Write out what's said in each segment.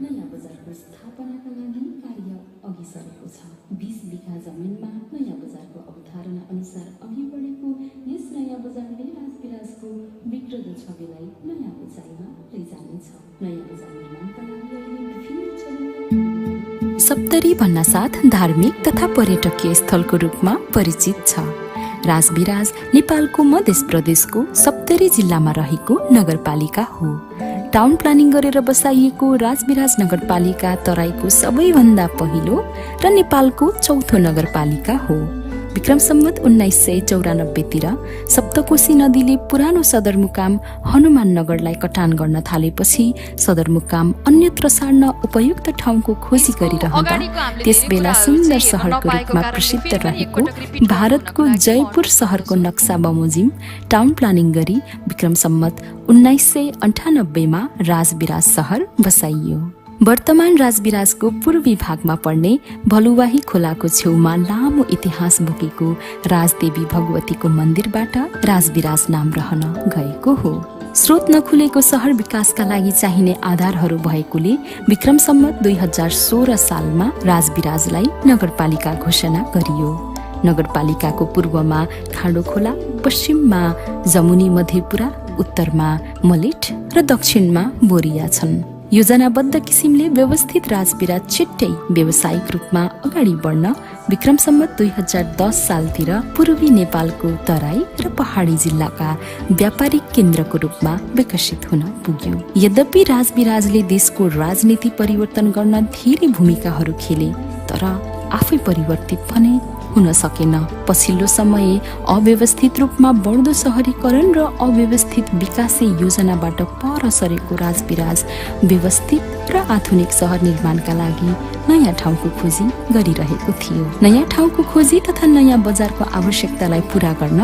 नयाँ बजारको स्थापनाका लागि कार्य अघि सरेको छ। 20 बिघा जमिनमा नयाँ बजारको अवधारणा अनुसार अघि बढेको यस नयाँ बजारले राजविराजको बिग्रदो छविलाई नयाँ उचाइमा लैजानेछ। नयाँ बजार निर्माणका लागि अहिले विभिन्न चरणमा सप्तरी भन्नासाथ धार्मिक तथा पर्यटकीय स्थलको रूपमा परिचित छ। राजविराज नेपालको मध्य प्रदेशको सप्तरी जिल्लामा रहेको नगरपालिका हो। टाउन प्लानिङ गरेर बसाइएको राजविराज नगरपालिका तराईको सबैभन्दा पहिलो र नेपालको चौथो नगरपालिका हो। विक्रम सम्वत 1994 तिर सप्तकोशी नदीले पुरानो सदरमुकाम हनुमान नगरलाई कटान गर्न थालेपछि सदरमुकाम अन्यत्र सार्न उपयुक्त ठाउँको खोजी गरिरहँदा त्यसबेला सुन्दर सहरको रूपमा प्रसिद्ध रहेको भारतको जयपुर सहरको नक्सा बमोजिम टाउन प्लानिङ गरी विक्रम सम्वत 1998 मा राजविराज सहर बसाइयो। वर्तमान राजविराजको पूर्वी भागमा पर्ने भलुवाही खोलाको छेउमा लामो इतिहास बोकेको राजदेवी भगवतीको मन्दिरबाट राजविराज नाम रहन गएको हो। स्रोत नखुलेको सहर विकासका लागि चाहिने आधारहरू भएकोले विक्रम सम्वत 2016 सालमा राजविराजलाई नगरपालिका घोषणा गरियो। नगरपालिकाको पूर्वमा खाँडो खोला, पश्चिममा जमुनी मधेपुरा, उत्तरमा मलेठ र दक्षिणमा बोरिया छन्। योजनाबद्ध किसिमले व्यवस्थित राजविराज छिट्टै व्यावसायिक रूपमा अगाडि बढ्न विक्रम सम्वत 2010 सालतिर पूर्वी नेपालको तराई र पहाडी जिल्लाका व्यापारिक केन्द्रको रूपमा विकसित हुन पुग्यो। यद्यपि राजविराजले देशको राजनीति परिवर्तन गर्न धेरै भूमिकाहरू खेले, तर आफै परिवर्तित भने हुन सकेन। पछिल्लो समय अव्यवस्थित रूपमा बढ्दो सहरीकरण र अव्यवस्थित विकासे योजनाबाट पर सरेको राजविराज व्यवस्थित र आधुनिक सहर निर्माणका लागि नयाँ ठाउँको खोजी गरिरहेको थियो। नयाँ ठाउँको खोजी तथा नयाँ बजारको आवश्यकतालाई पूरा गर्न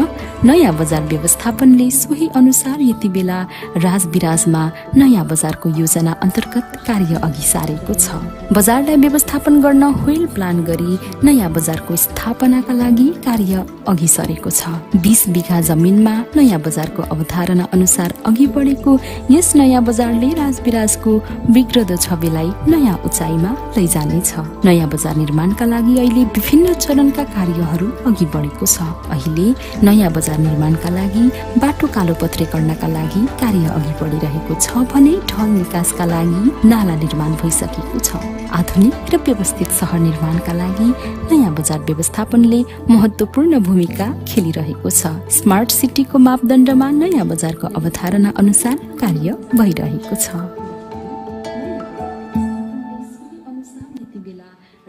नयाँ बजार व्यवस्थापनले सोही अनुसार यति बेला राजविराजमा नयाँ बजारको योजना अन्तर्गत कार्य अघि सारेको छ। बजारलाई व्यवस्थापन गर्न व्हील प्लान गरी नयाँ बजारको स्थापनाका लागि कार्य अघि सरेको छ। 20 बिघा जमिनमा नयाँ बजारको अवधारणा अनुसार अघि बढेको यस नयाँ बजारले राजविराजको बिग्रदो छविलाई नयाँ उचाइमा लैजानेछ। नयाँ बजार निर्माणका लागि अहिले विभिन्न चरणका कार्यहरू अघि बढेको छ। अहिले नयाँ बजार निर्माणका लागि बाटो कालोपत्रे गर्नका लागि कार्य अघि बढिरहेको छ भने ढल निकासका लागि नाला निर्माण भइसकेको छ। आधुनिक र व्यवस्थित सहर निर्माणका लागि नयाँ बजार व्यवस्थापनले महत्त्वपूर्ण भूमिका खेलिरहेको छ। स्मार्ट सिटीको मापदण्डमा नयाँ बजारको अवधारणा अनुसार कार्य भइरहेको छ।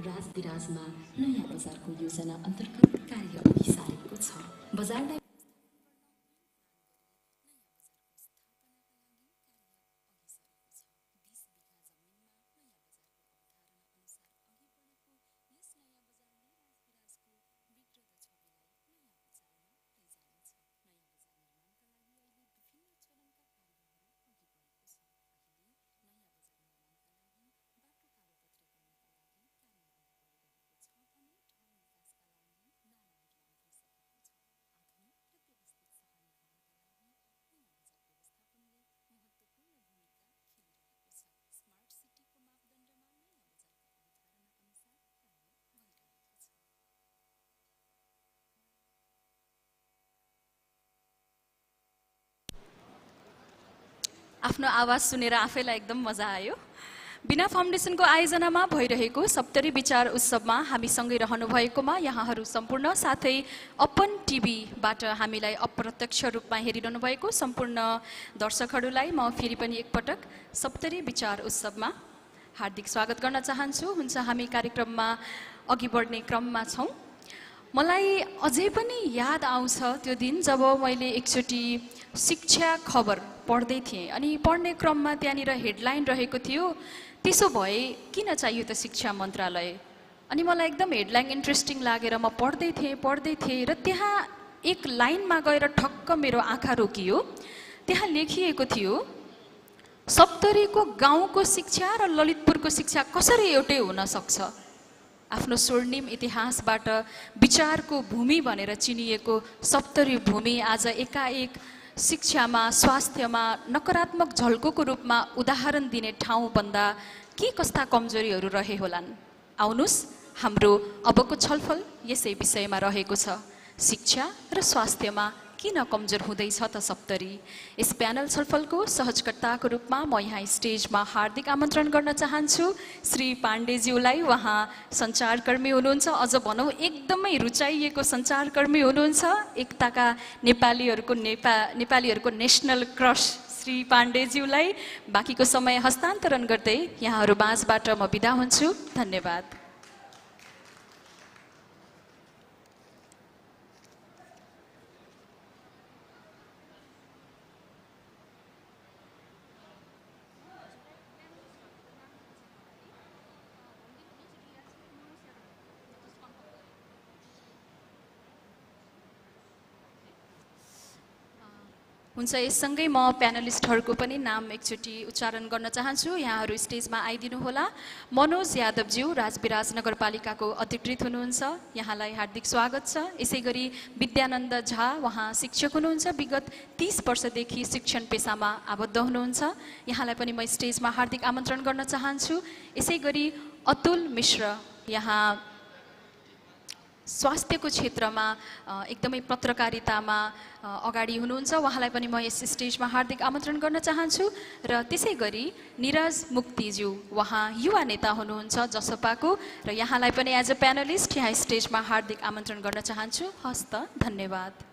राजविराजमा नयाँ बजारको योजना अन्तर्गत कार्य अघि सारेको छ। बजारलाई आफ्नो आवाज सुनेर आफैलाई एकदम मजा आयो। बिना फाउन्डेसनको आयोजनामा भइरहेको सप्तरी विचार उत्सवमा हामीसँगै रहनुभएकोमा यहाँहरू सम्पूर्ण, साथै अपन टिभीबाट हामीलाई अप्रत्यक्ष रूपमा हेरिरहनु भएको सम्पूर्ण दर्शकहरूलाई म फेरि पनि एकपटक सप्तरी विचार उत्सवमा हार्दिक स्वागत गर्न चाहन्छु। हुन्छ, हामी कार्यक्रममा अघि बढ्ने क्रममा छौँ। मलाई अझै पनि याद आउँछ त्यो दिन जब मैले एकचोटि शिक्षा खबर पढ्दै थिएँ अनि पढ्ने क्रममा त्यहाँनिर हेडलाइन रहेको थियो, त्यसो भए किन चाहियो त शिक्षा मन्त्रालय? अनि मलाई एकदम हेडलाइन इन्ट्रेस्टिङ लागेर म पढ्दै थिएँ र त्यहाँ एक लाइनमा गएर ठक्क मेरो आँखा रोकियो। त्यहाँ लेखिएको थियो, सप्तरीको गाउँको शिक्षा र ललितपुरको शिक्षा कसरी एउटै हुन सक्छ? आफ्नो स्वर्णिम इतिहासबाट विचारको भूमि भनेर चिनिएको सप्तरी भूमि आज एकाएक शिक्षामा, स्वास्थ्यमा नकारात्मक झल्कोको रूपमा उदाहरण दिने ठाउँ बन्दा के कस्ता कमजोरीहरू रहे होलान्? आउनुस्, हाम्रो अबको छलफल यसै विषयमा रहेको छ। शिक्षा र स्वास्थ्यमा किन कमजोर हुँदैछ त सप्तरी? यस प्यानल छलफलको सहजकर्ताको रूपमा म यहाँ स्टेजमा हार्दिक आमन्त्रण गर्न चाहन्छु श्री पाण्डेज्यूलाई। उहाँ सञ्चारकर्मी हुनुहुन्छ, अझ भनौँ एकदमै रुचाइएको सञ्चारकर्मी हुनुहुन्छ। एकताका नेपालीहरूको नेपालीहरूको नेसनल क्रस श्री पाण्डेज्यूलाई बाँकीको समय हस्तान्तरण गर्दै यहाँहरू माझबाट म बिदा हुन्छु। धन्यवाद। हुन्छ, यससँगै म प्यानलिस्टहरूको पनि नाम एकचोटि उच्चारण गर्न चाहन्छु। यहाँहरू स्टेजमा आइदिनुहोला। मनोज यादवज्यू राजविराज नगरपालिकाको अधिकृत हुनुहुन्छ, यहाँलाई हार्दिक स्वागत छ। यसै गरी विद्यानन्द झा, उहाँ शिक्षक हुनुहुन्छ, विगत 30 वर्षदेखि शिक्षण पेसामा आबद्ध हुनुहुन्छ, यहाँलाई पनि म स्टेजमा हार्दिक आमन्त्रण गर्न चाहन्छु। यसै गरी अतुल मिश्र, यहाँ स्वास्थ्यको क्षेत्रमा एकदमै पत्रकारितामा अगाडि हुनुहुन्छ, उहाँलाई पनि म यस स्टेजमा हार्दिक आमन्त्रण गर्न चाहन्छु। र त्यसै गरी निरज मुक्तिज्यू, उहाँ युवा नेता हुनुहुन्छ जसपाको, र यहाँलाई पनि एज अ प्यानलिस्ट यहाँ स्टेजमा हार्दिक आमन्त्रण गर्न चाहन्छु। हस्त, धन्यवाद।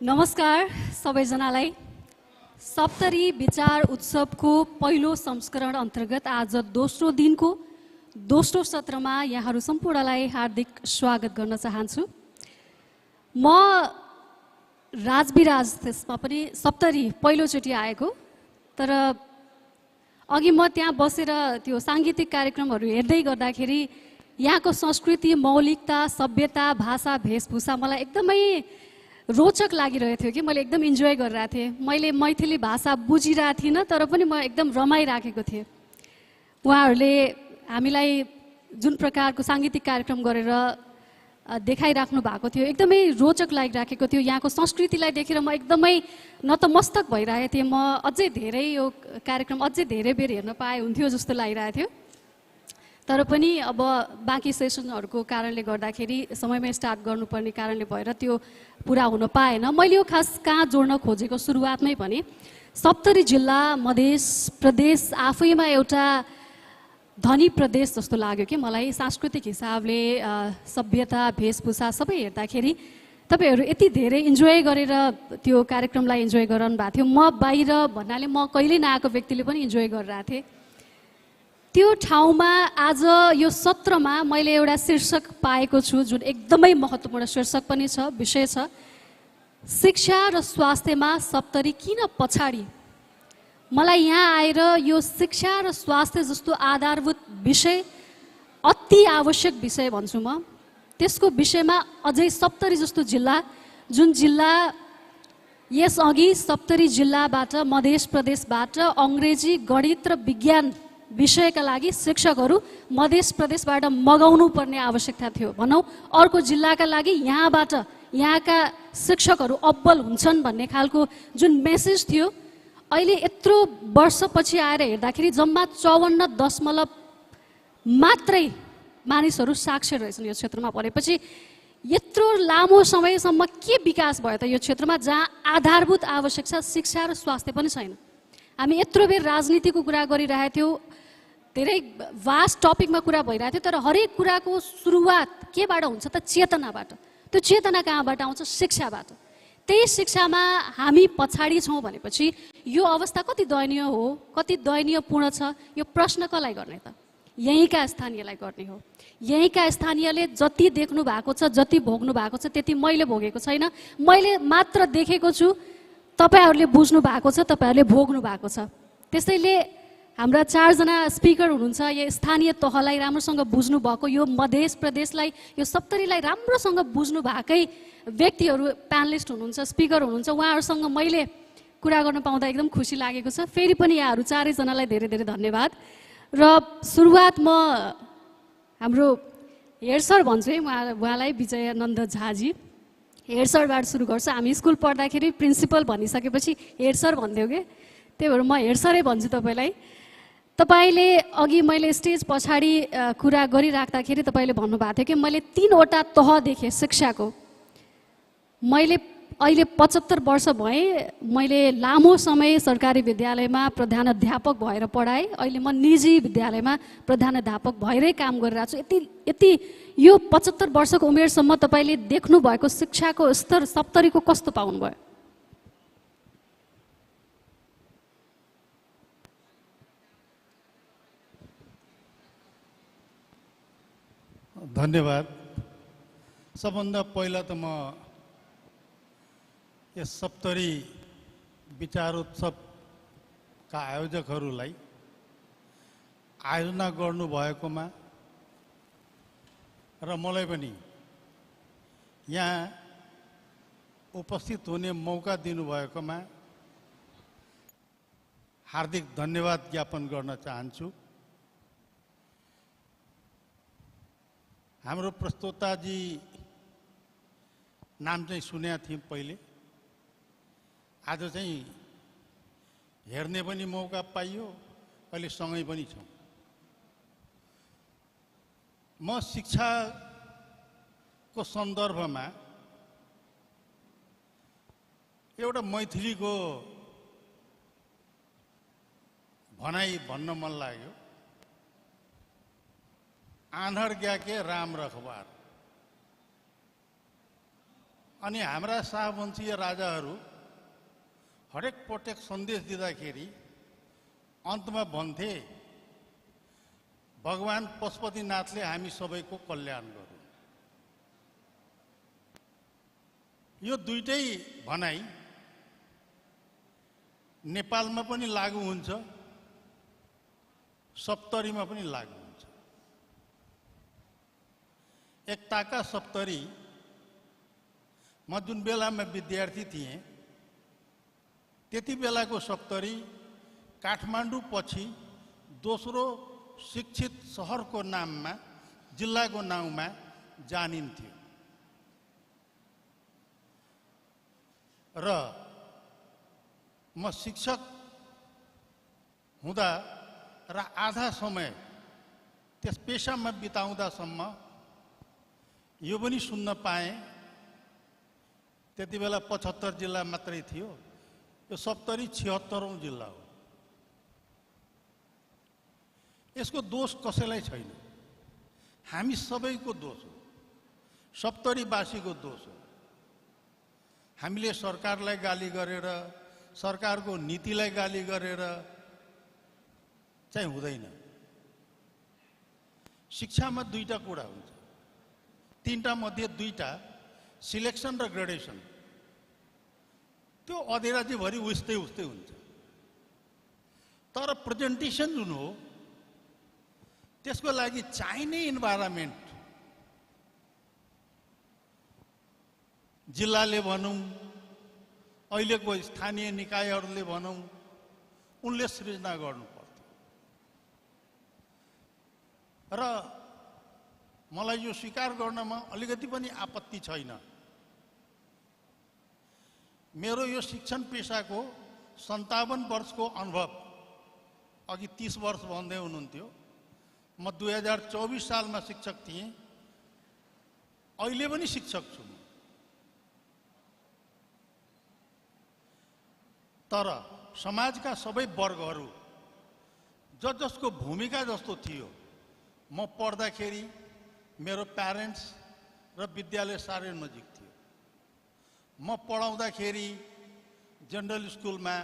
नमस्कार सबैजनालाई। सप्तरी विचार उत्सवको पहिलो संस्करण अन्तर्गत आज दोस्रो दिनको दोस्रो सत्रमा यहाँहरू सम्पूर्णलाई हार्दिक स्वागत गर्न चाहन्छु। म राजविराज, त्यसमा पनि सप्तरी पहिलोचोटि आएको, तर अघि म त्यहाँ बसेर त्यो साङ्गीतिक कार्यक्रमहरू हेर्दै गर्दाखेरि यहाँको संस्कृति, मौलिकता, सभ्यता, भाषा, वेशभूषा मलाई एकदमै रोचक लागिरहेको थियो कि मैले एकदम इन्जोय गरिरहेको थिएँ। मैले मैथिली भाषा बुझिरहेको थिइनँ, तर पनि म एकदम रमाइराखेको थिएँ। उहाँहरूले हामीलाई जुन प्रकारको साङ्गीतिक कार्यक्रम गरेर देखाइराख्नु भएको थियो, एकदमै रोचक लागिराखेको थियो। यहाँको संस्कृतिलाई देखेर म एकदमै नतमस्तक भइरहेको थिएँ। म अझै धेरै यो कार्यक्रम अझै धेरै बेर हेर्न पाए हुन्थ्यो जस्तो लागिरहेको थियो, तर पनि अब बाँकी सेसनहरूको कारणले गर्दाखेरि समयमा स्टार्ट गर्नुपर्ने कारणले भएर त्यो पुरा हुन पाएन। मैले यो खास कहाँ जोड्न खोजेको सुरुवातमै भने सप्तरी जिल्ला मधेस प्रदेश आफैमा एउटा धनी प्रदेश जस्तो लाग्यो कि मलाई। सांस्कृतिक हिसाबले सभ्यता, वेशभूषा सबै हेर्दाखेरि तपाईँहरू यति धेरै इन्जोय गरेर त्यो कार्यक्रमलाई इन्जोय गराउनु भएको थियो। म बाहिर भन्नाले म कहिले नआएको व्यक्तिले पनि इन्जोय गरिरहेको थिएँ। त्यो ठाउँमा आज यो सत्रमा मैले एउटा शीर्षक पाएको छु, जुन एकदमै महत्त्वपूर्ण शीर्षक पनि छ, विषय छ, शिक्षा र स्वास्थ्यमा सप्तरी किन पछाडि। मलाई यहाँ आएर यो शिक्षा र स्वास्थ्य जस्तो आधारभूत विषय, अति आवश्यक विषय भन्छु म, त्यसको विषयमा अझै सप्तरी जस्तो जिल्ला, जुन जिल्ला यसअघि सप्तरी जिल्लाबाट मधेस प्रदेशबाट अङ्ग्रेजी, गणित र विज्ञान विषयका लागि शिक्षकहरू मधेस प्रदेशबाट मगाउनु पर्ने आवश्यकता थियो, भनौँ अर्को जिल्लाका लागि यहाँबाट यहाँका शिक्षकहरू अब्बल हुन्छन् भन्ने खालको जुन मेसेज थियो, अहिले यत्रो वर्षपछि आएर हेर्दाखेरि जम्मा 54 दशमलव मात्रै मानिसहरू साक्षर रहेछन् यो क्षेत्रमा। भनेपछि यत्रो लामो समयसम्म के विकास भयो त यो क्षेत्रमा, जहाँ आधारभूत आवश्यकता शिक्षा र स्वास्थ्य पनि छैन। हामी यत्रो बेर राजनीतिको कुरा गरिरहेको थियौँ, धेरै वास्ट टपिकमा कुरा भइरहेको थियो, तर हरेक कुराको सुरुवात केबाट हुन्छ त? चेतनाबाट। त्यो चेतना कहाँबाट आउँछ? शिक्षाबाट। त्यही शिक्षामा हामी पछाडि छौँ भनेपछि यो अवस्था कति दयनीय हो, कति दयनीयपूर्ण छ, यो प्रश्न कसलाई गर्ने त? यहीँका स्थानीयलाई गर्ने हो। यहीँका स्थानीयले जति देख्नु भएको छ, जति भोग्नु भएको छ, त्यति मैले भोगेको छैन। मैले मात्र देखेको छु, तपाईँहरूले बुझ्नु भएको छ, तपाईँहरूले भोग्नु भएको छ। त्यसैले हाम्रा चारजना स्पिकर हुनुहुन्छ, यो स्थानीय तहलाई राम्रोसँग बुझ्नु भएको, यो मधेस प्रदेशलाई, यो सप्तरीलाई राम्रोसँग बुझ्नु भएकै व्यक्तिहरू प्यानलिस्ट हुनुहुन्छ, स्पिकर हुनुहुन्छ। उहाँहरूसँग मैले कुरा गर्न पाउँदा एकदम खुसी लागेको छ। फेरि पनि यहाँहरू चारैजनालाई धेरै धेरै धन्यवाद। र सुरुवात म हाम्रो हेड सर भन्छु है, उहाँलाई विजयानन्द झाजी हेड सरबाट सुरु गर्छु। हामी स्कुल पढ्दाखेरि प्रिन्सिपल भनिसकेपछि हेड सर भन्थ्यौँ कि, त्यही भएर म हेड सरै भन्छु तपाईँलाई। तपाईँले अघि मैले स्टेज पछाडि कुरा गरिराख्दाखेरि तपाईँले भन्नुभएको थियो कि मैले 3वटा तह देखेँ शिक्षाको। मैले अहिले 75 वर्ष भएँ, मैले लामो समय सरकारी विद्यालयमा प्रधानाध्यापक भएर पढाएँ, अहिले म निजी विद्यालयमा प्रधानाध्यापक भएरै काम गरिरहेको छु। यति यति यो 75 वर्षको उमेरसम्म तपाईँले देख्नुभएको शिक्षाको स्तर सप्तरीको कस्तो पाउनुभयो? धन्यवाद। सबभन्दा पहिला त म यस सप्तरी विचारोत्सवका आयोजकहरूलाई आयोजना गर्नुभएकोमा र मलाई पनि यहाँ उपस्थित हुने मौका दिनुभएकोमा हार्दिक धन्यवाद ज्ञापन गर्न चाहन्छु। हाम्रो प्रस्तोताजी नाम चाहिँ सुनेका थियौँ पहिले, आज चाहिँ हेर्ने पनि मौका पाइयो, अहिले सँगै पनि छौँ। म शिक्षाको सन्दर्भमा एउटा मैथिलीको भनाइ भन्न मन लाग्यो, आन्हर ग्याके राम रखबार। अनि हाम्रा शाहवंशीय राजाहरू हरेक पटक सन्देश दिँदाखेरि अन्तमा भन्थे, भगवान पशुपतिनाथले हामी सबैको कल्याण गरून्। यो दुईटै भनाइ नेपालमा पनि लागू हुन्छ, सप्तरीमा पनि लागू हुन्छ। एकताका सप्तरी, म जुन बेलामा विद्यार्थी थिएँ त्यति बेलाको सप्तरी काठमाडौँ पछि दोस्रो शिक्षित सहरको नाममा, जिल्लाको नाउँमा जानिन्थ्यो। र म शिक्षक हुँदा र आधा समय त्यस पेसामा बिताउँदासम्म यो पनि सुन्न पाएँ, त्यति बेला 75 जिल्ला मात्रै थियो, यो सप्तरी 76औं जिल्ला हो। यसको दोष कसैलाई छैन, हामी सबैको दोष हो, सप्तरीवासीको दोष हो। हामीले सरकारलाई गाली गरेर, सरकारको नीतिलाई गाली गरेर चाहिँ हुँदैन। शिक्षामा दुईटा कुरा हुन्छ, तीनटा मध्ये दुईटा, सिलेक्सन र ग्रेडेसन। त्यो अधेराजीभरि उस्तै उस्तै हुन्छ, तर प्रेजेन्टेसन जुन हो त्यसको लागि चाहिने इन्भाइरोमेन्ट जिल्लाले भनौँ, अहिलेको स्थानीय निकायहरूले भनौँ, उनले सृजना गर्नु पर्थ्यो। र मलाई यो स्वीकार गर्नमा अलिकति पनि आपत्ति छैन। मेरो यो शिक्षण पेसाको 57 वर्षको अनुभव, अघि 30 वर्ष भन्दै हुनुहुन्थ्यो, म 2024 सालमा शिक्षक थिएँ, अहिले पनि शिक्षक छु। तर समाजका सबै वर्गहरू ज जसको भूमिका जस्तो थियो, म पढ्दाखेरि मेरो प्यारेन्ट्स र विद्यालय साह्रै नजिक थियो। म पढाउँदाखेरि जनरल स्कुलमा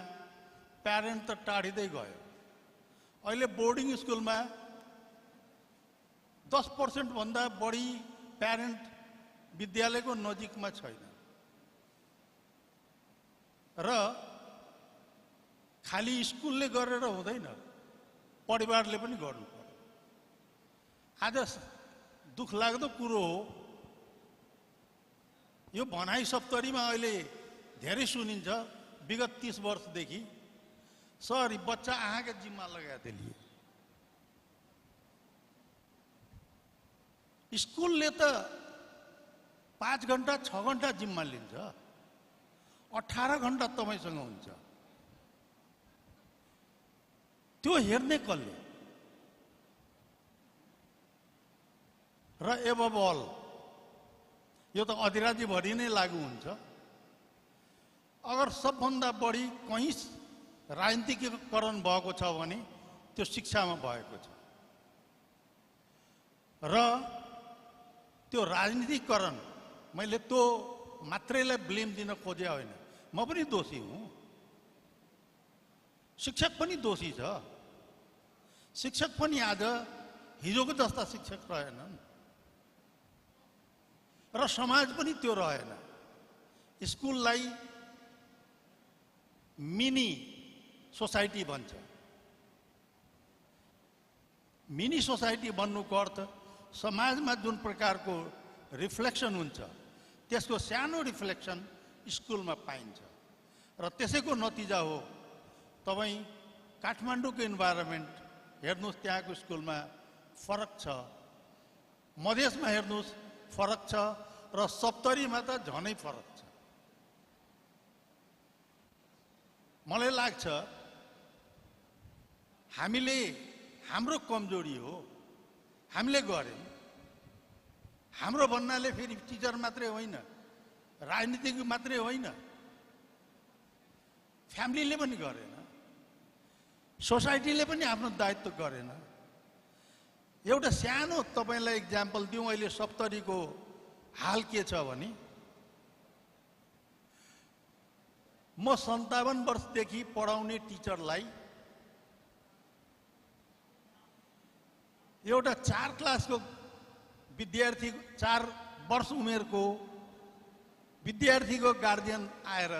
प्यारेन्ट त टाढिँदै गयो, अहिले बोर्डिङ स्कुलमा 10% भन्दा बढी प्यारेन्ट विद्यालयको नजिकमा छैन र खालि स्कुलले गरेर हुँदैन, परिवारले पनि गर्नु पर्यो। आज दुख लाग्दो कुरो हो, यो भनाइ सप्तरीमा अहिले धेरै सुनिन्छ विगत 30 वर्षदेखि, सर बच्चा अहाँके जिम्मा लगा देलिए। स्कुलले त 5 घन्टा 6 घन्टा जिम्मा लिन्छ, 18 घन्टा तपाईसँग हुन्छ, त्यो हेर्ने कसले? र एबभ अल यो त अधिराज्यभरि नै लागू हुन्छ। अगर सबभन्दा बढी कहीँ राजनीतिकरण भएको छ भने त्यो शिक्षामा भएको छ र त्यो राजनीतिकरण मैले त्यो मात्रैलाई ब्लेम दिन खोजे होइन, म पनि दोषी हुँ, शिक्षक पनि दोषी छ। शिक्षक पनि आज हिजोको जस्ता शिक्षक रहेनन् र समाज पनि त्यो रहेन। स्कुललाई मिनी सोसाइटी भन्छ। मिनी सोसाइटी भन्नुको अर्थ समाजमा जुन प्रकारको रिफ्लेक्सन हुन्छ त्यसको सानो रिफ्लेक्सन स्कुलमा पाइन्छ र त्यसैको नतिजा हो। तपाईँ काठमाडौँको इन्भाइरोमेन्ट हेर्नुहोस्, त्यहाँको स्कुलमा फरक छ, मधेसमा हेर्नुहोस् फरक छ र सप्तरीमा त झनै फरक छ। मलाई लाग्छ हामीले हाम्रो कमजोरी हो, हामीले गऱ्यौँ। हाम्रो भन्नाले फेरि टिचर मात्रै होइन, राजनीतिक मात्रै होइन, फ्यामिलीले पनि गरेन, सोसाइटीले पनि आफ्नो दायित्व गरेन। एउटा सानो तपाईँलाई इक्जाम्पल दिउँ, अहिले सप्तरीको हाल के छ भने म 57 वर्षदेखि पढाउने टिचरलाई एउटा 4 क्लासको विद्यार्थी, 4 वर्ष उमेरको विद्यार्थीको गार्जियन आएर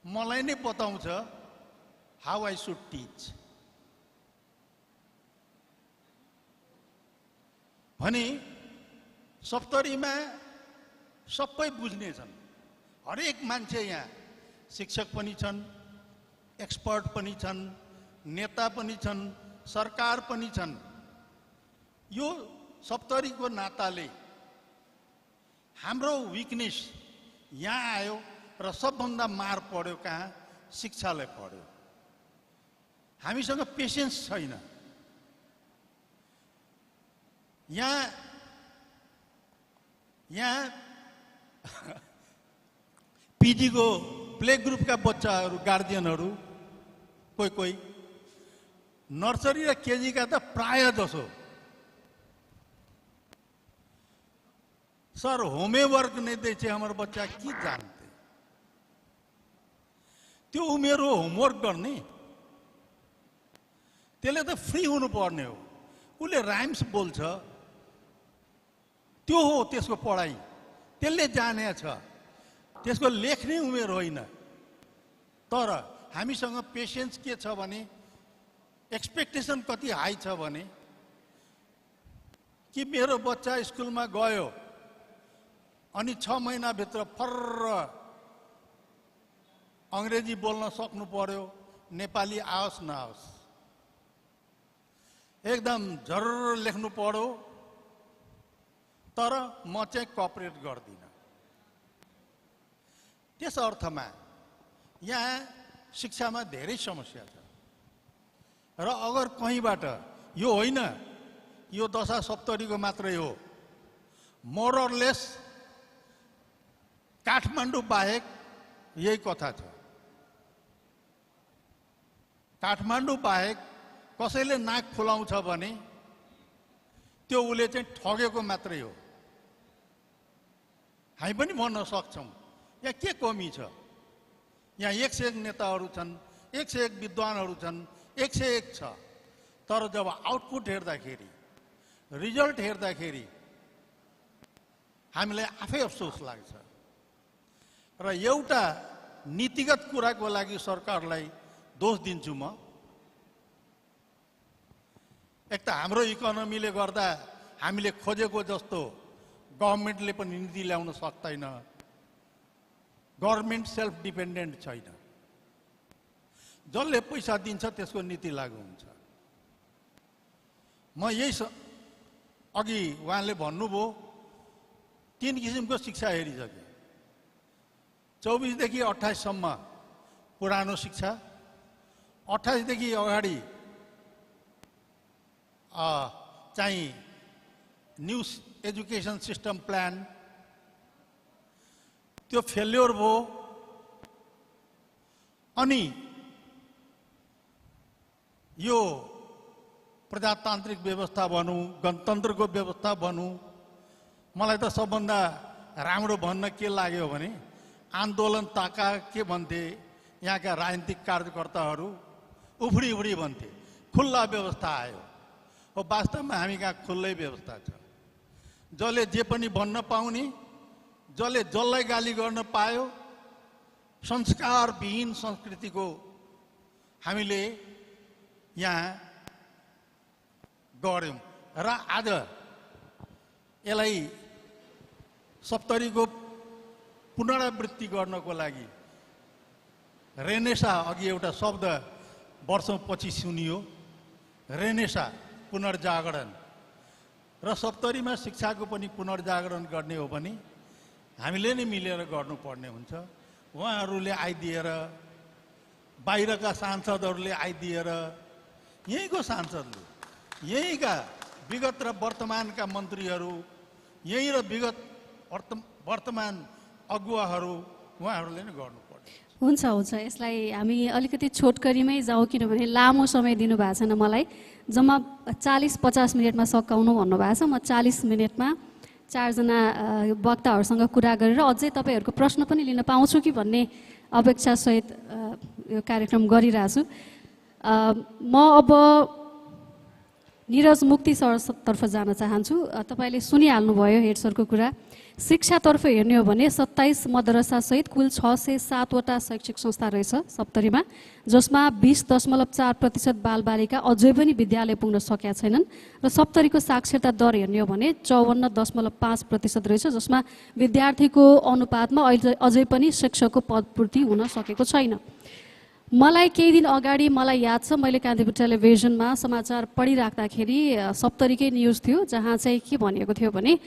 मलाई नै बताउँछ how I should teach भने सप्तरीमा सबै बुझ्ने छन्, हरेक मान्छे यहाँ शिक्षक पनि छन्, एक्सपर्ट पनि छन्, नेता पनि छन्, सरकार पनि छन्। यो सप्तरीको नाताले हाम्रो विकनेस यहाँ आयो र सबभन्दा मार पर्यो कहाँ? शिक्षालाई पर्यो। हामीसँग पेसेन्स छैन। यहाँ यहाँ पिजीको प्ले ग्रुपका बच्चाहरू, गार्जियनहरू कोही कोही नर्सरी र केजीका त प्राय जसो सर होमवर्क नै दै छै हमर बच्चा की जानते, त्यो उमेर हो होमवर्क गर्ने, त्यसले त फ्री हुनुपर्ने हो। उसले राइम्स बोल्छ, त्यो हो त्यसको पढाइ, त्यसले जाने छ, त्यसको लेख्ने उमेर होइन। तर हामीसँग पेसेन्स के छ भने, एक्सपेक्टेसन कति हाई छ भने कि मेरो बच्चा स्कुलमा गयो अनि 6 महिनाभित्र फर्र अङ्ग्रेजी बोल्न सक्नु पर्यो, नेपाली आओस् नआओस्, एकदम जरुर लेख्नु पर्यो, तर म चाहिँ कोअपरेट गर्दिनँ। त्यस अर्थमा यहाँ शिक्षामा धेरै समस्या छ र अगर कहीँबाट यो होइन, यो दशा सप्तरीको मात्रै हो, मोर अर लेस काठमाडौँ बाहेक यही कथा छ। काठमाडौँ बाहेक कसैले नाक फुलाउँछ भने त्यो उसले चाहिँ ठगेको मात्रै हो। हामी पनि भन्न सक्छौँ यहाँ के कमी छ। यहाँ 101 नेताहरू छन्, 101 विद्वानहरू छन्, 101 छ, तर जब आउटपुट हेर्दाखेरि रिजल्ट हेर्दाखेरि हामीलाई आफै अफसोस लाग्छ। र एउटा नीतिगत कुराको लागि सरकारलाई दोष दिन्छु म। एक त हाम्रो इकोनोमीले गर्दा हामीले खोजेको जस्तो गभर्मेन्टले पनि नीति ल्याउन सक्दैन, गभर्मेन्ट सेल्फ डिपेन्डेन्ट छैन, जसले पैसा दिन्छ त्यसको नीति लागू हुन्छ। म यही अघि उहाँले भन्नुभयो 3 किसिमको शिक्षा हेरिसकेँ, 24 देखि 28 सम्म पुरानो शिक्षा, 28 देखि अगाडि चाहिँ न्यू एजुकेसन सिस्टम प्लान, त्यो फेल्योर भयो। अनि यो प्रजातान्त्रिक व्यवस्था भनौँ, गणतन्त्रको व्यवस्था भनौँ, मलाई त सबभन्दा राम्रो भन्न के लाग्यो भने आन्दोलन ताका के भन्थे यहाँका राजनीतिक कार्यकर्ताहरू, उफ्री उफ्री भन्थे, खुल्ला व्यवस्था आयो। हो, वास्तवमा हामी कहाँ खुल्लै व्यवस्था छ, जसले जे पनि भन्न पाउने, जसले जसलाई गाली गर्न पायो, संस्कारविहीन संस्कृतिको हामीले यहाँ गऱ्यौँ। र आज यसलाई सप्तरीको पुनरावृत्ति गर्नको लागि रेनेसा, अघि एउटा शब्द वर्षौँ पछि सुनियो, रेनेसा पुनर्जागरण, र सप्तरीमा शिक्षाको पनि पुनर्जागरण गर्ने हो भने हामीले नै मिलेर गर्नुपर्ने हुन्छ। उहाँहरूले आइदिएर, बाहिरका सांसदहरूले आइदिएर, यहीँको सांसदले, यहीँका विगत र वर्तमानका मन्त्रीहरू, यहीँ र विगत वर्तमान अगुवाहरू, उहाँहरूले नै गर्नुपर्छ। हुन्छ हुन्छ, यसलाई हामी अलिकति छोटकरीमै जाउँ किनभने लामो समय दिनुभएको छैन मलाई। जम्मा 40-50 मिनटमा सकाउनु भन्नुभएको छ। म 40 मिनटमा 4जना वक्ताहरूसँग कुरा गरेर अझै तपाईँहरूको प्रश्न पनि लिन पाउँछु कि भन्ने अपेक्षासहित यो कार्यक्रम गरिरहेको छु। म अब निरज मुक्ति सरतर्फ जान चाहन्छु। तपाईँले सुनिहाल्नुभयो हेड सरको कुरा। शिक्षातर्फ हेर्ने हो भने 27 मदरसासहित कुल 607वटा शैक्षिक संस्था रहेछ सप्तरीमा, जसमा 20.4% बालबालिका अझै पनि विद्यालय पुग्न सकेका छैनन्। र सप्तरीको साक्षरता दर हेर्ने हो भने 54.5% रहेछ, जसमा विद्यार्थीको अनुपातमा अझै पनि शिक्षकको पदपूर्ति हुन सकेको छैन। मलाई केही दिन अगाडि मलाई याद छ, मैले कान्तिपुर टेलिभिजनमा समाचार पढिराख्दाखेरि सप्तरीकै न्युज थियो, जहाँ चाहिँ के भनिएको थियो भने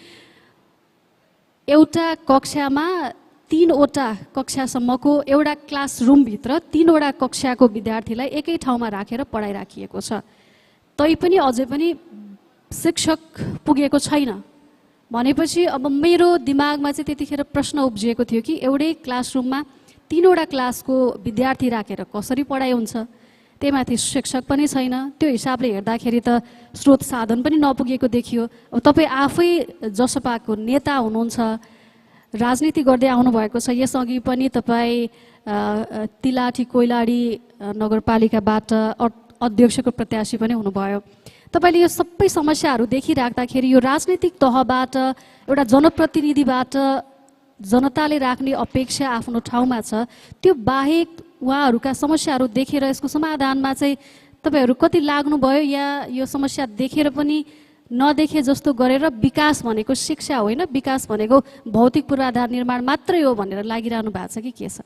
एउटा कक्षामा 3वटा कक्षासम्मको एउटा क्लासरुमभित्र 3वटा कक्षाको विद्यार्थीलाई एकै ठाउँमा राखेर पढाइराखिएको छ, तैपनि अझै पनि शिक्षक पुगेको छैन। भनेपछि अब मेरो दिमागमा चाहिँ त्यतिखेर प्रश्न उब्जिएको थियो कि एउटै क्लासरुममा 3वटा क्लासको विद्यार्थी राखेर कसरी पढाइ हुन्छ, त्यहीमाथि शिक्षक पनि छैन। त्यो हिसाबले हेर्दाखेरि त स्रोत साधन पनि नपुगेको देखियो। अब तपाईँ आफै जसपाको नेता हुनुहुन्छ, राजनीति गर्दै आउनुभएको छ, यसअघि पनि तपाईँ तिलाठी कोइलाडी नगरपालिकाबाट अध्यक्षको प्रत्याशी पनि हुनुभयो। तपाईँले यो सबै समस्याहरू देखिराख्दाखेरि यो राजनीतिक तहबाट एउटा जनप्रतिनिधिबाट जनताले राख्ने अपेक्षा आफ्नो ठाउँमा छ, त्यो बाहेक उहाँहरूका समस्याहरू देखेर यसको समाधानमा चाहिँ तपाईँहरू कति लाग्नुभयो, या यो समस्या देखेर पनि नदेखे जस्तो गरेर विकास भनेको शिक्षा होइन, विकास भनेको भौतिक पूर्वाधार निर्माण मात्रै हो भनेर लागिरहनु भएको छ कि के छ?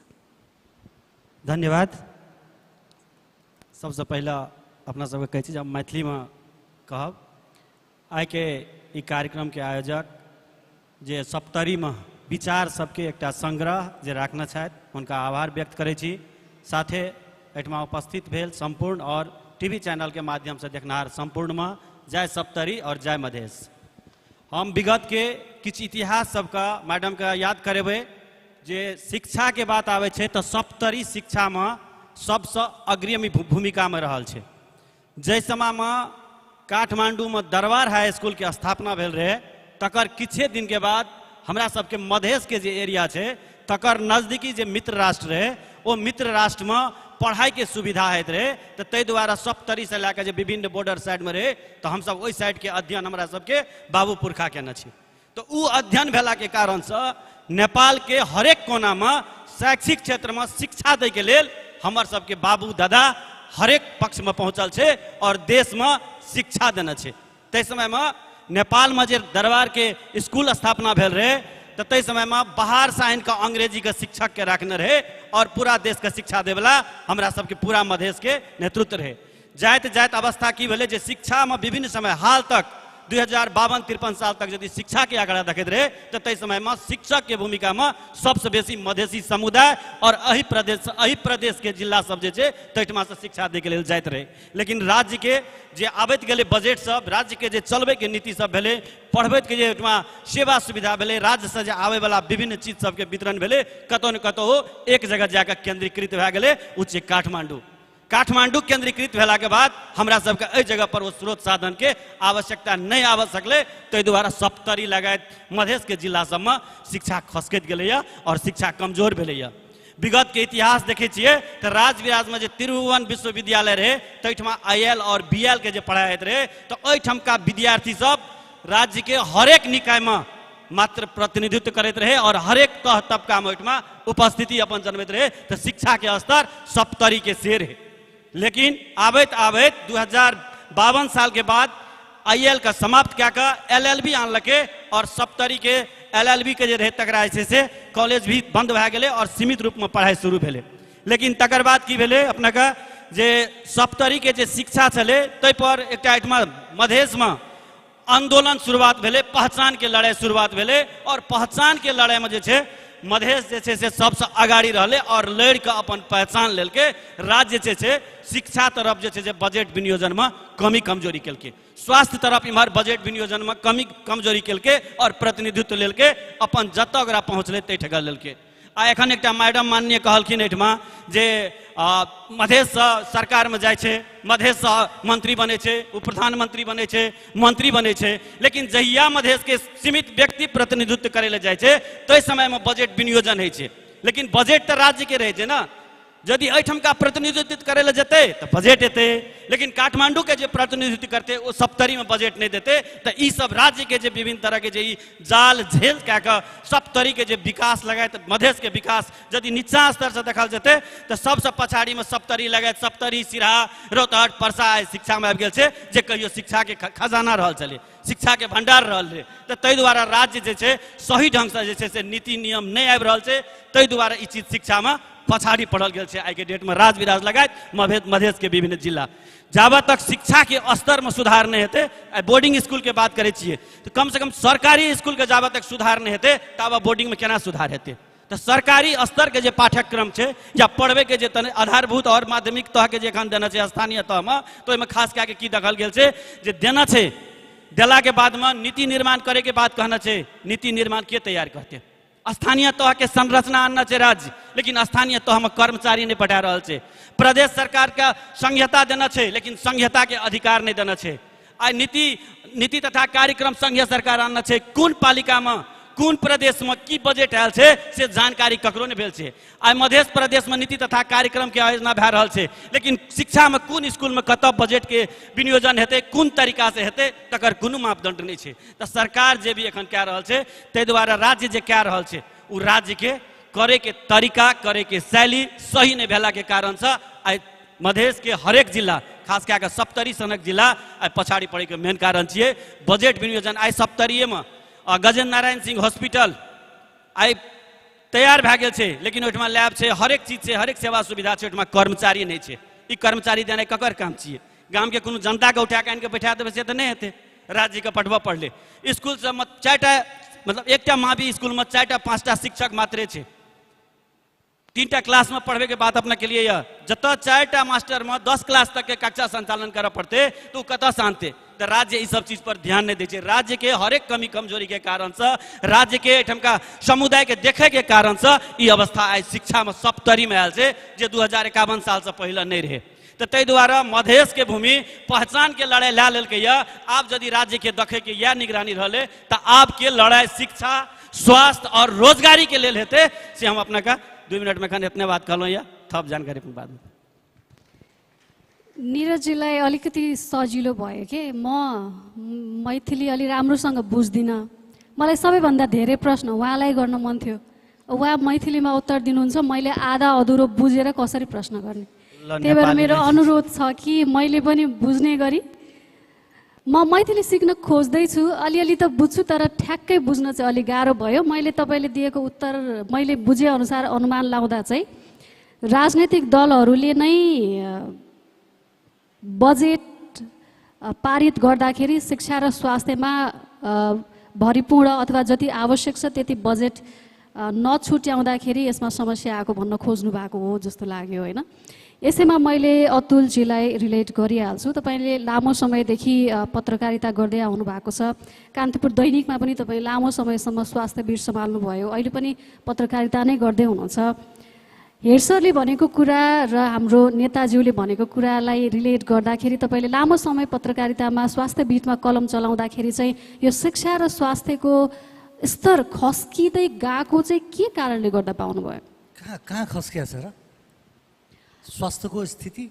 धन्यवाद। सबसँ पहिला अपना सबके कहै छी जे हम मैथिलीमे कहब। आइके ई कार्यक्रमके आयोजक जे सप्तरीमे विचार सबके एकटा संग्रह जे राखने छथि हुनका आभार व्यक्त करै छी। साथे एहिठमा उपस्थित भेल सम्पूर्ण और टीवी चैनल के माध्यम से देखनिहार सम्पूर्णमे जय सप्तरी और जय मधेश। हम विगत के किछु इतिहास सबके मैडम के याद करेबै जे शिक्षा के बात आबै छै तऽ सप्तरी शिक्षामे सबसँ अग्रणी भूमिकामे रहल छै। जाहि समयमे काठमांडूमे दरबार हाई स्कूल के स्थापना भेल रहै तकर किछे दिन के बाद हमरा सबके मधेश के जे एरिया छै तकर नजदीकी जे मित्र राष्ट्र रहे ओ मित्र राष्ट्रमे पढ़ाइके सुविधा होइत रहै, तऽ ताहि दुआरे सप्तरीसँ लए कऽ जे विभिन्न बॉर्डर साइडमे रहै, तऽ हमसब ओहि साइडके अध्ययन हमरा सबके बाबू पुरखा केने छी। तऽ ओ अध्ययन भेलाके कारणसँ नेपालके हरेक कोनामे शैक्षिक क्षेत्रमे शिक्षा दैके लेल हमर सबके बाबू दादा हरेक पक्षमे पहुँचल छै आओर देशमे शिक्षा देने छै। ताहि समयमे नेपालमे जे दरबारके स्कूल स्थापना भेल रहै, तऽ ताहि समयमे बाहरसँ आनि कऽ अंग्रेजीके शिक्षकके राखने रहै आओर पूरा देशके शिक्षा दैवला हमरा सबके पूरा मधेशके नेतृत्व रहै। जाइत जाइत अवस्था की भेलै जे शिक्षामे विभिन्न समय हाल तक 2052-53 साल तक यदि शिक्षाके आंकड़ा देखैत रहै, तऽ ताहि समयमे शिक्षकके भूमिकामे सबसँ बेसी मधेसी समुदाय आओर एहि प्रदेशके जिला सब जे छै ताहिठमासँ शिक्षा दैके लेल जाइत रहै। लेकिन राज्यके जे आबैत गेलै बजट सब, राज्यके जे चलबैके नीति सब भेलै, पढ़बैके जे ओहिठमा सेवा सुविधा भेलै, राज्यसँ जे आबैवला विभिन्न चीज सबके वितरण भेलै, कतहु ने कतहु एक जगह जाकऽ केन्द्रीकृत भए गेलै, ओ छै काठमाण्डू। काठमाण्डू केन्द्रीकृत भेलाके बाद हमरा सबके एहि जगह पर ओ स्रोत साधनके आवश्यकता नहि आबि सकलै, ताहि दुआरे सप्तरी लगायत मधेशके जिला सबमे शिक्षा खसकैत गेलैए आओर शिक्षा कमजोर भेलैए। विगतके इतिहास देखै छियै तऽ राजविराजमे जे त्रिभुवन विश्वविद्यालय रहै ताहिठमा I L आओर बी एल के जे पढ़ाइ होइत रहै, तऽ ओहिठमका विद्यार्थी सब राज्यके हरेक निकायमे मात्र प्रतिनिधित्व करैत रहै आओर हरेक तह तबकामे ओहिठमा उपस्थिति अपन जनबैत रहै, तऽ शिक्षाके स्तर सप्तरीके से रहै। लेकिन आबैत आबैत 2052 सालके बाद I L के समाप्त कए कऽ एल एल बी आनलकै आओर सप्तरीके एल एल बी के जे रहै तकरा जे छै से कॉलेज भी बन्द भए गेलै आओर सीमित रूपमे पढ़ाइ शुरू भेलै। लेकिन तकर बाद की भेलै अपनेके जे सप्तरीके जे शिक्षा छलै ताहिपर एकटा एहिठमा मधेशमे आन्दोलन शुरुआत भेलै, पहचानके लड़ाइ शुरुआत भेलै आओर पहचानके लड़ाइमे जे छै मधेश जे छै से सबसँ अगाड़ी रहलै आओर लड़ि कऽ अपन पहचान लेलकै। राज्य जे छै शिक्षा तरफ जे छै से बजट विनियोजनमे कमी कमजोरी केलकै, स्वास्थ्य तरफ इम्हर बजट विनियोजनमे कमी कमजोरी केलकै आओर प्रतिनिधित्व लेलकै, अपन जतऽ ओकरा पहुँचलै ताहि ठेका लेलकै। आ एखन एकटा मैडम माननीय कहलखिन एहिठमा जे मधेशसँ सरकारमे जाइ छै, मधेशसँ मंत्री बनै छै, ओ प्रधानमंत्री बनै छै, मंत्री बनै छै, लेकिन जहिया मधेशके सीमित व्यक्ति प्रतिनिधित्व करै लए जाइ छै ताहि समयमे बजट विनियोजन होइ छै, लेकिन बजट तऽ राज्यके रहै छै ने। यदि एहिठमका प्रतिनिधित्व करै लए जेतै तऽ बजट एतै, लेकिन काठमाण्डूके जे प्रतिनिधित्व करतै ओ सप्तरीमे बजट नहि देतै। तऽ ई सब राज्यके जे विभिन्न तरहके जे ई जाल झेल कए कऽ सप्तरीके जे विकास लगायत मधेशके विकास यदि नीचाँ स्तरसँ देखल जेतै तऽ सबसँ पछाड़ीमे सप्तरी लगायत सप्तरी, सिरहा, रौतहट, परसा आइ शिक्षामे आबि गेल छै, जे कहियो शिक्षाके खजाना रहल छलै, शिक्षाके भण्डार रहल रहै। तऽ ताहि दुआरे राज्य जे छै सही ढङ्गसँ जे छै से नीति नियम नहि आबि रहल छै, ताहि दुआरे ई चीज शिक्षामे पछाड़ी पड़ल गेल छै आइके डेटमे राजविराज लगायत मधेशके विभिन्न जिला। जाबत तक शिक्षाके स्तरमे सुधार नहि हेतै, आइ बोर्डिंग स्कूलके बात करै छियै तऽ कमसँ कम सरकारी स्कूलके जाबत तक सुधार नहि हेतै ताबत बोर्डिंगमे केना सुधार हेतै। तऽ सरकारी स्तरके जे पाठ्यक्रम छै या पढ़बैके जे तनि आधारभूत आओर माध्यमिक तहके जे एखन देने छै स्थानीय तहमे, तऽ ओहिमे खास कए कऽ की देखल गेल छै जे देना छै, देलाके बादमे नीति निर्माण करैके बात कहने छै, नीति निर्माण के तैयार करतै? स्थानीय तहके संरचना आनना छै राज्य, लेकिन स्थानीय तहमे कर्मचारी नहि पठा रहल छै। प्रदेश सरकारके संहिता देना छै, लेकिन संहिताके अधिकार नहि देना छै। आइ नीति तथा कार्यक्रम संघीय सरकार आनना छै, कोन पालिकामे कोन प्रदेशमे की बजट आयल छै से जानकारी ककरो नहि भेल छै। आइ मधेश प्रदेशमे नीति तथा कार्यक्रमके आयोजना भए रहल छै, लेकिन शिक्षामे कोन स्कूलमे कतऽ बजटके विनियोजन हेतै, कोन तरीकासँ हेतै, तकर कोनो मापदण्ड नहि छै। तऽ सरकार जे भी एखन कए रहल छै, ताहि दुआरे राज्य जे कए रहल छै ओ राज्यके करैके तरीका, करैके शैली सही नहि भेलाके कारणसँ आइ मधेशके हरेक जिला, खास कए कऽ सप्तरी सनक जिला आइ पछाड़ी पड़ैके मेन कारण छियै बजट विनियोजन। आइ सप्तरीएमे गजेन्द्र नारायण सिंह हॉस्पिटल आइ तैयार भए गेल छै, लेकिन ओहिठमा लैब छै, हरेक चीज छै, हरेक सेवा सुविधा छै, ओहिठमा कर्मचारी नहि छै। ई कर्मचारी देनाइ ककर काम छियै? गामके कोनो जनताके उठा कऽ आनि कऽ बैठा देबै से तऽ नहि हेतै, राज्यके पठबऽ पड़लै। स्कूल सबमे चारिटा, मतलब एकटा मावी स्कूलमे चारिटा पाँचटा शिक्षक मात्रे छै, 3टा क्लासमे पढ़बैके बात अपना के लिए यऽ, जतऽ 4टा मास्टरमे 10 क्लास तकके कक्षा संचालन करऽ पड़तै तऽ ओ कतऽसँ आनतै? तऽ राज्य ई सब चीज पर ध्यान नहि दै छै। राज्यके हरेक कमी कमजोरीके कारणसँ, राज्यके एहिठमका समुदायके देखैके कारणसँ ई अवस्था आइ शिक्षामे सप्तरीमे आयल छै, जे 2051 सालसँ पहिले नहि रहै। तऽ ताहि दुआरे मधेशके भूमि पहचानके लड़ाइ लए लेलकै यऽ। आब यदि राज्यके देखैके इएह निगरानी रहलै तऽ आबके लड़ाइ शिक्षा, स्वास्थ्य आओर रोजगारीके लेल हेतै। से हम अपनाके 2 मिनटमे एखन एतने बात कहलहुँ यऽ, थप जानकारी बादमे। निरजजीलाई अलिकति सजिलो भयो के, म मैथिली अलि राम्रोसँग बुझ्दिनँ, मलाई सबैभन्दा धेरै प्रश्न उहाँलाई गर्न मन थियो, उहाँ मैथिलीमा उत्तर दिनुहुन्छ, मैले आधा अधुरो बुझेर कसरी प्रश्न गर्ने। त्यही भएर मेरो अनुरोध छ कि मैले पनि बुझ्ने गरी, म मैथिली सिक्न खोज्दैछु, अलिअलि त बुझ्छु तर ठ्याक्कै बुझ्न चाहिँ अलिक गाह्रो भयो। मैले तपाईँले दिएको उत्तर मैले बुझेअनुसार अनुमान लाउँदा चाहिँ राजनैतिक दलहरूले नै बजेट पारित गर्दाखेरि शिक्षा र स्वास्थ्यमा भरिपूर्ण अथवा जति आवश्यक छ त्यति बजेट नछुट्याउँदाखेरि यसमा समस्या आएको भन्न खोज्नु भएको हो जस्तो लाग्यो होइन। यसैमा मैले अतुलजीलाई रिलेट गरिहाल्छु। तपाईँले लामो समयदेखि पत्रकारिता गर्दै आउनु भएको छ, कान्तिपुर दैनिकमा पनि तपाईँ लामो समयसम्म स्वास्थ्य बिर सम्हाल्नुभयो, अहिले पनि पत्रकारिता नै गर्दै हुनुहुन्छ। हेर सरले भनेको कुरा र हाम्रो नेताज्यूले भनेको कुरालाई रिलेट गर्दाखेरि तपाईँले लामो समय पत्रकारितामा स्वास्थ्य बिटमा कलम चलाउँदाखेरि चाहिँ यो शिक्षा र स्वास्थ्यको स्तर खस्किँदै गएको चाहिँ के कारणले गर्दा पाउनुभयो? कहाँ कहाँ खस्किया छ र स्वास्थ्यको स्थिति?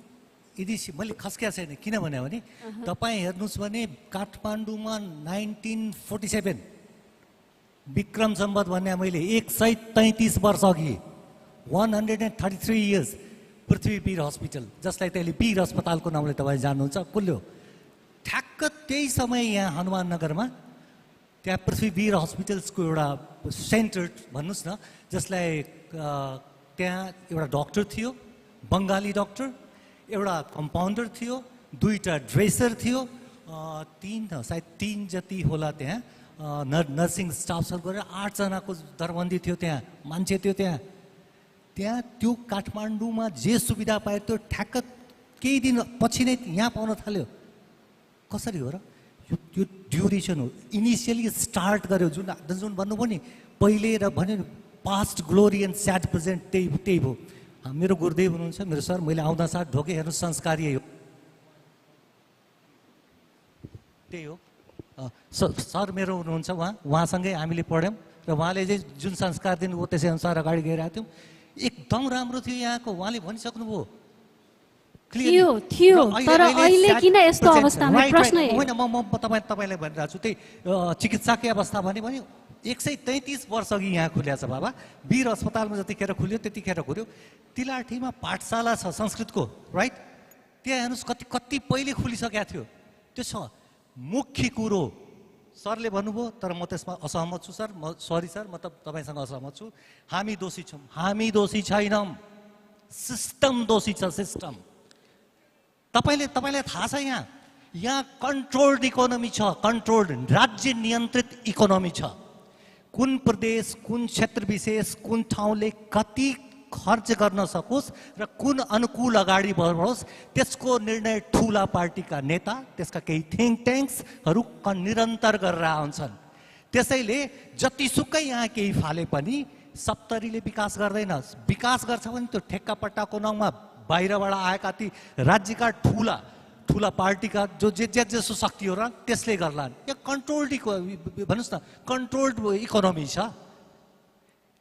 यदि मैले खस्किया छैन, किन भन्यो भने तपाईँ हेर्नुहोस् भने काठमाडौँमा 1947 विक्रम सम्वत भन्ने मैले 133 वर्ष अघि 133 इयर्स पृथ्वी वीर हस्पिटल, जसलाई त अहिले वीर अस्पतालको नामले तपाईँ जान्नुहुन्छ, खुल्यो ठ्याक्क त्यही समय यहाँ हनुमान नगरमा त्यहाँ पृथ्वी वीर हस्पिटल्सको एउटा सेन्टर भन्नुहोस् न, जसलाई त्यहाँ एउटा डक्टर थियो, बङ्गाली डक्टर, एउटा कम्पाउन्डर थियो, दुईवटा ड्रेसर थियो, सायद तीन जति होला त्यहाँ नर्सिङ स्टाफहरू गरेर 8 जनाको दरबन्दी थियो त्यहाँ, मान्छे थियो त्यहाँ। त्यहाँ त्यो काठमाडौँमा जे सुविधा पायो त्यो ठ्याक्क केही दिन पछि नै यहाँ पाउन थाल्यो। कसरी हो र? यो ड्युरेसन हो। इनिसियली स्टार्ट गर्यो जुन जुन भन्नुभयो नि पहिले र भन्यो नि past glory and sad present, त्यही त्यही भयो। मेरो गुरुदेव हुनुहुन्छ मेरो सर, मैले आउँदा साथ ढोकेँ, हेर्नु संस्कार यही हो, त्यही हो। सर मेरो हुनुहुन्छ उहाँ, उहाँसँगै हामीले पढ्यौँ र उहाँले चाहिँ जुन संस्कार दिनुभयो त्यसै अनुसार अगाडि गइरहेको थियौँ। एकदम राम्रो थियो यहाँको, उहाँले भनिसक्नुभयो। थियो थियो, तर अहिले किन यस्तो अवस्थामा प्रश्न होइन। म तपाईँलाई भनिरहेको छु त्यही चिकित्साकै अवस्था भन्यो भने 133 वर्ष अघि यहाँ खुल्या छ बाबा। वीर अस्पतालमा जतिखेर खुल्यो त्यतिखेर खुल्यो। तिलाठीमा पाठशाला छ संस्कृतको, राइट? त्यहाँ हेर्नुहोस् कति कति पहिले खुलिसकेको थियो। त्यो छ मुख्य कुरो। सरले भन्नुभयो तर म त्यसमा असहमत छु सर, म सरी सर, म त तपाईँसँग असहमत छु। हामी दोषी छौँ? हामी दोषी छैनौँ, सिस्टम दोषी छ, सिस्टम। तपाईँलाई थाहा छ यहाँ यहाँ कन्ट्रोल्ड इकोनोमी छ, कन्ट्रोल्ड राज्य नियन्त्रित इकोनोमी छ। कुन प्रदेश, कुन क्षेत्र विशेष, कुन ठाउँले कति खर्च गर्न सकोस् र कुन अनुकूल अगाडि बढोस् त्यसको निर्णय ठुला पार्टीका नेता, त्यसका केही थिङ्क ट्याङ्क्सहरू निरन्तर गरेर आउँछन्। त्यसैले जतिसुकै यहाँ केही फाले पनि सप्तरीले विकास गर्दैन। विकास गर्छ भने त्यो ठेक्कापट्टाको नाउँमा बाहिरबाट आएका ती राज्यका ठुला ठुला पार्टीका जो जे जे जसो शक्ति हो र त्यसले गर्लान्। यो कन्ट्रोल्ड भन्नुहोस् न, कन्ट्रोल्ड इकोनोमी छ।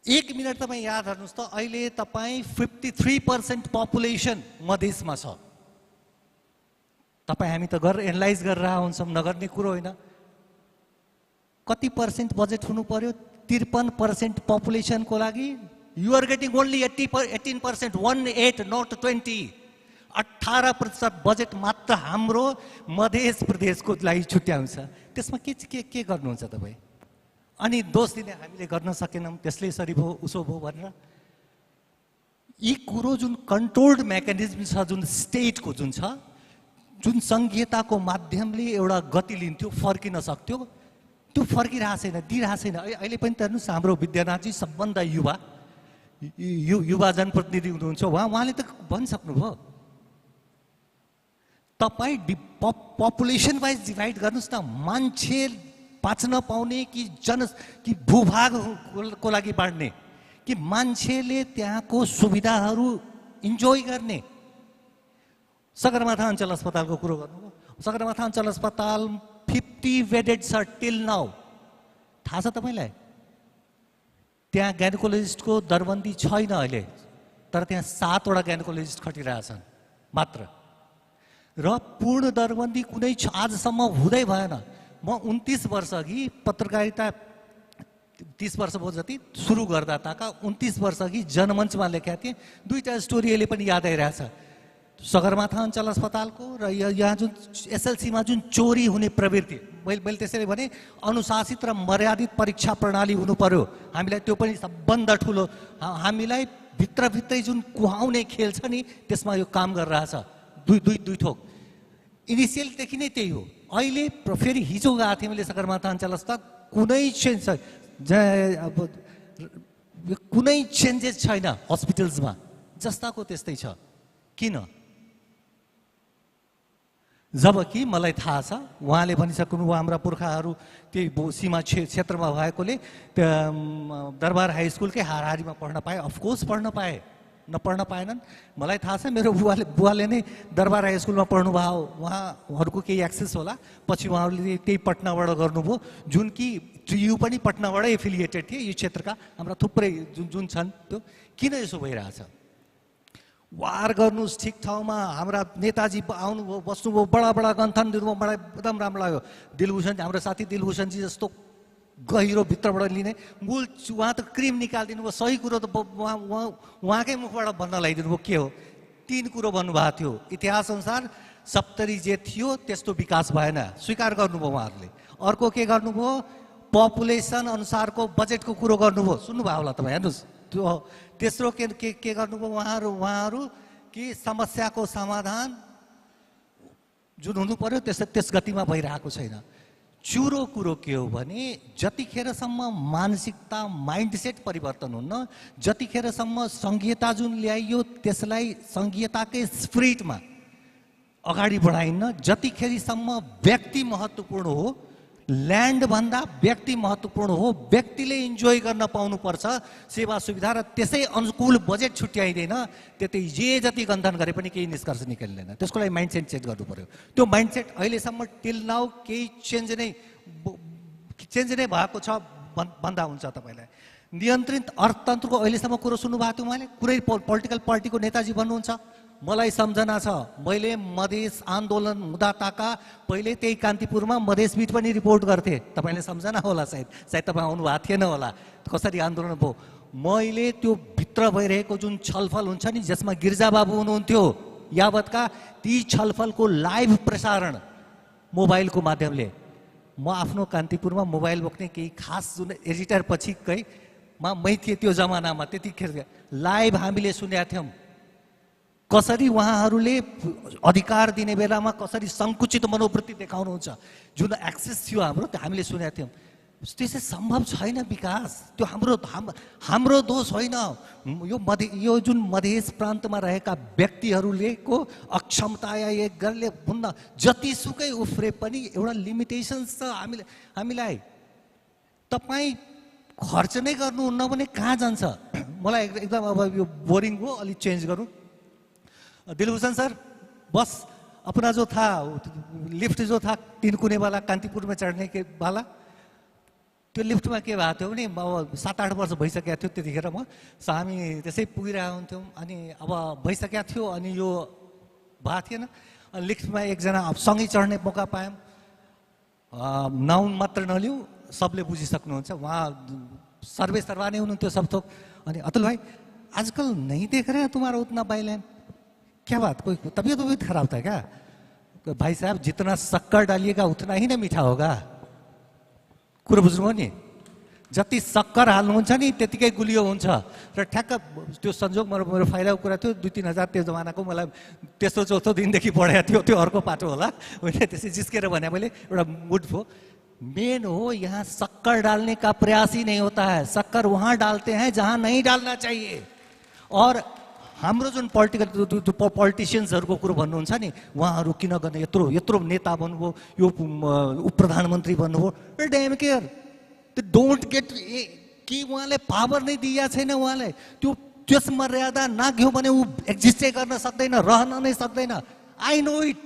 एक मिनट तपाईँ याद गर्नुहोस् त, अहिले तपाईँ 53% पपुलेसन मधेसमा छ। तपाईँ हामी त गरेर एनालाइज गरेर हुन्छौँ, नगर्ने कुरो होइन। कति पर्सेन्ट बजेट हुनु पर्यो? 53% पपुलेसनको लागि। You are getting only 18%, 18 not 20। 18% budget मात्र हाम्रो मधेस प्रदेशको लागि छुट्याउँछ। त्यसमा के के के गर्नुहुन्छ तपाईँ? अनि दोष दिने हामीले गर्न सकेनौँ, त्यसले यसरी भयो उसो भयो भनेर। यी कुरो जुन कन्ट्रोल्ड मेकानिजम छ, जुन स्टेटको जुन छ, जुन सङ्घीयताको माध्यमले एउटा गति लिन्थ्यो, फर्किन सक्थ्यो, त्यो फर्किरहेको छैन, दिइरहेको छैन। अहिले पनि त हेर्नुहोस्, हाम्रो विद्यानाथजी सबभन्दा युवा युवा जनप्रतिनिधि हुनुहुन्छ, उहाँले त भनिसक्नुभयो। तपाईँ पपुलेसन वाइज डिभाइड गर्नुहोस् न, मान्छे बाँच्न पाउने कि जन कि भूभागको लागि बाँड्ने कि मान्छेले त्यहाँको सुविधाहरू इन्जोय गर्ने। सगरमाथा अञ्चल अस्पतालको कुरो गर्नुभयो। सगरमाथा अञ्चल अस्पताल 50 बेडेड छ टिल now, थाहा छ तपाईँलाई? त्यहाँ गाइनोकोलोजिस्टको दरबन्दी छैन अहिले, तर त्यहाँ 7 वटा गाइनोकोलोजिस्ट खटिरहेछन् मात्र। र पूर्ण दरबन्दी कुनै आजसम्म हुँदै भएन। म 29 वर्ष अघि पत्रकारिता 30 वर्ष भयो जति सुरु गर्दा ताका 29 वर्ष अघि जनमञ्चमा लेखेका थिएँ। दुईवटा स्टोरी अहिले पनि याद आइरहेछ, सगरमाथा अञ्चल अस्पतालको र यहाँ जुन एसएलसीमा जुन चोरी हुने प्रवृत्ति। मैले त्यसरी भने अनुशासित र मर्यादित परीक्षा प्रणाली हुनु पर्यो हामीलाई, त्यो पनि सबभन्दा ठुलो हामीलाई भित्रभित्रै जुन कुहाउने खेल छ नि त्यसमा यो काम गरिरहेछ। दुई दुई दुई थोक इनिसियलदेखि नै त्यही हो। अहिले फेरि हिजो गएको थिएँ मैले सगरमाथा अञ्चल अस्पताल, कुनै चेन्ज अब कुनै चेन्जेस छैन हस्पिटल्समा, जस्ताको त्यस्तै छ। किन? जबकि मलाई थाहा छ उहाँले भनिसक्नु, हाम्रा पुर्खाहरू त्यही सीमा क्षेत्रमा भएकोले दरबार हाई स्कुलकै हाराहारीमा पढ्न पाए, अफकोर्स पढ्न पाए, नपढ्न पाएनन्। मलाई थाहा छ मेरो बुवाले नै दरबार हाई स्कुलमा पढ्नुभयो, उहाँहरूको केही एक्सेस होला, पछि उहाँहरूले त्यही पटनाबाट गर्नुभयो, जुन कि ट्रियु पनि पटनाबाटै एफिलिएटेड थिए। यो क्षेत्रका हाम्रा थुप्रै जुन जुन छन् त्यो किन यसो भइरहेछ? वार गर्नुहोस् ठिक ठाउँमा। हाम्रा नेताजी आउनुभयो, बस्नुभयो, बडा बडा गन्थन दिनुभयो, मलाई एकदम राम्रो लाग्यो। दिलभूषण, हाम्रो साथी दिलभूषणजी जस्तो गहिरो भित्रबाट लिने मूल उहाँ त क्रिम निकालिदिनु भयो, सही कुरो त उहाँ उहाँकै मुखबाट भन्न लगाइदिनु भयो। के हो? तीन कुरो भन्नुभएको थियो। इतिहास अनुसार सप्तरी जे थियो त्यस्तो विकास भएन, स्वीकार गर्नुभयो उहाँहरूले। अर्को के गर्नुभयो? पपुलेसन अनुसारको बजेटको कुरो गर्नुभयो, सुन्नुभयो होला तपाईँ, हेर्नुहोस्। त्यो तेस्रो के के के गर्नुभयो उहाँहरू कि समस्याको समाधान जुन हुनु पर्यो त्यस गतिमा भइरहेको छैन। चुरो कुरो के हो भने जतिखेरसम्म मानसिकता माइन्डसेट परिवर्तन हुन्न, जतिखेरसम्म सङ्घीयता जुन ल्याइयो त्यसलाई सङ्घीयताकै स्पिरिटमा अगाडि बढाइन्न, जतिखेरसम्म व्यक्ति महत्त्वपूर्ण हो, ल्यान्डभन्दा व्यक्ति महत्त्वपूर्ण हो, व्यक्तिले इन्जोय गर्न पाउनुपर्छ सेवा सुविधा र त्यसै अनुकूल बजेट छुट्याइँदैन, त्यति जे जति गन्थन गरे पनि केही निष्कर्ष निकालिँदैन। त्यसको लागि माइन्डसेट चेन्ज गर्नु पर्यो। त्यो माइन्डसेट अहिलेसम्म टिल now केही चेन्ज नै भएको छ भन्दा हुन्छ तपाईँलाई। नियन्त्रित अर्थतन्त्रको अहिलेसम्म कुरो सुन्नुभएको थियो उहाँले? कुनै पोलिटिकल पार्टीको नेताजी भन्नुहुन्छ? मलाई सम्झना छ, मैले मधेस आन्दोलन हुँदा ताका पहिले त्यही कान्तिपुरमा मधेस बिट पनि रिपोर्ट गर्थेँ, तपाईँले सम्झना होला, सायद सायद तपाईँ आउनु भएको थिएन होला, कसरी आन्दोलन भयो। मैले त्यो भित्र भइरहेको जुन छलफल हुन्छ नि, जसमा गिरिजाबाबु हुनुहुन्थ्यो यावतका, ती छलफलको लाइभ प्रसारण मोबाइलको माध्यमले, म आफ्नो कान्तिपुरमा मोबाइल बोक्ने केही खास जुन एडिटर पछिकै मै थिएँ त्यो जमानामा, त्यतिखेर लाइभ हामीले सुनेका थियौँ कसरी उहाँहरूले अधिकार दिने बेलामा कसरी सङ्कुचित मनोवृत्ति देखाउनुहुन्छ, जुन एक्सेस थियो हाम्रो त्यो हामीले सुनेका थियौँ। त्यसै सम्भव छैन विकास, त्यो हाम्रो हाम्रो दोष होइन। यो जुन मधेस प्रान्तमा रहेका व्यक्तिहरूले को अक्षमता या एक गरले हुन्न, जतिसुकै उफ्रे पनि एउटा लिमिटेसन्स छ हामीलाई। तपाईँ खर्च नै गर्नुहुन्न भने कहाँ जान्छ? मलाई एकदम अब यो बोरिङ हो, अलिक चेन्ज गरौँ। दिलभूषण सर, बस अपना जो था लिफ्ट जो था तीन कुने वाला कान्तिपुर में चढ़ने के वाला, त्यो लिफ्टमा के भएको थियो भने अब 7-8 वर्ष भइसकेको थियो त्यतिखेर म, हामी त्यसै पुगिरहेको हुन्थ्यौँ, अनि अब भइसकेको थियो, अनि यो भएको थिएन। अनि लिफ्टमा एकजना सँगै चढ्ने मौका पायौँ, नाउन मात्र नलिउँ, सबले बुझिसक्नुहुन्छ, उहाँ सर्वे सर्वा नै हुनुहुन्थ्यो सब थोक। अनि अतुल भाइ आजकल नहीं देख रहे हैं तुम्हारा उतना बाइलाइन, क्या बात, कोई तबीयत उबीयत खराब था क्या? भाई साहब जितना शक्कर डालिएगा उतना ही ना मीठा होगा। कुरो बुझ्नुभयो नि, जति शक्कर हाल्नुहुन्छ नि त्यतिकै गुलियो हुन्छ। र ठ्याक्क त्यो संजोग मेरो फाइदाको कुरा थियो, 2-3 हजार त्यो जमानाको, मलाई तेस्रो चौथो दिनदेखि बढाएको थियो, त्यो अर्को पाटो होला, होइन त्यसै जिस्केर भने मैले एउटा मुड भयो। मेन हो यहाँ शक्कर डालने का प्रयास ही नहीं होता है, शक्कर वहाँ डालते हैं जहाँ नहीं डालना चाहिए। और हाम्रो जुन पोलिटिकल पोलिटिसियन्सहरूको कुरो भन्नुहुन्छ नि, उहाँहरू किन गर्ने, यत्रो यत्रो नेता भन्नुभयो, यो उप प्रधानमन्त्री भन्नुभयो, ड्याम केयर, त्यो don't get कि उहाँले पावर नै दिएको छैन उहाँलाई, त्यो त्यस मर्यादा नाघ्यो भने ऊ एक्जिस्टै गर्न सक्दैन, रहन नै सक्दैन। I know it.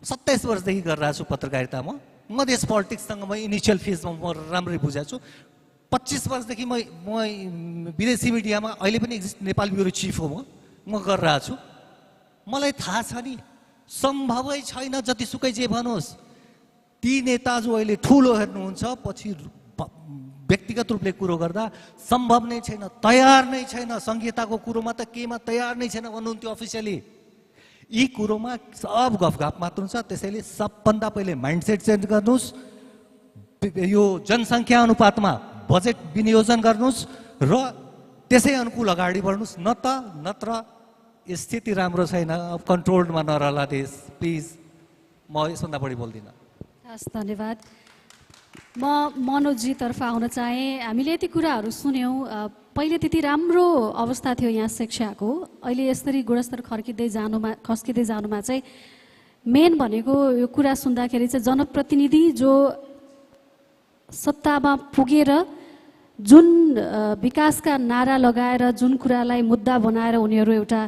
27 वर्षदेखि गरिरहेको छु पत्रकारिता म, मधेस पोलिटिक्ससँग म इनिसियल फेजमा म राम्ररी बुझाएको छु। 25 वर्षदेखि म विदेशी मिडियामा अहिले पनि एक्जिस्ट नेपाल ब्युरो चिफ हो, म गरिरहेको छु। मलाई थाहा छ नि सम्भवै छैन, जतिसुकै जे भनोस्। ती नेता जो अहिले ठुलो हेर्नुहुन्छ, पछि व्यक्तिगत रूपले कुरो गर्दा सम्भव नै छैन, तयार नै छैन, संहिताको कुरोमा त केमा तयार नै छैन भन्नुहुन्थ्यो अफिसियली। यी कुरोमा सब गफगाफ मात्र हुन्छ। त्यसैले सबभन्दा पहिले माइन्डसेट चेन्ज गर्नुहोस्, यो जनसङ्ख्या अनुपातमा बजेट विनियोजन गर्नुहोस् र त्यसै अनुकूल अगाडि बढ्नुहोस्, न त नत्र स्थिति राम्रो छैन, कन्ट्रोलमा नरहला देश। प्लिज, म यसभन्दा बढी बोल्दिनँ। हस्, धन्यवाद। म मनोजजीतर्फ आउन चाहेँ। हामीले यति कुराहरू सुन्यौँ, पहिले त्यति राम्रो अवस्था थियो यहाँ शिक्षाको, अहिले यसरी गुणस्तर खर्किँदै जानुमा खस्किँदै जानुमा चाहिँ मेन भनेको यो कुरा सुन्दाखेरि चाहिँ जनप्रतिनिधि जो सत्तामा पुगेर जुन विकासका नारा लगाएर जुन कुरालाई मुद्दा बनाएर उनीहरू एउटा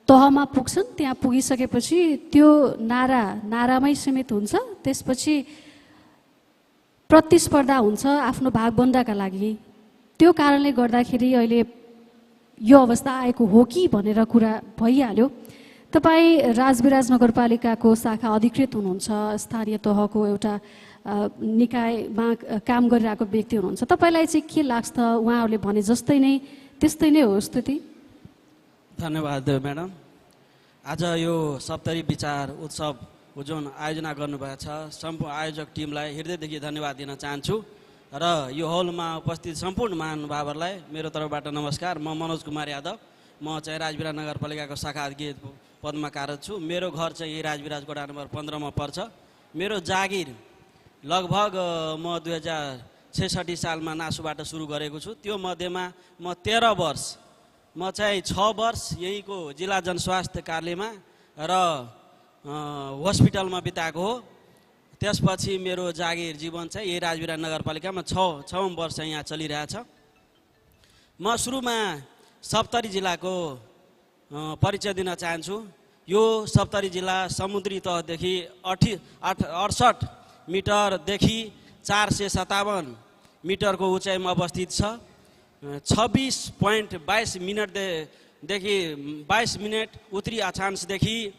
तहमा पुग्छन्, त्यहाँ पुगिसकेपछि त्यो नारा नारामै सीमित हुन्छ। त्यसपछि प्रतिस्पर्धा हुन्छ आफ्नो भागबन्दाका लागि। त्यो कारणले गर्दाखेरि अहिले यो अवस्था आएको हो कि भनेर कुरा भइहाल्यो। तपाईँ राजविराज नगरपालिकाको शाखा अधिकृत हुनुहुन्छ, स्थानीय तहको एउटा निकायमा काम गरिरहेको व्यक्ति हुनुहुन्छ। तपाईँलाई चाहिँ के लाग्छ, उहाँहरूले भने जस्तै नै त्यस्तै नै हो स्थिति? धन्यवाद म्याडम। आज यो सप्तरी विचार उत्सवको जुन आयोजना गर्नुभएको छ, सम्पूर्ण आयोजक टिमलाई हृदयदेखि धन्यवाद दिन चाहन्छु र यो हलमा उपस्थित सम्पूर्ण महानुभावहरूलाई मेरो तर्फबाट नमस्कार। म मनोज कुमार यादव, म चाहिँ राजविराज नगरपालिकाको शाखा अधिकृत पदमा कार्यरत छु। मेरो घर चाहिँ यही राजविराज वडा नम्बर 15 मा पर्छ। मेरो जागिर लगभग म 2066 सालमा नासुबाट सुरु गरेको छु। त्यो मध्येमा म 13 वर्ष, म चाहिँ 6 वर्ष यहीँको जिल्ला जनस्वास्थ्य कार्यालयमा र हस्पिटलमा बिताएको हो। त्यसपछि मेरो जागिर जीवन चाहिँ यही राजविराज नगरपालिकामा 6 वर्ष यहाँ चलिरहेछ। म सुरुमा सप्तरी जिल्लाको परिचय दिन चाहन्छु। यो सप्तरी जिल्ला समुद्री तहदेखि 68 मिटरदेखि 457 मिटरको उचाइमा अवस्थित छ। 26.22 मिनटदेखि 22 मिनट उत्तरी अक्षांशदेखि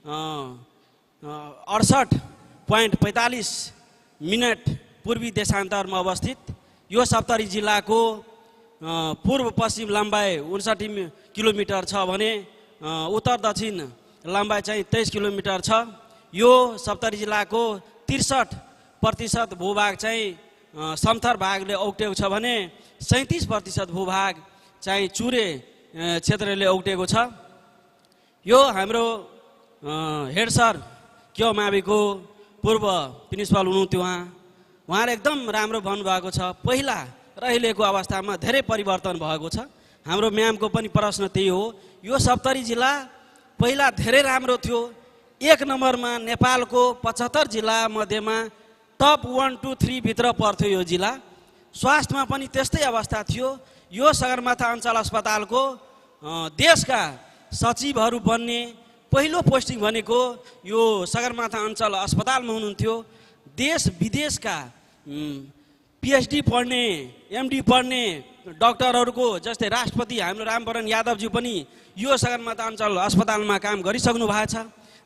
68.45 मिनट पूर्वी देशान्तरमा अवस्थित। यो सप्तरी जिल्लाको पूर्व पश्चिम लम्बाइ 59 किलोमिटर छ भने उत्तर दक्षिण लम्बाइ चाहिँ 23 किलोमिटर छ। यो सप्तरी जिल्लाको 63% भूभाग चाहिँ समथर भागले ओगटेको छ भने 37% भूभाग चाहिँ चुरे क्षेत्रले ओगटेको छ। यो हाम्रो हेड सर क्यो माविको पूर्व प्रिन्सिपल हुनुहुन्थ्यो, उहाँले एकदम राम्रो भन्नुभएको छ। पहिला र अहिलेको अवस्थामा धेरै परिवर्तन भएको छ। हाम्रो म्यामको पनि प्रश्न त्यही हो। यो सप्तरी जिल्ला पहिला धेरै राम्रो थियो। 1 नम्बरमा नेपालको 75 जिल्ला मध्येमा टप 1, 2, 3 भित्र पर्थ्यो यो जिल्ला। स्वास्थ्यमा पनि त्यस्तै अवस्था थियो। यो सगरमाथा अञ्चल अस्पतालको देशका सचिवहरू बन्ने पहिलो पोस्टिङ भनेको यो सगरमाथा अञ्चल अस्पतालमा हुनुहुन्थ्यो। देश विदेशका पिएचडी पढ्ने, एमडी पढ्ने डाक्टरहरूको, जस्तै राष्ट्रपति हाम्रो रामवरण यादवज्यू पनि यो सगरमाथा अञ्चल अस्पतालमा काम गरिसक्नु भएको छ।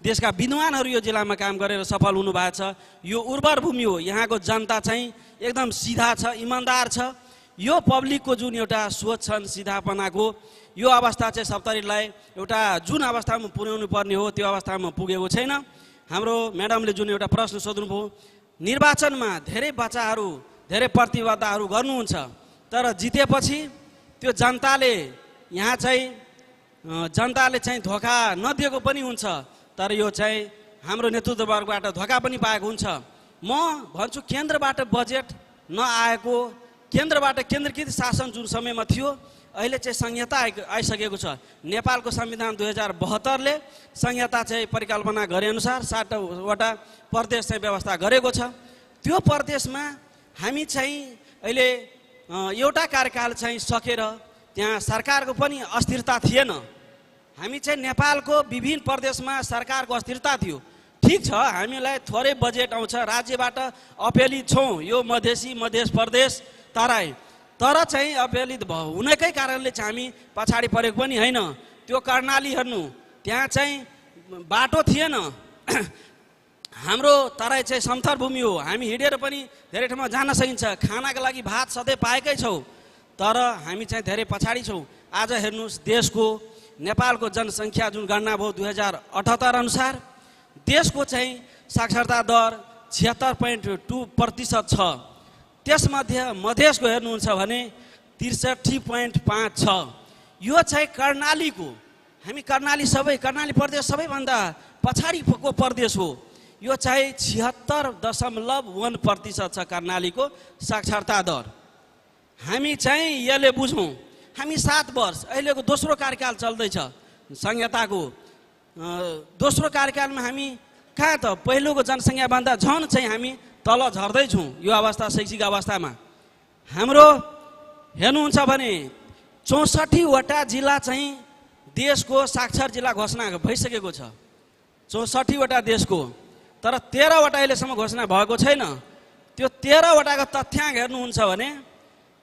देशका विद्वानहरू यो जिल्लामा काम गरेर सफल हुनुभएको छ। यो उर्वर भूमि हो। यहाँको जनता चाहिँ एकदम सिधा छ, इमान्दार छ। यो पब्लिकको जुन एउटा सोच छन् सिधापनाको, यो अवस्था चाहिँ सप्तरीलाई एउटा जुन अवस्थामा पुर्याउनु पर्ने हो त्यो अवस्थामा पुगेको छैन। हाम्रो म्याडमले जुन एउटा प्रश्न सोध्नुभयो, निर्वाचनमा धेरै बच्चाहरू, धेरै प्रतिबद्धताहरू गर्नुहुन्छ, तर जितेपछि त्यो जनताले यहाँ चाहिँ जनताले चाहिँ धोका नदिएको पनि हुन्छ, तर यो चाहिँ हाम्रो नेतृत्ववर्गबाट धोका पनि पाएको हुन्छ। म भन्छु केन्द्रबाट बजेट नआएको, केन्द्रबाट केन्द्रीकृत शासन जुन समयमा थियो अहिले चाहिँ संहिता आइसकेको छ। नेपालको संविधान 2072ले संहिता चाहिँ परिकल्पना गरे अनुसार 7वटा प्रदेश चाहिँ व्यवस्था गरेको छ। त्यो प्रदेशमा हामी चाहिँ अहिले एउटा कार्यकाल चाहिँ सकेर त्यहाँ सरकारको पनि अस्थिरता थिएन। हामी चाहिँ नेपालको विभिन्न प्रदेशमा सरकारको अस्थिरता थियो। ठिक छ, हामीलाई थोरै बजेट आउँछ, राज्यबाट अपहेलित छौँ, यो मधेसी, मधेस प्रदेश, तराई, तर चाहिँ अपहेलित हुनकै कारणले चाहिँ हामी पछाडि परेको पनि होइन। त्यो कर्णाली हेर्नु, त्यहाँ चाहिँ बाटो थिएन। हाम्रो तराई चाहिँ समथर भूमि हो, हामी हिँडेर पनि धेरै ठाउँमा जान सकिन्छ, खानाको लागि भात सधैँ पाएकै छौँ, तर हामी चाहिँ धेरै पछाडि छौँ। आज हेर्नुहोस् देशको नेपालको जनसङ्ख्या जुन गणना भयो 2078 अनुसार देशको चाहिँ साक्षरता दर 76.2% छ। त्यसमध्ये मधेसको हेर्नुहुन्छ भने 63.5 छ। यो चाहिँ कर्णालीको, हामी कर्णाली सबै कर्णाली प्रदेश सबैभन्दा पछाडिको प्रदेश हो। यो चाहिँ 76.1% छ कर्णालीको साक्षरता दर। हामी चाहिँ यसले बुझौँ, हामी 7 वर्ष अहिलेको दोस्रो कार्यकाल चल्दैछ संहिताको, दोस्रो कार्यकालमा हामी कहाँ त पहिलोको जनसङ्ख्याभन्दा झन् चाहिँ हामी तल झर्दैछौँ। यो अवस्था शैक्षिक अवस्थामा हाम्रो हेर्नुहुन्छ भने 64वटा जिल्ला चाहिँ देशको साक्षर जिल्ला घोषणा भइसकेको छ, 64वटा देशको, तर 13वटा अहिलेसम्म घोषणा भएको छैन। त्यो 13वटाको तथ्याङ्क हेर्नुहुन्छ भने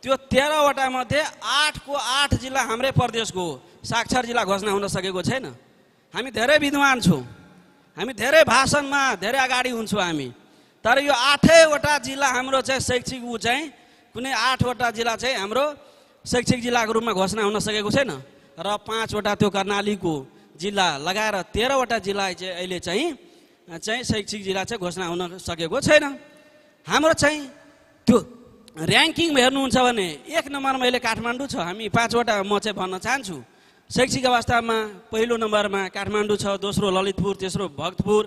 त्यो 13वटा मध्ये 8को 8 जिल्ला हाम्रै प्रदेशको हो, साक्षर जिल्ला घोषणा हुन सकेको छैन। हामी धेरै विद्वान छौँ, हामी धेरै भाषणमा धेरै अगाडि हुन्छौँ हामी, तर यो 8वटा जिल्ला हाम्रो चाहिँ शैक्षिक ऊ चाहिँ कुनै 8वटा जिल्ला चाहिँ हाम्रो शैक्षिक जिल्लाको रूपमा घोषणा हुन सकेको छैन र 5वटा त्यो कर्णालीको जिल्ला लगाएर 13वटा जिल्ला चाहिँ अहिले चाहिँ चाहिँ शैक्षिक जिल्ला चाहिँ घोषणा हुन सकेको छैन। हाम्रो चाहिँ त्यो र्याङ्किङमा हेर्नुहुन्छ भने 1 नम्बरमा अहिले काठमाडौँ छ। हामी 5वटा म चाहिँ भन्न चाहन्छु। शैक्षिक अवस्थामा पहिलो नम्बरमा काठमाडौँ छ, दोस्रो ललितपुर, तेस्रो भक्तपुर,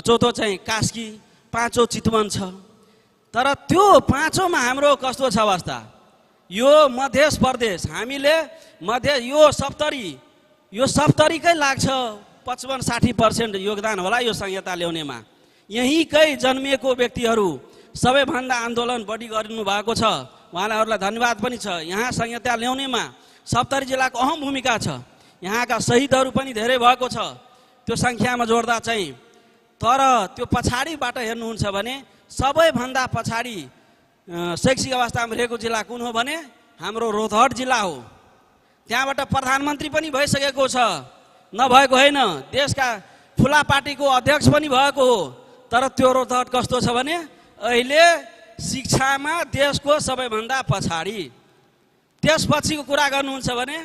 चौथो चाहिँ कास्की, पाँचौँ चितवन छ। तर त्यो पाँचौँमा हाम्रो कस्तो छ अवस्था? यो मधेस प्रदेश, हामीले मध्य यो सप्तरी, यो सप्तरीकै लाग्छ 55-60% योगदान होला यो संहिता ल्याउनेमा। यहीँकै जन्मिएको व्यक्तिहरू सबैभन्दा आन्दोलन बढी गर्नु भएको छ, उहाँहरूलाई धन्यवाद पनि छ। यहाँ संहिता ल्याउनेमा सप्तरी जिल्लाको अहम भूमिका छ, यहाँका शहीदहरू पनि धेरै भएको छ त्यो सङ्ख्यामा जोड्दा चाहिँ। तर त्यो पछाडिबाट हेर्नुहुन्छ भने सबैभन्दा पछाडि शैक्षिक अवस्थामा रहेको जिल्ला कुन हो भने हाम्रो रौतहट जिल्ला हो। त्यहाँबाट प्रधानमन्त्री पनि भइसकेको छ, नभएको होइन, देशका ठुला पार्टीको अध्यक्ष पनि भएको हो। तर त्यो रौतहट कस्तो छ भने अहिले शिक्षामा देशको सबैभन्दा पछाडि। त्यसपछिको कुरा गर्नुहुन्छ भने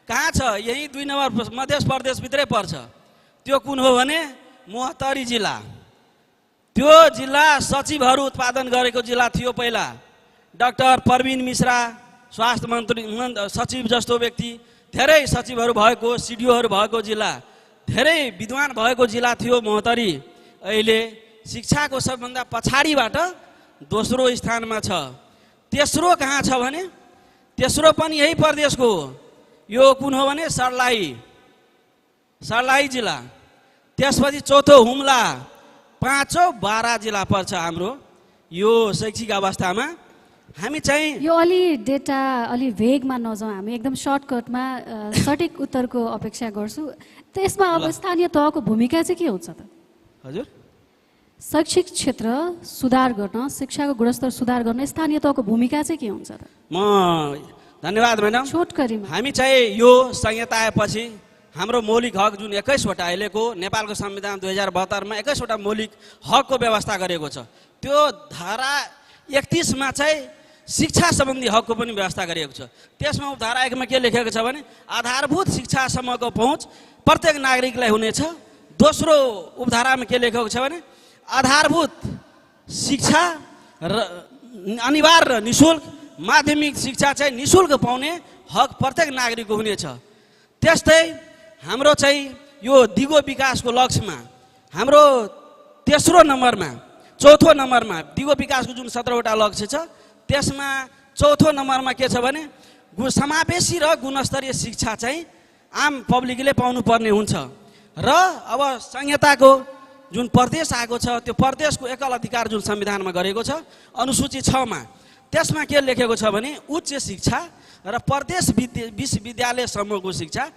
कहाँ छ? यही 2 नम्बर मध्य प्रदेशभित्रै पर्छ। त्यो कुन हो भने मोहतरी जिल्ला। त्यो जिल्ला सचिवहरू उत्पादन गरेको जिल्ला थियो पहिला। डाक्टर प्रवीण मिश्रा स्वास्थ्य मन्त्री सचिव जस्तो व्यक्ति, धेरै सचिवहरू भएको, सिडिओहरू भएको जिल्ला, धेरै विद्वान भएको जिल्ला थियो मोहतरी। अहिले शिक्षाको सबभन्दा पछाडिबाट दोस्रो स्थानमा छ। तेस्रो कहाँ छ भने तेस्रो पनि यही प्रदेशको हो। यो कुन हो भने सर्लाही, सर्लाही जिल्ला। त्यसपछि चौथो हुम्ला, पाँचौँ बारा जिल्ला पर्छ हाम्रो यो शैक्षिक अवस्थामा। हामी चाहिँ यो अलि डेटा अलि भेगमा नजाउँ, हामी एकदम सर्टकटमा सठिक उत्तरको अपेक्षा गर्छु। त्यसमा अब स्थानीय तहको भूमिका चाहिँ के हुन्छ त? हजुर, शैक्षिक क्षेत्र सुधार गर्न, शिक्षाको गुणस्तर सुधार गर्न स्थानीय तहको भूमिका चाहिँ के हुन्छ त? म धन्यवाद म्याडम। छोटकरीमा हामी चाहिँ यो संहिता आएपछि हाम्रो मौलिक हक जुन 21वटा अहिलेको नेपालको संविधान 2072मा 21वटा मौलिक हकको व्यवस्था गरेको छ, त्यो धारा 31मा चाहिँ शिक्षा सम्बन्धी हकको पनि व्यवस्था गरिएको छ। त्यसमा उपधारा 1मा के लेखेको छ भने आधारभूत शिक्षासम्मको पहुँच प्रत्येक नागरिकलाई हुनेछ। दोस्रो उपधारामा के लेखेको छ भने आधारभूत शिक्षा र अनिवार्य र निःशुल्क माध्यमिक शिक्षा चाहिँ निःशुल्क पाउने हक प्रत्येक नागरिकको हुनेछ। त्यस्तै हाम्रो चाहिँ यो दिगो विकासको लक्ष्यमा हाम्रो तेस्रो नम्बरमा, चौथो नम्बरमा दिगो विकासको जुन 17वटा लक्ष्य छ त्यसमा चौथो नम्बरमा के छ भने समावेशी र गुणस्तरीय शिक्षा चाहिँ आम पब्लिकले पाउनुपर्ने हुन्छ। र अब संहिताको जुन प्रदेश आएको छ त्यो प्रदेशको एकल अधिकार जुन संविधानमा गरेको छ अनुसूची 6मा, त्यसमा के लेखेको छ भने उच्च शिक्षा र प्रदेश विश्वविद्यालयसम्मको शिक्षा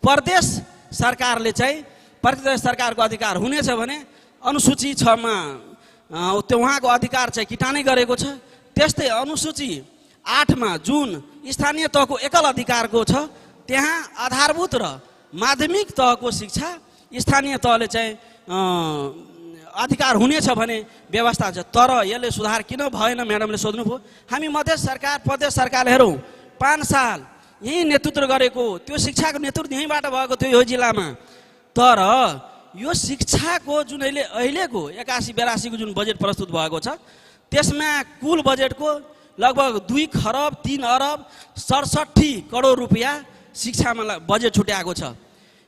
प्रदेश सरकारले चाहिँ प्रदेश सरकारको अधिकार हुनेछ भने अनुसूची 6मा त्यो उहाँको अधिकार चाहिँ किटानै गरेको छ। त्यस्तै अनुसूची 8मा जुन स्थानीय तहको एकल अधिकारको छ त्यहाँ आधारभूत र माध्यमिक तहको शिक्षा स्थानीय तहले चाहिँ अधिकार हुनेछ भने व्यवस्था छ। तर यसले सुधार किन भएन म्याडमले सोध्नुभयो। हामी मधेस सरकार प्रदेश सरकार हेरौँ, 5 साल यहीँ नेतृत्व गरेको, त्यो शिक्षाको नेतृत्व यहीँबाट भएको थियो यो जिल्लामा। तर यो शिक्षाको जुन अहिलेको 81-82 को जुन बजेट प्रस्तुत भएको छ त्यसमा कुल बजेटको लगभग 2 खरब 3 अरब 67 करोड रुपियाँ शिक्षामा बजेट छुट्याएको छ।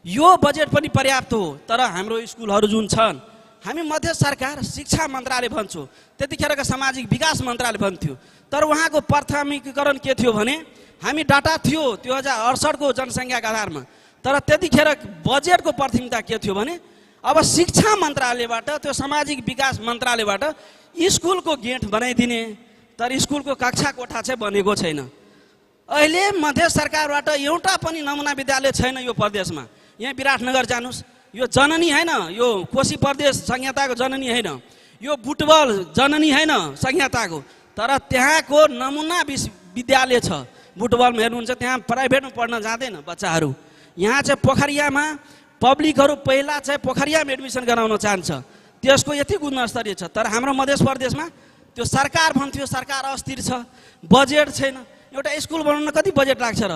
यो बजेट पनि पर्याप्त हो। तर हाम्रो स्कुलहरू जुन छन्, हामी मध्य सरकार शिक्षा मन्त्रालय भन्छौँ, त्यतिखेरको सामाजिक विकास मन्त्रालय भन्थ्यो, तर उहाँको प्राथमिकीकरण के थियो भने हामी डाटा थियो 2068 को जनसङ्ख्याको आधारमा, तर त्यतिखेर बजेटको प्राथमिकता के थियो भने अब शिक्षा मन्त्रालयबाट त्यो सामाजिक विकास मन्त्रालयबाट स्कुलको गेट बनाइदिने, तर स्कुलको कक्षा कोठा चाहिँ बनेको छैन। अहिले मध्य सरकारबाट एउटा पनि नमुना विद्यालय छैन यो प्रदेशमा। यहाँ विराटनगर जानुहोस्, यो जननी होइन, यो कोशी प्रदेश संहिताको जननी होइन, यो बुटवल जननी होइन संहिताको, तर त्यहाँको नमुना विद्यालय छ। बुटवलमा हेर्नुहुन्छ त्यहाँ प्राइभेटमा पढ्न जाँदैन बच्चाहरू। यहाँ चाहिँ पोखरियामा पब्लिकहरू पहिला चाहिँ पोखरियामा एडमिसन गराउन चाहन्छ, त्यसको यति गुणस्तरीय छ। तर हाम्रो मध्य प्रदेशमा त्यो सरकार भन्थ्यो, सरकार अस्थिर छ, बजेट छैन, एउटा स्कुल बनाउन कति बजेट लाग्छ र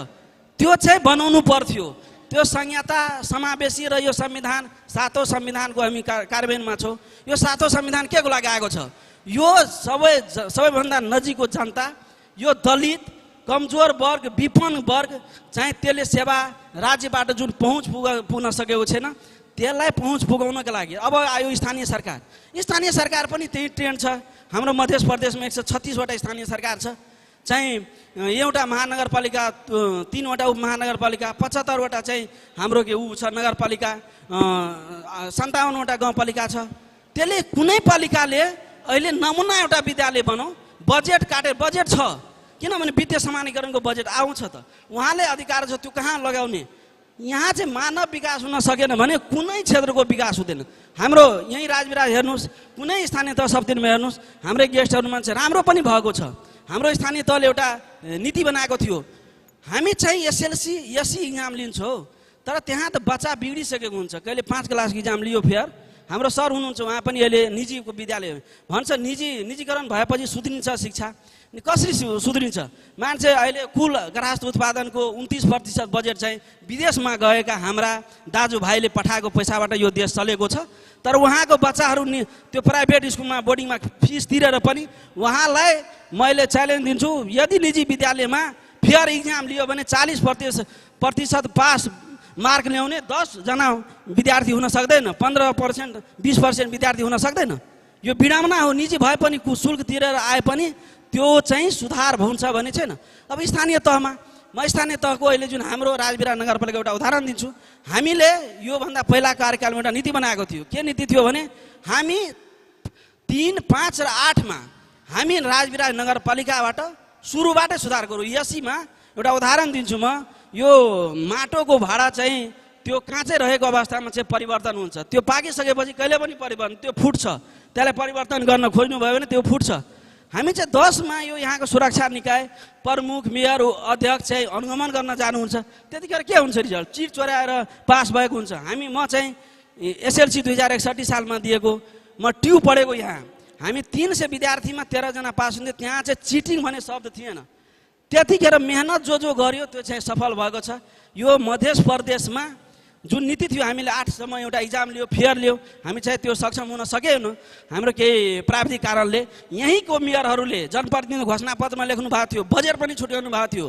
त्यो चाहिँ बनाउनु पर्थ्यो। त्यो संहिता समावेशी र यो संविधान सातौँ संविधानको हामी कार्यान्वयनमा छौँ। यो सातौँ संविधान के को लागि आएको छ? यो सबैभन्दा नजिकको जनता, यो दलित, कमजोर वर्ग, विपन्न वर्ग चाहिँ त्यसले सेवा राज्यबाट जुन पहुँच पुग्न सकेको छैन त्यसलाई पहुँच पुगाउनका लागि अब आयो स्थानीय सरकार। स्थानीय सरकार पनि त्यही ट्रेन्ड छ। हाम्रो मध्य प्रदेशमा 136वटा स्थानीय सरकार छ, चाहिँ एउटा महानगरपालिका, 3वटा उपमहानगरपालिका, 75वटा चाहिँ हाम्रो के ऊ छ नगरपालिका, 57वटा गाउँपालिका छ। त्यसले कुनै पालिकाले अहिले नमुना एउटा विद्यालय बनाऊ, बजेट काटे, बजेट छ, किनभने वित्तीय समानीकरणको बजेट आउँछ त, उहाँले अधिकार छ त्यो कहाँ लगाउने। यहाँ चाहिँ मानव विकास हुन सकेन भने कुनै क्षेत्रको विकास हुँदैन। हाम्रो यहीँ राजविराज हेर्नुहोस्, कुनै स्थानीय तह सप्तरीमा हेर्नुहोस्, हाम्रै गेस्टहरू मान्छे राम्रो पनि भएको छ। हाम्रो स्थानीय तहले एउटा नीति बनाएको थियो, हामी चाहिँ एसएलसी एससी इक्जाम लिन्छौँ, तर त्यहाँ त बच्चा बिग्रिसकेको हुन्छ। कहिले 5 क्लासको इक्जाम लियो फेयर, हाम्रो सर हुनुहुन्छ उहाँ पनि अहिले निजीको विद्यालय भन्छ, निजीकरण भएपछि सुध्रिन्छ शिक्षा। कसरी सुध्रिन्छ? मान्छे अहिले कुल ग्राहस्थ उत्पादनको 29% बजेट चाहिँ विदेशमा गएका हाम्रा दाजुभाइले पठाएको पैसाबाट यो देश चलेको छ। तर उहाँको बच्चाहरू त्यो प्राइभेट स्कुलमा बोर्डिङमा फिस तिरेर पनि उहाँलाई मैले च्यालेन्ज दिन्छु, यदि निजी विद्यालयमा फेयर इक्जाम लियो भने 40% पास मार्क ल्याउने 10 जना विद्यार्थी हुन सक्दैन, 15% 20% विद्यार्थी हुन सक्दैन। यो विडम्बना हो। निजी भए पनि शुल्क तिरेर आए पनि त्यो चाहिँ सुधार हुन्छ भन्ने छैन। अब स्थानीय तहमा म स्थानीय तहको अहिले जुन हाम्रो राजविराज नगरपालिका एउटा उदाहरण दिन्छु। हामीले योभन्दा पहिला कार्यकालमा एउटा नीति बनाएको थियो। के नीति थियो भने हामी 3, 5 र 8मा हामी राजविराज नगरपालिकाबाट सुरुबाटै सुधार गरौँ। यसैमा एउटा उदाहरण दिन्छु म, यो माटोको भाडा चाहिँ त्यो काँचै रहेको अवस्थामा चाहिँ परिवर्तन हुन्छ, त्यो पाकिसकेपछि कहिले पनि परिवर्तन, त्यो फुट्छ, त्यसलाई परिवर्तन गर्न खोज्नुभयो भने त्यो फुट्छ। हामी चाहिँ 10मा यो यहाँको सुरक्षा निकाय प्रमुख मेयर अध्यक्ष चाहिँ अनुगमन गर्न जानुहुन्छ, त्यतिखेर के हुन्छ रिजल्ट? चिट चोराएर पास भएको हुन्छ। हामी म चाहिँ एसएलसी 2061 सालमा दिएको, म ट्यु पढेको यहाँ, हामी 300 विद्यार्थीमा 13 जना पास हुन्थ्यो, त्यहाँ चाहिँ चिटिङ भन्ने शब्द थिएन। त्यतिखेर मेहनत जो जो गर्यो त्यो चाहिँ सफल भएको छ। यो मध्य प्रदेशमा जुन नीति थियो, हामीले 8सम्म एउटा इक्जाम लियो, फेयर लियो, हामी चाहिँ त्यो सक्षम हुन सकेनौँ हाम्रो केही प्राविधिक कारणले। यहीँको मेयरहरूले जनप्रतिनिधि घोषणापत्रमा लेख्नु भएको थियो, बजेट पनि छुट्याउनु भएको थियो,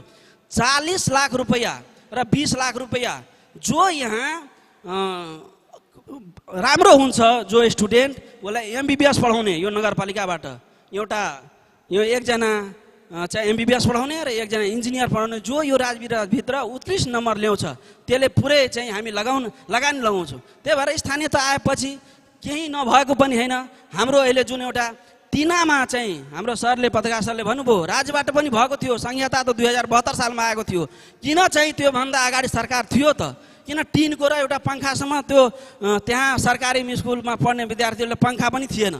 40 लाख रुपियाँ र 20 लाख रुपियाँ जो यहाँ राम्रो हुन्छ जो स्टुडेन्ट उसलाई एमबिबिएस पढाउने यो नगरपालिकाबाट एउटा यो एकजना चाहिँ एमबिबिएस पढाउने र एकजना इन्जिनियर पढाउने जो यो राजविराजभित्र उत्कृष्ट नम्बर ल्याउँछ त्यसले पुरै चाहिँ हामी लगानी लगाउँछौँ। त्यही भएर स्थानीय तह आएपछि केही नभएको पनि होइन। हाम्रो अहिले जुन एउटा तिनामा चाहिँ हाम्रो सरले पत्रकार सरले भन्नुभयो राज्यबाट पनि भएको थियो, संहिता त 2072 सालमा आएको थियो, किन चाहिँ त्योभन्दा अगाडि सरकार थियो त? किन टिनको र एउटा पङ्खासम्म त्यो त्यहाँ सरकारी स्कुलमा पढ्ने विद्यार्थीहरूले पङ्खा पनि थिएन,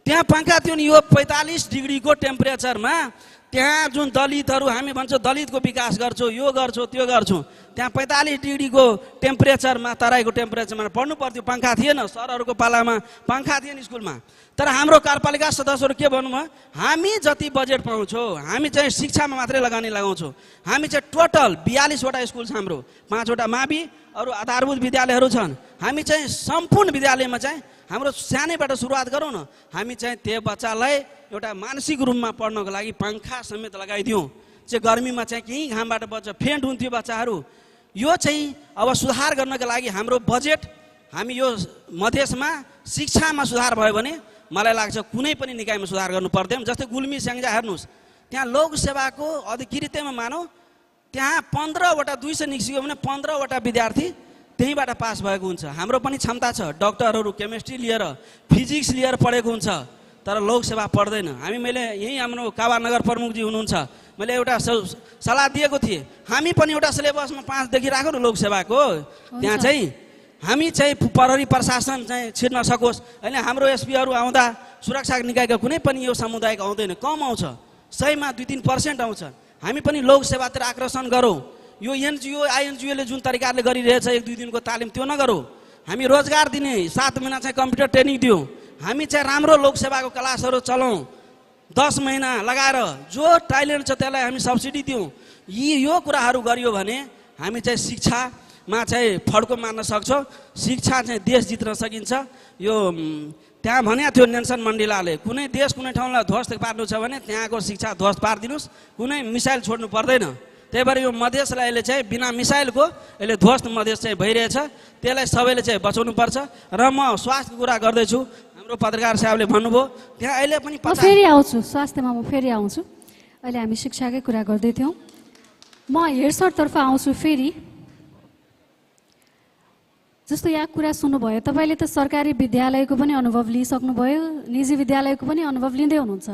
त्यहाँ पङ्खा थियो नि। यो 45 डिग्रीको टेम्परेचरमा त्यहाँ जुन दलितहरू हामी भन्छौँ दलितको विकास गर्छौँ, यो गर्छौँ त्यो गर्छौँ, त्यहाँ 45 डिग्रीको टेम्परेचरमा, तराईको टेम्परेचरमा पढ्नु पर्थ्यो, पङ्खा थिएन, सरहरूको पालामा पङ्खा थिएन स्कुलमा। तर हाम्रो कार्यपालिका सदस्यहरू के भन्नुभयो, हामी जति बजेट पाउँछौँ हामी चाहिँ शिक्षामा मात्रै लगानी लगाउँछौँ। हामी चाहिँ टोटल 42 वटा स्कुल छ हाम्रो, 5 वटा मावि, अरू आधारभूत विद्यालयहरू छन्। हामी चाहिँ सम्पूर्ण विद्यालयमा चाहिँ हाम्रो सानैबाट सुरुवात गरौँ न, हामी चाहिँ त्यो बच्चालाई एउटा मानसिक रूपमा पढ्नको लागि पङ्खा समेत लगाइदिउँ, चाहिँ गर्मीमा चाहिँ केही घामबाट बच्छ, फेन्ट हुन्थ्यो बच्चाहरू। यो चाहिँ अब सुधार गर्नको लागि हाम्रो बजेट, हामी यो मधेसमा शिक्षामा सुधार भयो भने मलाई लाग्छ कुनै पनि निकायमा सुधार गर्नु पर्दैन। जस्तै गुल्मी स्याङ्जा हेर्नुहोस्, त्यहाँ लोकसेवाको अधिकृतमा मानौ त्यहाँ 15 वटा 200 निस्क्यो भने 15 वटा विद्यार्थी त्यहीँबाट पास भएको हुन्छ। हाम्रो पनि क्षमता छ, डक्टरहरू केमिस्ट्री लिएर फिजिक्स लिएर पढेको हुन्छ, तर लोकसेवा पढ्दैन। हामी मैले यहीँ हाम्रो कावा नगर प्रमुखजी हुनुहुन्छ, मैले एउटा सल्लाह दिएको थिएँ, हामी पनि एउटा सिलेबसमा 5 देखि राखौँ न लोकसेवाको, त्यहाँ चाहिँ हामी चाहिँ प्रहरी प्रशासन चाहिँ छिर्न सकोस्। अहिले हाम्रो एसपीहरू आउँदा सुरक्षा निकायका कुनै पनि यो समुदायको आउँदैन, कम आउँछ, 100मा 2-3% आउँछ। हामी पनि लोकसेवातिर आकर्षण गरौँ। यो एनजिओ आइएनजिओले जुन तरिकाले गरिरहेछ 1-2 दिनको तालिम, त्यो नगरौँ। हामी रोजगार दिने 7 महिना चाहिँ कम्प्युटर ट्रेनिङ दिउँ, हामी चाहिँ राम्रो लोकसेवाको क्लासहरू चलाउँ, 10 महिना लगाएर जो ट्यालेन्ट छ त्यसलाई हामी सब्सिडी दिउँ। यी यो कुराहरू गरियो भने हामी चाहिँ शिक्षामा चाहिँ फड्को मार्न सक्छौँ, शिक्षा चाहिँ देश जित्न सकिन्छ। यो त्यहाँ भनेको थियो नेल्सन मण्डेलाले, कुनै देश कुनै ठाउँलाई ध्वस्त पार्नु छ भने त्यहाँको शिक्षा ध्वस्त पारिदिनुहोस्, कुनै मिसाइल छोड्नु पर्दैन। त्यही भएर यो मधेसलाई अहिले चाहिँ बिना मिसाइलको अहिले ध्वस्त मधेस चाहिँ भइरहेछ, त्यसलाई सबैले चाहिँ बचाउनुपर्छ। र म स्वास्थ्यको कुरा गर्दैछु, हाम्रो पत्रकार साहबले भन्नुभयो त्यहाँ अहिले पनि म फेरि आउँछु स्वास्थ्यमा, म फेरि आउँछु। अहिले हामी शिक्षाकै कुरा गर्दै थियौँ, म हेड सरतर्फ आउँछु फेरि। जस्तो यहाँ कुरा सुन्नुभयो तपाईँले त सरकारी विद्यालयको पनि अनुभव लिइसक्नुभयो, निजी विद्यालयको पनि अनुभव लिँदै हुनुहुन्छ।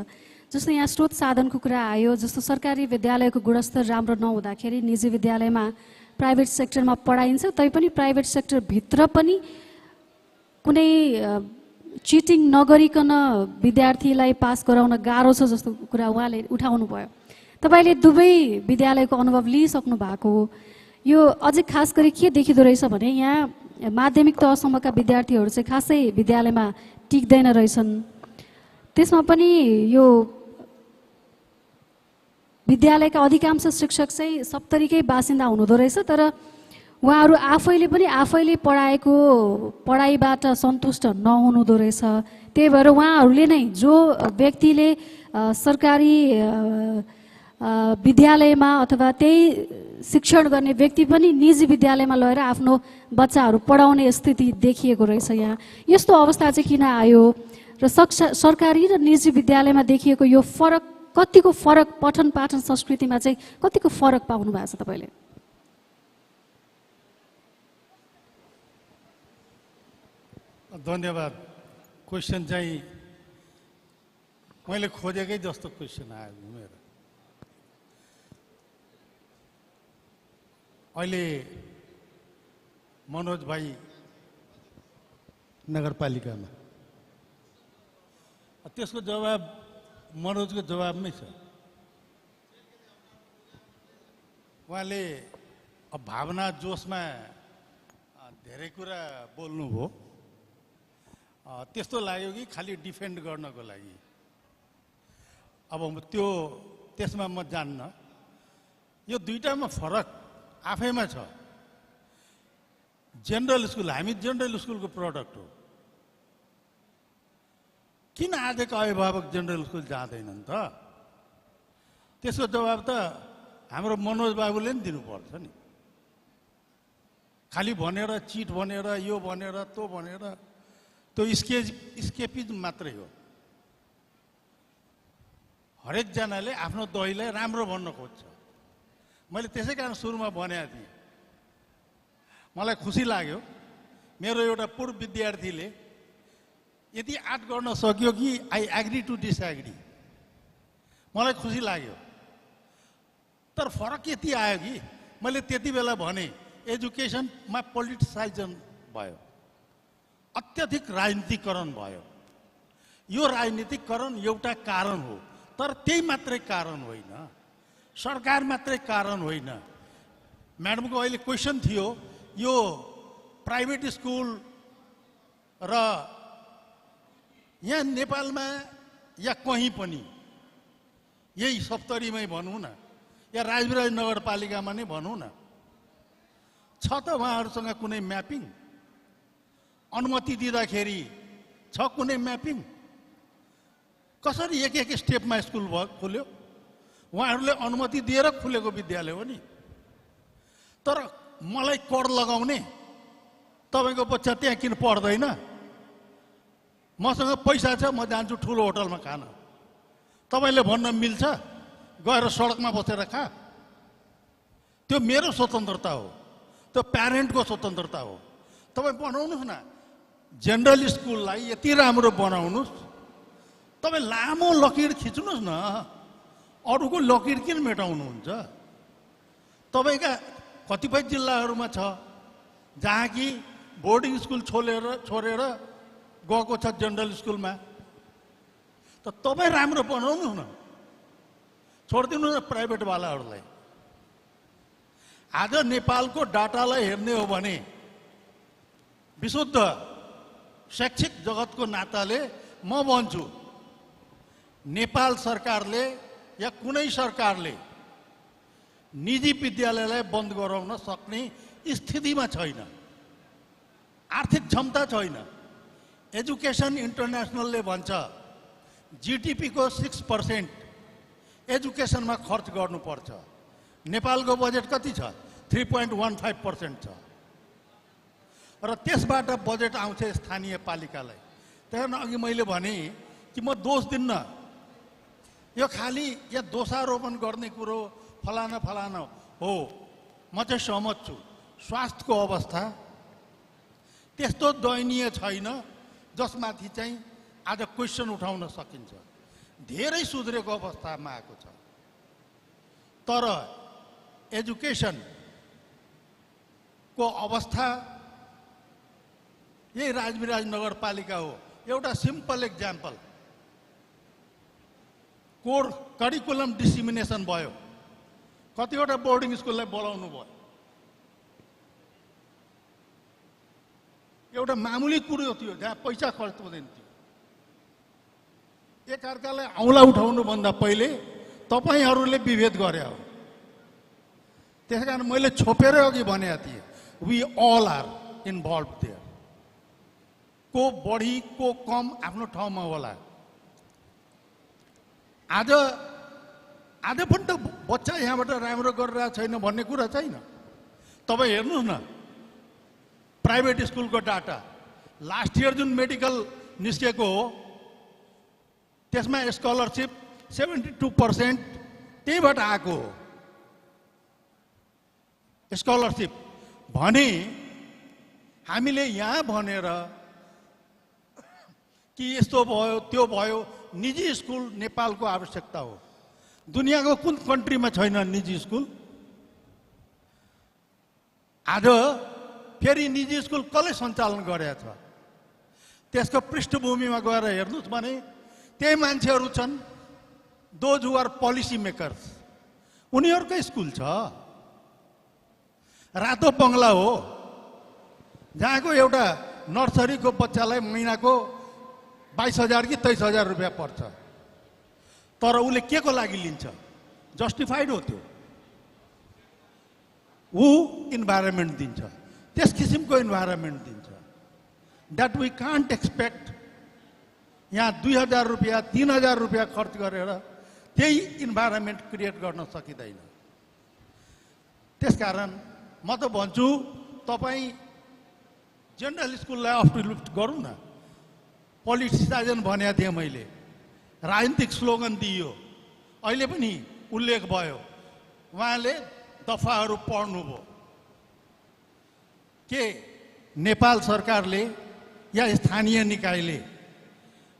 जस्तो यहाँ स्रोत साधनको कुरा आयो, जस्तो सरकारी विद्यालयको गुणस्तर राम्रो नहुँदाखेरि निजी विद्यालयमा प्राइभेट सेक्टरमा पढाइन्छ, तैपनि प्राइभेट सेक्टरभित्र पनि कुनै चिटिङ नगरिकन विद्यार्थीलाई पास गराउन गाह्रो छ जस्तो कुरा उहाँले उठाउनु भयो। तपाईँले दुवै विद्यालयको अनुभव लिइसक्नु भएको हो। यो अझै खास गरी के देखिँदो रहेछ भने यहाँ माध्यमिक तहसम्मका विद्यार्थीहरू चाहिँ खासै विद्यालयमा टिक्दैन रहेछन्। त्यसमा पनि यो विद्यालयका अधिकांश शिक्षक चाहिँ सप्तरीकै बासिन्दा हुनुहुँदो रहेछ, तर उहाँहरू आफैले पनि आफैले पढाएको पढाइबाट सन्तुष्ट नहुनुहुँदो रहेछ। त्यही भएर उहाँहरूले नै जो व्यक्तिले सरकारी विद्यालयमा अथवा त्यही शिक्षण गर्ने व्यक्ति पनि निजी विद्यालयमा लगेर आफ्नो बच्चाहरू पढाउने स्थिति देखिएको रहेछ यहाँ। यस्तो अवस्था चाहिँ किन आयो र सरकारी र निजी विद्यालयमा देखिएको यो फरक कतिको फरक, पठन पाठन संस्कृतिमा चाहिँ कतिको फरक पाउनु भएको छ तपाईँले? धन्यवाद। क्वेसन चाहिँ मैले खोजेकै जस्तो क्वेसन आयो मेरो। अहिले मनोज भाइ नगरपालिकामा, त्यसको जवाब मनोजको जवाबमै छ। उहाँले अब भावना जोसमा धेरै कुरा बोल्नुभयो, त्यस्तो लाग्यो कि खालि डिफेन्ड गर्नको लागि। अब त्यो त्यसमा म जान्न, यो दुईटामा फरक आफैमा छ। जेनरल स्कुल, हामी जेनरल स्कुलको प्रडक्ट हो, किन आजको अभिभावक जेनरल स्कुल जाँदैनन् त? त्यसको जवाब त हाम्रो मनोज बाबुले नि दिनुपर्छ नि। खालि भनेर चिट भनेर यो भनेर त्यो भनेर त्यो स्केपिज्म मात्रै हो। हरेकजनाले आफ्नो दहीलाई राम्रो भन्न खोज्छ। मैले त्यसै कारण सुरुमा भनेको थिएँ, मलाई खुसी लाग्यो मेरो एउटा पूर्व विद्यार्थीले यति आँट गर्न सक्यो कि I agree to disagree, मलाई खुसी लाग्यो। तर फरक यति आयो कि मैले त्यति बेला भने एजुकेसनमा पोलिटिसाइजन भयो, अत्यधिक राजनीतिकरण भयो। यो राजनीतिकरण एउटा कारण हो, तर त्यही मात्रै कारण होइन, सरकार मात्रै कारण होइन। म्याडमको अहिले क्वेसन थियो यो प्राइभेट स्कुल र यहाँ नेपालमा या कहीँ पनि, यही सप्तरीमै भनौँ न या राजविराज नगरपालिकामा नै भनौँ न, छ त उहाँहरूसँग कुनै म्यापिङ? अनुमति दिँदाखेरि छ कुनै म्यापिङ? कसरी एक एक स्टेपमा स्कुल खोल्यो? उहाँहरूले अनुमति दिएर खुलेको विद्यालय हो नि। तर मलाई कर लगाउने, तपाईँको बच्चा त्यहाँ किन पढ्दैन, मसँग पैसा छ म जान्छु ठुलो होटलमा खान, तपाईँले भन्न मिल्छ गएर सडकमा बसेर खा? त्यो मेरो स्वतन्त्रता हो, त्यो प्यारेन्टको स्वतन्त्रता हो। तपाईँ बनाउनुहोस् न जेनरल स्कुललाई यति राम्रो बनाउनुहोस्, तपाईँ लामो लकिर खिच्नुहोस् न, अरूको लकिर किन मेटाउनुहुन्छ? तपाईँका कतिपय जिल्लाहरूमा छ जहाँ कि बोर्डिङ स्कुल छोडेर गएको छ जनरल स्कुलमा, त तपाईँ राम्रो बनाउनुहोस् न, छोडिदिनु न प्राइभेटवालाहरूलाई। आज नेपालको डाटालाई हेर्ने हो भने विशुद्ध शैक्षिक जगतको नाताले म भन्छु नेपाल सरकारले या कुनै सरकारले निजी विद्यालयलाई बन्द गराउन सक्ने स्थितिमा छैन, आर्थिक क्षमता छैन। एजुकेसन इन्टरनेसनलले भन्छ जिडिपीको 6% एजुकेसनमा खर्च गर्नुपर्छ। नेपालको बजेट कति छ? 3.15% छ, र त्यसबाट बजेट आउँछ स्थानीय पालिकालाई। त्यही कारण अघि मैले भने कि म दोष दिन्न, यो खालि या दोषारोपण गर्ने कुरो फलाना फलाना हो, म चाहिँ सहमत छु। स्वास्थ्यको अवस्था त्यस्तो दयनीय छैन जसमाथि चाहिँ आज क्वेसन उठाउन सकिन्छ, धेरै सुध्रेको अवस्थामा आएको छ। तर एजुकेसनको अवस्था यही राजविराज नगरपालिका हो। एउटा simple example, core curriculum dissemination भयो, कतिवटा बोर्डिङ स्कुललाई बोलाउनु भयो, एउटा मामुली कुरो थियो जहाँ पैसा खर्च हुँदैन थियो। एकअर्कालाई औँला उठाउनुभन्दा पहिले तपाईँहरूले विभेद गरे हो। त्यस कारण मैले छोपेरै अघि भनेको थिएँ, we all are involve there. को बढी को कम आफ्नो ठाउँमा होला। आज आज पनि त बच्चा यहाँबाट राम्रो गरिरहेको छैन भन्ने कुरा छैन। तपाईँ हेर्नुहोस् न प्राइभेट स्कुलको डाटा, लास्ट इयर जुन मेडिकल निस्केको हो त्यसमा स्कलरसिप 72% त्यहीँबाट आएको हो स्कलरसिप। भने हामीले यहाँ भनेर कि यस्तो भयो त्यो भयो, निजी स्कुल नेपालको आवश्यकता हो। दुनियाँको कुन कन्ट्रीमा छैन निजी स्कुल? आज फेरि निजी स्कुल कसले सञ्चालन गरेको छ? त्यसको पृष्ठभूमिमा गएर हेर्नुहोस् भने त्यही मान्छेहरू छन्, those who are policy makers, उनीहरूकै स्कुल छ। रातो बङ्गला हो जहाँको एउटा नर्सरीको बच्चालाई महिनाको 22,000 कि 23,000 रुपियाँ पर्छ, तर उसले के को लागि लिन्छ? जस्टिफाइड हो त्यो, ऊ इन्भाइरोमेन्ट दिन्छ, त्यस किसिमको इन्भाइरोमेन्ट दिन्छ। That we can't expect. यहाँ 2,000 रुपियाँ 3,000 रुपियाँ खर्च गरेर त्यही इन्भाइरोमेन्ट क्रिएट गर्न सकिँदैन। त्यसकारण म त भन्छु तपाईँ जेनरल स्कुललाई अपलिफ्ट गरौँ न। पोलिटिसाइजन भनेको थिएँ मैले, राजनीतिक स्लोगन दिइयो, अहिले पनि उल्लेख भयो, उहाँले दफाहरू पढ्नुभयो। के नेपाल सरकारले या स्थानीय निकायले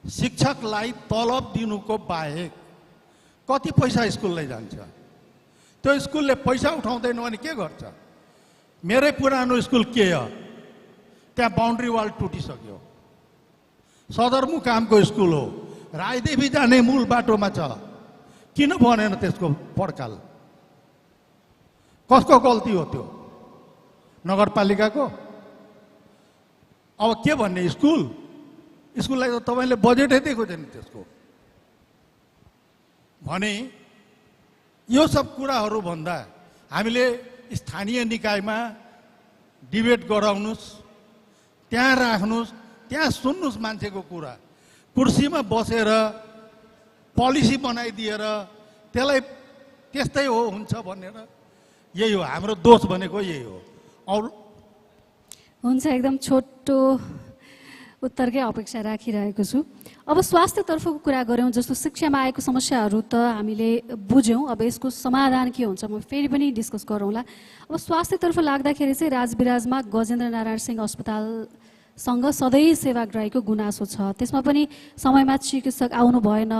शिक्षकलाई तलब दिनुको बाहेक कति पैसा स्कुललाई जान्छ? त्यो स्कुलले पैसा उठाउँदैन भने के गर्छ? मेरै पुरानो स्कुल के हो, त्यहाँ बााउन्ड्री वाल टुटिसक्यो, सदरमुकामको स्कुल हो, रायदेवी जाने मूल बाटोमा छ। किन बनेन त्यसको पड्काल? कसको गल्ती हो त्यो? नगरपालिकाको? अब के भन्ने, स्कुल स्कुललाई त तपाईँले बजेटै दिएको छैन त्यसको। भने यो सब कुराहरू भन्दा हामीले स्थानीय निकायमा डिबेट गराउनुहोस्, त्यहाँ राख्नुहोस्, त्यहाँ सुन्नुहोस् मान्छेको कुरा। कुर्सीमा बसेर पोलिसी बनाइदिएर त्यसलाई त्यस्तै हो हुन्छ भनेर, यही हो हाम्रो दोष भनेको, यही हो। अरू हुन्छ, एकदम छोटो उत्तरकै अपेक्षा राखिरहेको छु। अब स्वास्थ्यतर्फको कुरा गऱ्यौँ, जस्तो शिक्षामा आएको समस्याहरू त हामीले बुझ्यौँ, अब यसको समाधान के हुन्छ म फेरि पनि डिस्कस गरौँला। अब स्वास्थ्यतर्फ लाग्दाखेरि चाहिँ राजविराजमा गजेन्द्र नारायण सिंह अस्पतालसँग सधैँ सेवाग्राहीको गुनासो छ। त्यसमा पनि समयमा चिकित्सक आउनु भएन,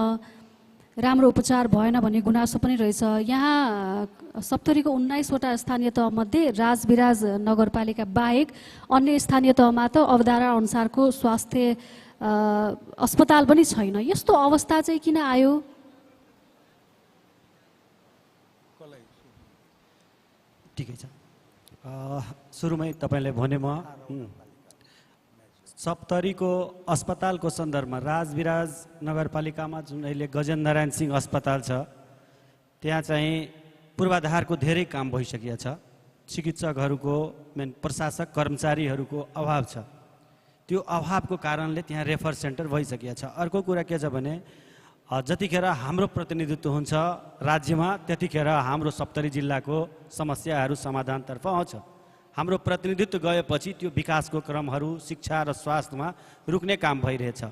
राम्रो उपचार भएन भन्ने गुनासो पनि रहेछ। यहाँ सप्तरीको 19वटा स्थानीय तहमध्ये राजविराज नगरपालिका बाहेक अन्य स्थानीय तहमा त अवधारणा अनुसारको स्वास्थ्य अस्पताल पनि छैन। यस्तो अवस्था चाहिँ किन आयो? ठिकै छ, सुरुमै तपाईँले भने म सप्तरीको अस्पतालको सन्दर्भमा राजविराज नगरपालिकामा जुन अहिले गजेन्द्र नारायण सिंह अस्पताल छ, त्यहाँ चाहिँ पूर्वाधारको धेरै काम भइसकेको छ। चिकित्सकहरूको, मेन प्रशासक कर्मचारीहरूको अभाव छ। त्यो अभावको कारणले त्यहाँ रेफर सेन्टर भइसकेको छ। अर्को कुरा के छ भने जतिखेर हाम्रो प्रतिनिधित्व हुन्छ राज्यमा, त्यतिखेर हाम्रो सप्तरी जिल्लाको समस्याहरू समाधानतर्फ आउँछ। हाम्रो प्रतिनिधित्व गएपछि त्यो विकासको क्रमहरू शिक्षा र स्वास्थ्यमा रुक्ने काम भइरहेछ।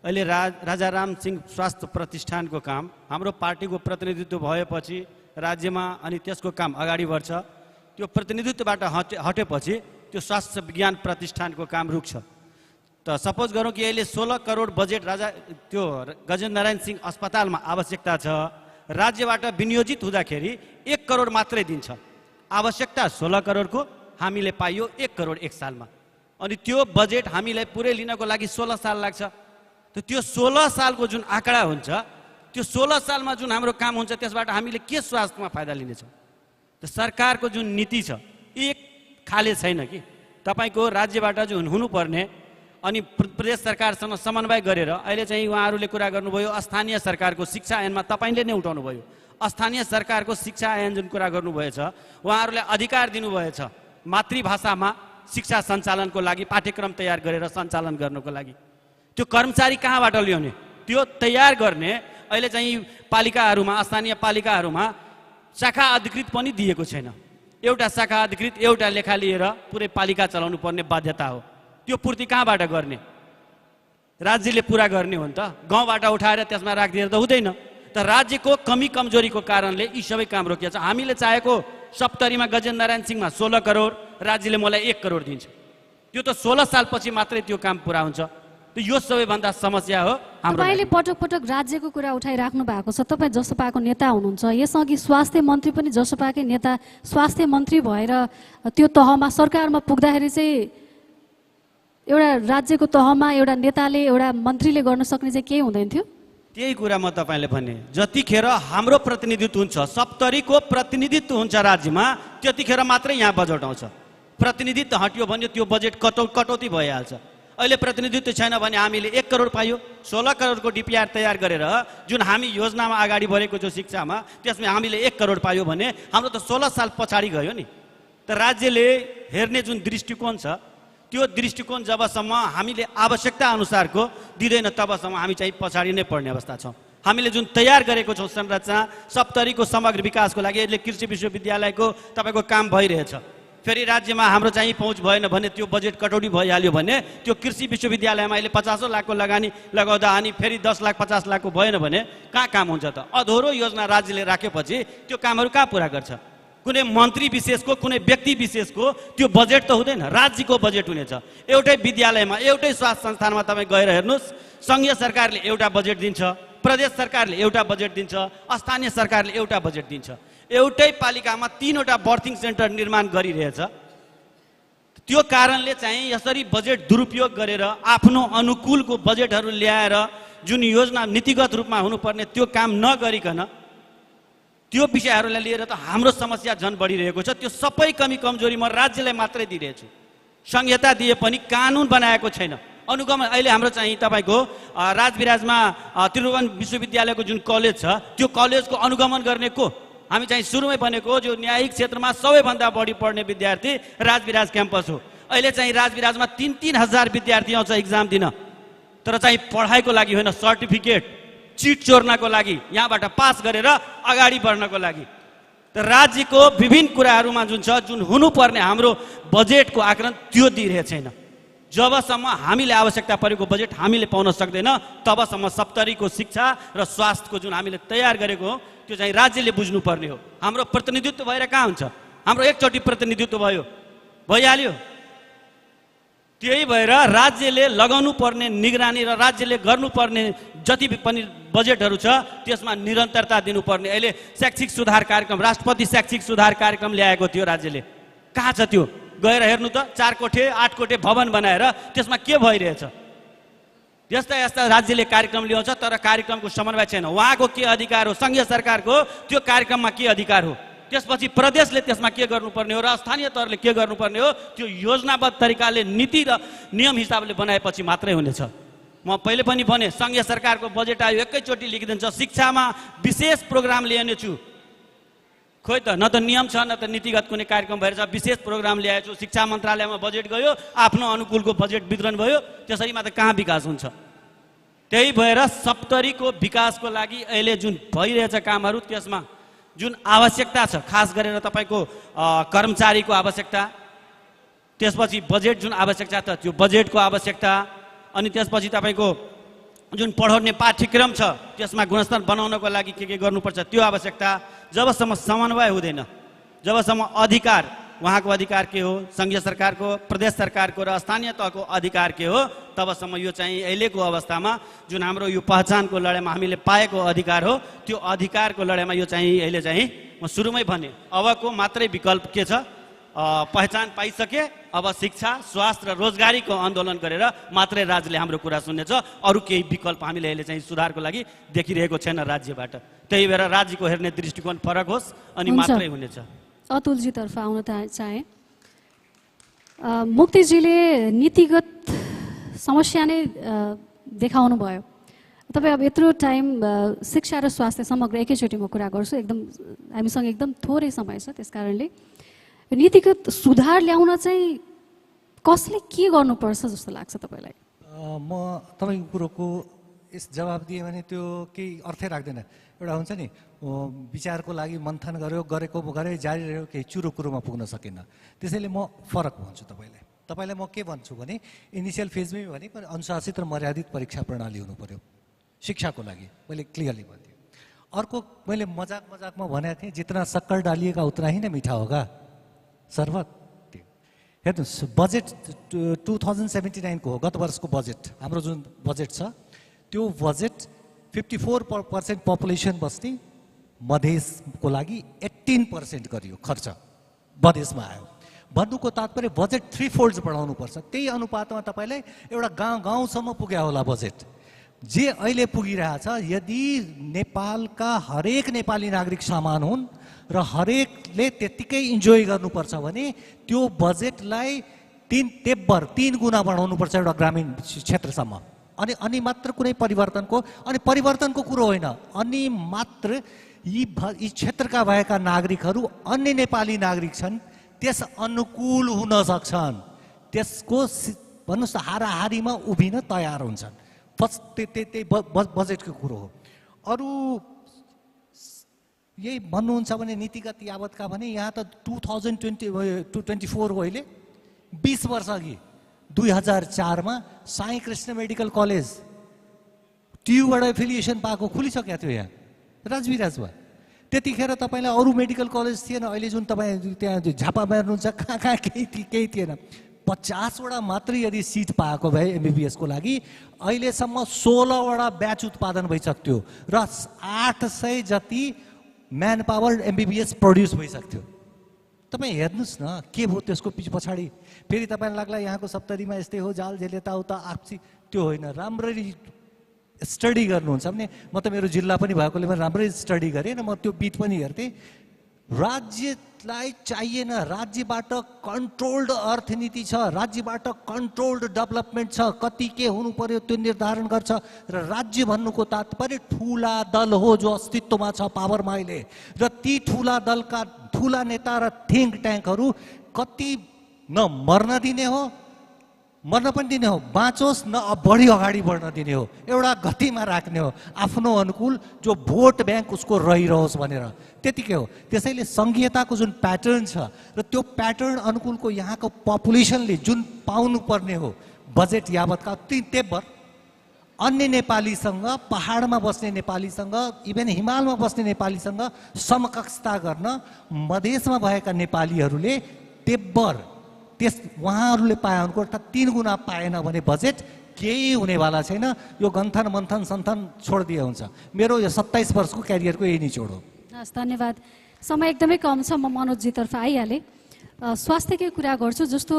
अहिले राजाराम सिंह स्वास्थ्य प्रतिष्ठानको काम हाम्रो पार्टीको प्रतिनिधित्व भएपछि राज्यमा अनि त्यसको काम अगाडि बढ्छ। त्यो प्रतिनिधित्वबाट हटेपछि त्यो स्वास्थ्य विज्ञान प्रतिष्ठानको काम रुक्छ। त सपोज गरौँ कि अहिले 16 करोड बजेट त्यो गजेन्द्र नारायण सिंह अस्पतालमा आवश्यकता छ, राज्यबाट विनियोजित हुँदाखेरि 1 करोड मात्रै दिन्छ। आवश्यकता 16 करोडको, हामीले पाइयो 1 करोड एक सालमा। अनि त्यो बजेट हामीलाई पुरै लिनको लागि 16 साल लाग्छ। त त्यो 16 सालको जुन आँकडा हुन्छ, त्यो 16 सालमा जुन हाम्रो काम हुन्छ, त्यसबाट हामीले के स्वास्थ्यमा फाइदा लिनेछौँ? त सरकारको जुन नीति छ एक खाले छैन कि तपाईँको राज्यबाट जुन हुनुपर्ने अनि प्रदेश सरकारसँग समन्वय गरेर अहिले चाहिँ उहाँहरूले कुरा गर्नुभयो स्थानीय सरकारको शिक्षा ऐनमा तपाईँले नै उठाउनु भयो। स्थानीय सरकारको शिक्षा ऐन जुन कुरा गर्नुभएछ, उहाँहरूले अधिकार दिनुभएछ मातृभाषामा शिक्षा सञ्चालनको लागि पाठ्यक्रम तयार गरेर सञ्चालन गर्नको लागि। त्यो कर्मचारी कहाँबाट ल्याउने, त्यो तयार गर्ने अहिले चाहिँ पालिकाहरूमा, स्थानीय पालिकाहरूमा शाखा अधिकृत पनि दिएको छैन। एउटा शाखा अधिकृत एउटा लेखा लिएर पुरै पालिका चलाउनु पर्ने बाध्यता हो। त्यो पूर्ति कहाँबाट गर्ने? राज्यले पुरा गर्ने हो नि त। गाउँबाट उठाएर त्यसमा राखिदिएर त हुँदैन। त राज्यको कमी कमजोरीको कारणले यी सबै काम रोकिएको छ। हामीले चाहेको सप्तरीमा गजेन्द्र नारायण सिंहमा 16 करोड, राज्यले मलाई 1 करोड दिन्छ। त्यो त 16 सालपछि मात्रै त्यो काम पुरा हुन्छ। यो सबैभन्दा समस्या हो हाम्रो। तपाईँले पटक पटक राज्यको कुरा उठाइराख्नु भएको छ। तपाईँ जसपाको नेता हुनुहुन्छ, यसअघि स्वास्थ्य मन्त्री पनि जसपाकै नेता स्वास्थ्य मन्त्री भएर त्यो तहमा सरकारमा पुग्दाखेरि चाहिँ एउटा राज्यको तहमा एउटा नेताले एउटा मन्त्रीले गर्न सक्ने चाहिँ केही हुँदैन थियो? त्यही कुरा म तपाईँले भने, जतिखेर हाम्रो प्रतिनिधित्व हुन्छ, सप्तरीको प्रतिनिधित्व हुन्छ राज्यमा, त्यतिखेर मात्रै यहाँ बजेट आउँछ। प्रतिनिधित्व हट्यो भने त्यो बजेट कटौती भइहाल्छ। अहिले प्रतिनिधित्व छैन भने हामीले 1 करोड पायो, 16 करोडको डिपिआर तयार गरेर जुन हामी योजनामा अगाडि बढेको छौँ शिक्षामा, त्यसमा हामीले 1 करोड पायो भने हाम्रो त 16 साल पछाडि गयो नि। त राज्यले हेर्ने जुन दृष्टिकोण छ, त्यो दृष्टिकोण जबसम्म हामीले आवश्यकता अनुसारको दिँदैन तबसम्म हामी चाहिँ पछाडि नै पर्ने अवस्था छौँ। हामीले जुन तयार गरेको छौँ संरचना सप्तरीको समग्र विकासको लागि, यसले कृषि विश्वविद्यालयको तपाईँको काम भइरहेछ। फेरि राज्यमा हाम्रो चाहिँ पहुँच भएन भने त्यो बजेट कटौती भइहाल्यो भने त्यो कृषि विश्वविद्यालयमा अहिले 50 लाखको लगानी लगाउँदा अनि फेरि 10 लाख 50 लाखको भएन भने कहाँ काम हुन्छ त? अधुरो योजना राज्यले राखेपछि त्यो कामहरू कहाँ पुरा गर्छ? कुनै मन्त्री विशेषको, कुनै व्यक्ति विशेषको त्यो बजेट त हुँदैन, राज्यको बजेट हुनेछ। एउटै विद्यालयमा, एउटै स्वास्थ्य संस्थानमा तपाईँ गएर हेर्नुहोस्, सङ्घीय सरकारले एउटा बजेट दिन्छ, प्रदेश सरकारले एउटा बजेट दिन्छ, स्थानीय सरकारले एउटा बजेट दिन्छ। एउटै पालिकामा 3वटा बर्थिङ सेन्टर निर्माण गरिरहेछ। त्यो कारणले चाहिँ यसरी बजेट दुरुपयोग गरेर आफ्नो अनुकूलको बजेटहरू ल्याएर जुन योजना नीतिगत रूपमा हुनुपर्ने त्यो काम नगरिकन त्यो विषयहरूलाई लिएर त हाम्रो समस्या झन् बढिरहेको छ। त्यो सबै कमी कमजोरी म राज्यलाई मात्रै दिइरहेछु। संहिता दिए पनि कानुन बनाएको छैन। अनुगमन अहिले हाम्रो चाहिँ तपाईँको राजविराजमा त्रिभुवन विश्वविद्यालयको जुन कलेज छ त्यो कलेजको अनुगमन गर्ने को? हामी चाहिँ सुरुमै भनेको जो न्यायिक क्षेत्रमा सबैभन्दा बढी पढ्ने विद्यार्थी राजविराज क्याम्पस हो। अहिले चाहिँ राजविराजमा 3-3 हजार विद्यार्थी आउँछ इक्जाम दिन, तर चाहिँ पढाइको लागि होइन, सर्टिफिकेट चिट चोर्नको लागि, यहाँबाट पास गरेर अगाडि बढ्नको लागि। त राज्यको विभिन्न कुराहरूमा जुन छ, जुन हुनुपर्ने हाम्रो बजेटको आकलन त्यो दिइरहेको छैन। जबसम्म हामीले आवश्यकता परेको बजेट हामीले पाउन सक्दैन तबसम्म सप्तरीको शिक्षा र स्वास्थ्यको जुन हामीले तयार गरेको हो त्यो चाहिँ राज्यले बुझ्नुपर्ने हो। हाम्रो प्रतिनिधित्व भएर कहाँ हुन्छ? हाम्रो एकचोटि प्रतिनिधित्व भयो, भइहाल्यो। त्यही भएर राज्यले लगाउनु पर्ने निगरानी र राज्यले गर्नुपर्ने जति पनि बजेटहरू छ त्यसमा निरन्तरता दिनुपर्ने। अहिले शैक्षिक सुधार कार्यक्रम, राष्ट्रपति शैक्षिक सुधार कार्यक्रम ल्याएको थियो राज्यले, कहाँ छ त्यो? गएर हेर्नु त, 4 कोठे 8 कोठे भवन बनाएर त्यसमा के भइरहेछ? यस्ता यस्ता राज्यले कार्यक्रम ल्याउँछ तर कार्यक्रमको समन्वय छैन। उहाँको के अधिकार हो? सङ्घीय सरकारको त्यो कार्यक्रममा के अधिकार हो? त्यसपछि प्रदेशले त्यसमा के गर्नुपर्ने हो र स्थानीय तहले के गर्नुपर्ने हो? त्यो योजनाबद्ध तरिकाले नीति र नियम हिसाबले बनाएपछि मात्रै हुनेछ। म पहिले पनि भने सङ्घीय सरकारको बजेट आयो एकैचोटि लेखिदिन्छ शिक्षामा विशेष प्रोग्राम ल्याउनेछु। खोइ त, न त नियम छ न त नीतिगत कुनै कार्यक्रम भएर छ। विशेष प्रोग्राम ल्याएछु, शिक्षा मन्त्रालयमा बजेट गयो, आफ्नो अनुकूलको बजेट वितरण भयो, त्यसरीमा त कहाँ विकास हुन्छ? त्यही भएर सप्तरीको विकासको लागि अहिले जुन भइरहेछ कामहरू त्यसमा जुन आवश्यकता छ, खास गरेर तपाईँको कर्मचारीको आवश्यकता, त्यसपछि बजेट जुन आवश्यकता छ त्यो बजेटको आवश्यकता, अनि त्यसपछि तपाईँको जुन पढाउने पाठ्यक्रम छ त्यसमा गुणस्तर बनाउनको लागि के के गर्नुपर्छ त्यो आवश्यकता। जबसम्म समन्वय हुँदैन, जबसम्म अधिकार, उहाँको अधिकार के हो, सङ्घीय सरकारको, प्रदेश सरकारको र स्थानीय तहको अधिकार के हो, तबसम्म यो चाहिँ अहिलेको अवस्थामा जुन हाम्रो यो पहिचानको लडाइँमा हामीले पाएको अधिकार हो त्यो अधिकारको लडाइँमा यो चाहिँ अहिले चाहिँ म सुरुमै भने अबको मात्रै विकल्प के छ? पहिचान पाइसके अब शिक्षा, स्वास्थ्य र रोजगारीको आन्दोलन गरेर मात्रै राज्यले हाम्रो कुरा सुन्नेछ। अरू केही विकल्प हामीले अहिले चाहिँ सुधारको लागि देखिरहेको छैन राज्यबाट। त्यही भएर राज्यको हेर्ने दृष्टिकोण फरक होस् अनि मात्रै हुनेछ। अतुलजीतर्फ आउन चाहे। मुक्तिजीले नीतिगत समस्या नै देखाउनु भयो। तपाईँ अब यत्रो टाइम शिक्षा र स्वास्थ्य समग्र एकैचोटि म कुरा गर्छु, एकदम हामीसँग एकदम थोरै समय छ, त्यस कारणले नीतिगत सुधार ल्याउन चाहिँ कसले के गर्नुपर्छ जस्तो लाग्छ तपाईँलाई? म तपाईँको कुरोको यस जवाब दिएँ भने त्यो केही अर्थै राख्दैन। एउटा हुन्छ नि विचारको लागि मन्थन गर्यो, गरेको गरे जारी रह्यो, केही चुरो कुरोमा पुग्न सकेन। त्यसैले म फरक भन्छु तपाईँलाई। तपाईँलाई म के भन्छु भने इनिसियल फेजमै भने अनुशासित र मर्यादित परीक्षा प्रणाली हुनु पर्यो शिक्षाको लागि, मैले क्लियरली भन्थेँ। अर्को मैले मजाक मजाकमा भनेको थिएँ, जितना सक्कर डालिएगा उतना ही न मिठा होगा शरबत। त्यो हेर्नुहोस्, बजेट 2079 को हो, गत वर्षको बजेट, हाम्रो जुन बजेट छ त्यो बजेट 54% पपुलेसन बस्ने मधेसको लागि 18% गरियो खर्च मधेसमा आयो। भन्नुको तात्पर्य बजेट 3 फोल्ड्स बढाउनुपर्छ। त्यही अनुपातमा तपाईँलाई एउटा गाउँ गाउँसम्म पुग्यो होला बजेट, जे अहिले पुगिरहेछ। यदि नेपालका हरेक नेपाली नागरिक समान हुन् र हरेकले त्यत्तिकै इन्जोय गर्नुपर्छ भने त्यो बजेटलाई 3 गुणा बढाउनुपर्छ एउटा ग्रामीण क्षेत्रसम्म। अनि अनि मात्र कुनै परिवर्तनको, अनि परिवर्तनको कुरो होइन, अनि मात्र यी क्षेत्रका भएका नागरिकहरू अन्य नेपाली नागरिक छन् त्यस अनुकूल हुन सक्छन्, त्यसको भन्नुहोस् हाराहारीमा उभिन तयार हुन्छन्। फर्स्ट त्यही बजेटको कुरो हो। अरू यही भन्नुहुन्छ भने नीतिगत यावतका भने यहाँ त 2024 हो अहिले, 20 वर्ष अघि 2004 मा साई कृष्ण मेडिकल कलेज टियुबाट एफिलिएसन पाएको खुलिसकेको थियो यहाँ राजविराजमा। त्यतिखेर तपाईँलाई अरू मेडिकल कलेज थिएन। अहिले जुन तपाईँ त्यहाँ झापामा हेर्नुहुन्छ कहाँ कहाँ केही थिएन। 50वटा मात्रै यदि सिट पाएको भए एमबिबिएस को लागि अहिलेसम्म 16वटा ब्याच उत्पादन भइसक्थ्यो र 800 जति म्यान पावर एमबिबिएस प्रड्युस भइसक्थ्यो। तपाईँ हेर्नुहोस् न के भयो त्यसको पछि पछाडि। फेरि तपाईँलाई लाग्ला यहाँको सप्तरीमा यस्तै हो, जाल झेल यताउता आपसी, त्यो होइन। राम्ररी स्टडी गर्नुहुन्छ भने, म त मेरो जिल्ला पनि भएकोले मैले राम्रै स्टडी गरेँ र म त्यो बिट पनि हेर्थेँ। राज्यलाई चाहिएन, राज्यबाट कन्ट्रोल्ड अर्थनीति छ, राज्यबाट कन्ट्रोल्ड डेभलपमेन्ट छ, कति के हुनु पर्यो त्यो निर्धारण गर्छ। र राज्य भन्नुको तात्पर्य ठुला दल हो जो अस्तित्वमा छ पावरमा अहिले, र ती ठुला दलका ठुला नेता र थिङ्क ट्याङ्कहरू कति न मर्न दिने हो, मर्न पनि दिने हो, बाँचोस् न बढी अगाडि बढ्न दिने हो, एउटा गतिमा राख्ने हो आफ्नो अनुकूल जो भोट ब्याङ्क उसको रहिरहोस् भनेर, त्यतिकै हो। त्यसैले सङ्घीयताको जुन प्याटर्न छ र त्यो प्याटर्न अनुकूलको यहाँको पपुलेसनले जुन पाउनुपर्ने हो बजेट यावतका तेब्बर अन्य नेपालीसँग, पहाडमा बस्ने नेपालीसँग, इभन हिमालमा बस्ने नेपालीसँग समकक्षता गर्न मधेसमा भएका नेपालीहरूले तेब्बर त्यस उहाँहरूले पाए अनुकूल अर्थात् 3 गुणा पाएन भने बजेट केही हुनेवाला छैन। यो गन्थन मन्थन सन्थन छोडिदिए हुन्छ। मेरो यो 27 वर्षको क्यारियरको यही निचोड हो। हस्, धन्यवाद। समय एकदमै कम छ, म मनोजजीतर्फ आइहालेँ। स्वास्थ्यकै कुरा गर्छु। जस्तो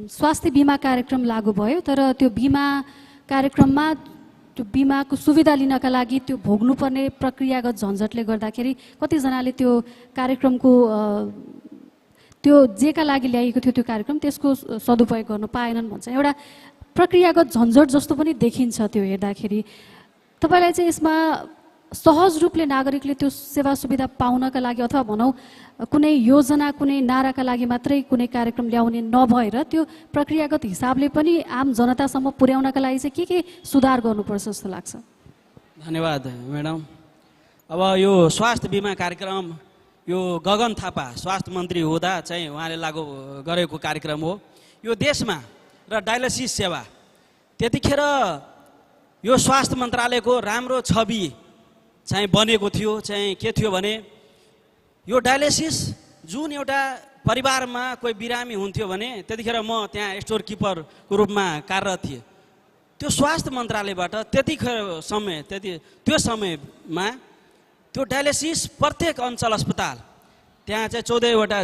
स्वास्थ्य बिमा कार्यक्रम लागू भयो, तर त्यो बिमा कार्यक्रममा त्यो बिमाको सुविधा लिनका लागि त्यो भोग्नुपर्ने प्रक्रियागत झन्झटले गर्दाखेरि कतिजनाले त्यो कार्यक्रमको त्यो जेका लागि ल्याइएको थियो त्यो कार्यक्रम त्यसको सदुपयोग गर्नु पाएनन् भन्छ। एउटा प्रक्रियागत झन्झट जस्तो पनि देखिन्छ त्यो हेर्दाखेरि। तपाईँलाई चाहिँ यसमा सहज रूपले नागरिकले त्यो सेवा सुविधा पाउनका लागि अथवा भनौँ कुनै योजना कुनै नाराका लागि मात्रै कुनै कार्यक्रम ल्याउने नभएर त्यो प्रक्रियागत हिसाबले पनि आम जनतासम्म पुर्याउनका लागि चाहिँ के के सुधार गर्नुपर्छ जस्तो लाग्छ? धन्यवाद म्याडम। अब यो स्वास्थ्य बिमा कार्यक्रम यो गगन थापा स्वास्थ्य मन्त्री हुँदा चाहिँ उहाँले लागू गरेको कार्यक्रम हो यो देशमा। र डायलिसिस सेवा त्यतिखेर यो स्वास्थ्य मन्त्रालयको राम्रो छवि चाहिँ बनेको थियो। चाहिँ के थियो भने यो डायलिसिस जुन एउटा परिवारमा कोही बिरामी हुन्थ्यो भने त्यतिखेर म त्यहाँ स्टोर किपरको रूपमा कार्यरत थिएँ। त्यो स्वास्थ्य मन्त्रालयबाट त्यतिखेर समय त्यो समयमा त्यो डायलिसिस प्रत्येक अञ्चल अस्पताल त्यहाँ चाहिँ 14वटा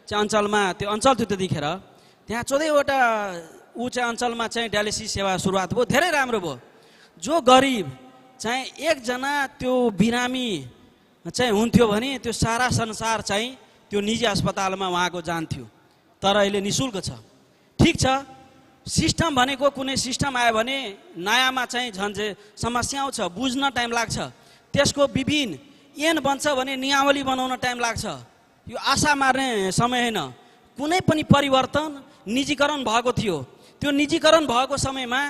चाहिँ अञ्चलमा त्यो अञ्चल थियो त्यतिखेर, त्यहाँ 14वटा ऊ चाहिँ अञ्चलमा चाहिँ डायलिसिस सेवा सुरुवात भयो। धेरै राम्रो भयो। जो गरिब चाहिँ एकजना त्यो बिरामी चाहिँ हुन्थ्यो भने त्यो सारा संसार चाहिँ त्यो निजी अस्पतालमा उहाँको जान्थ्यो, तर अहिले निःशुल्क छ। ठिक छ, सिस्टम भनेको कुनै सिस्टम आयो भने नयाँमा चाहिँ झन् चाहिँ समस्या आउँछ, बुझ्न टाइम लाग्छ, त्यसको विभिन्न ऐन बन्छ भने नियावली बनाउन टाइम लाग्छ। यो आशा मार्ने समय होइन। कुनै पनि परिवर्तन निजीकरण भएको थियो, त्यो निजीकरण भएको समयमा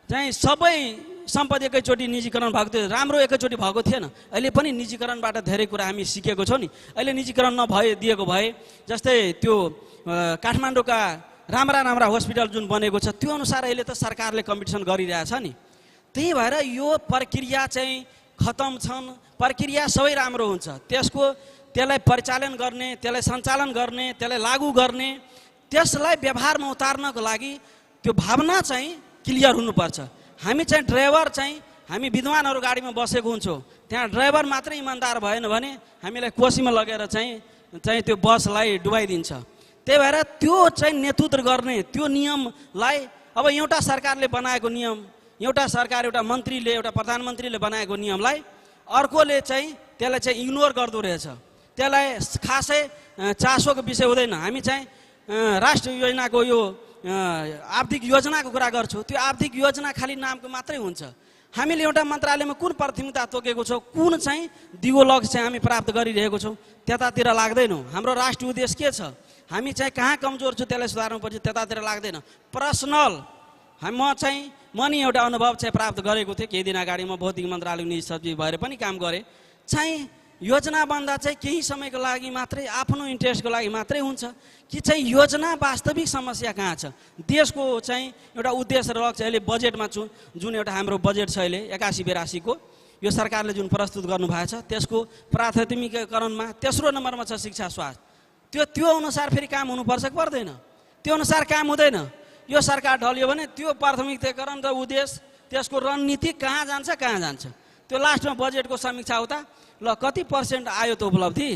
चाहिँ सबै सम्पत्ति एकैचोटि निजीकरण भएको थियो, राम्रो एकैचोटि भएको थिएन। अहिले पनि निजीकरणबाट धेरै कुरा हामी सिकेको छौँ नि। अहिले निजीकरण नभए दिएको भए जस्तै त्यो काठमाडौँका राम्रा राम्रा हस्पिटल जुन बनेको छ त्यो अनुसार अहिले त सरकारले कम्पिटिसन गरिरहेछ नि। त्यही भएर यो प्रक्रिया चाहिँ खतम छन्। प्रक्रिया सबै राम्रो हुन्छ, त्यसको त्यसलाई परिचालन गर्ने, त्यसलाई सञ्चालन गर्ने, त्यसलाई लागू गर्ने, त्यसलाई व्यवहारमा उतार्नको लागि त्यो भावना चाहिँ क्लियर हुनुपर्छ। हामी चाहिँ ड्राइभर चाहिँ हामी विद्वानहरू गाडीमा बसेको हुन्छौँ, त्यहाँ ड्राइभर मात्रै इमान्दार भएन भने हामीलाई कोसीमा लगेर चाहिँ चाहिँ त्यो बसलाई डुबाइदिन्छ। त्यही भएर त्यो चाहिँ नेतृत्व गर्ने त्यो नियमलाई अब एउटा सरकारले बनाएको नियम, एउटा सरकार एउटा मन्त्रीले एउटा प्रधानमन्त्रीले बनाएको नियमलाई अर्कोले चाहिँ त्यसलाई चाहिँ इग्नोर गर्दो रहेछ। त्यसलाई खासै चासोको विषय हुँदैन। हामी चाहिँ राष्ट्रिय योजनाको यो आर्थिक योजनाको कुरा गर्छौँ, त्यो आर्थिक योजना खालि नामको मात्रै हुन्छ। हामीले एउटा मन्त्रालयमा कुन प्राथमिकता तोकेको छौँ, कुन चाहिँ दिगो लक्ष्य चाहिँ हामी प्राप्त गरिरहेको छौँ त्यतातिर लाग्दैनौँ। हाम्रो राष्ट्रिय उद्देश्य के छ, हामी चाहिँ कहाँ कमजोर छौँ त्यसलाई सुधार्नुपर्छ, त्यतातिर लाग्दैन। पर्सनल म चाहिँ म नि एउटा अनुभव चाहिँ प्राप्त गरेको थिएँ केही दिन अगाडि। म भौतिक मन्त्रालयको निजी सचिव भएर पनि काम गरेँ। चाहिँ योजना बन्दा चाहिँ केही समयको लागि मात्रै आफ्नो इन्ट्रेस्टको लागि मात्रै हुन्छ कि चाहिँ योजना वास्तविक समस्या कहाँ छ, देशको चाहिँ एउटा उद्देश्य र लक्ष्य। अहिले बजेटमा जुन एउटा हाम्रो बजेट छ अहिले 81-82 को यो सरकारले जुन प्रस्तुत गर्नुभएको छ त्यसको प्राथमिकीकरणमा तेस्रो नम्बरमा छ शिक्षा स्वास्थ्य। त्यो त्यो अनुसार फेरि काम हुनुपर्छ कि पर्दैन? त्यो अनुसार काम हुँदैन। यो सरकार ढल्यो भने त्यो प्राथमिकताकरण र उद्देश्य त्यसको रणनीति कहाँ जान्छ कहाँ जान्छ, त्यो लास्टमा बजेटको समीक्षा हुँदा ल कति पर्सेन्ट आयो त उपलब्धि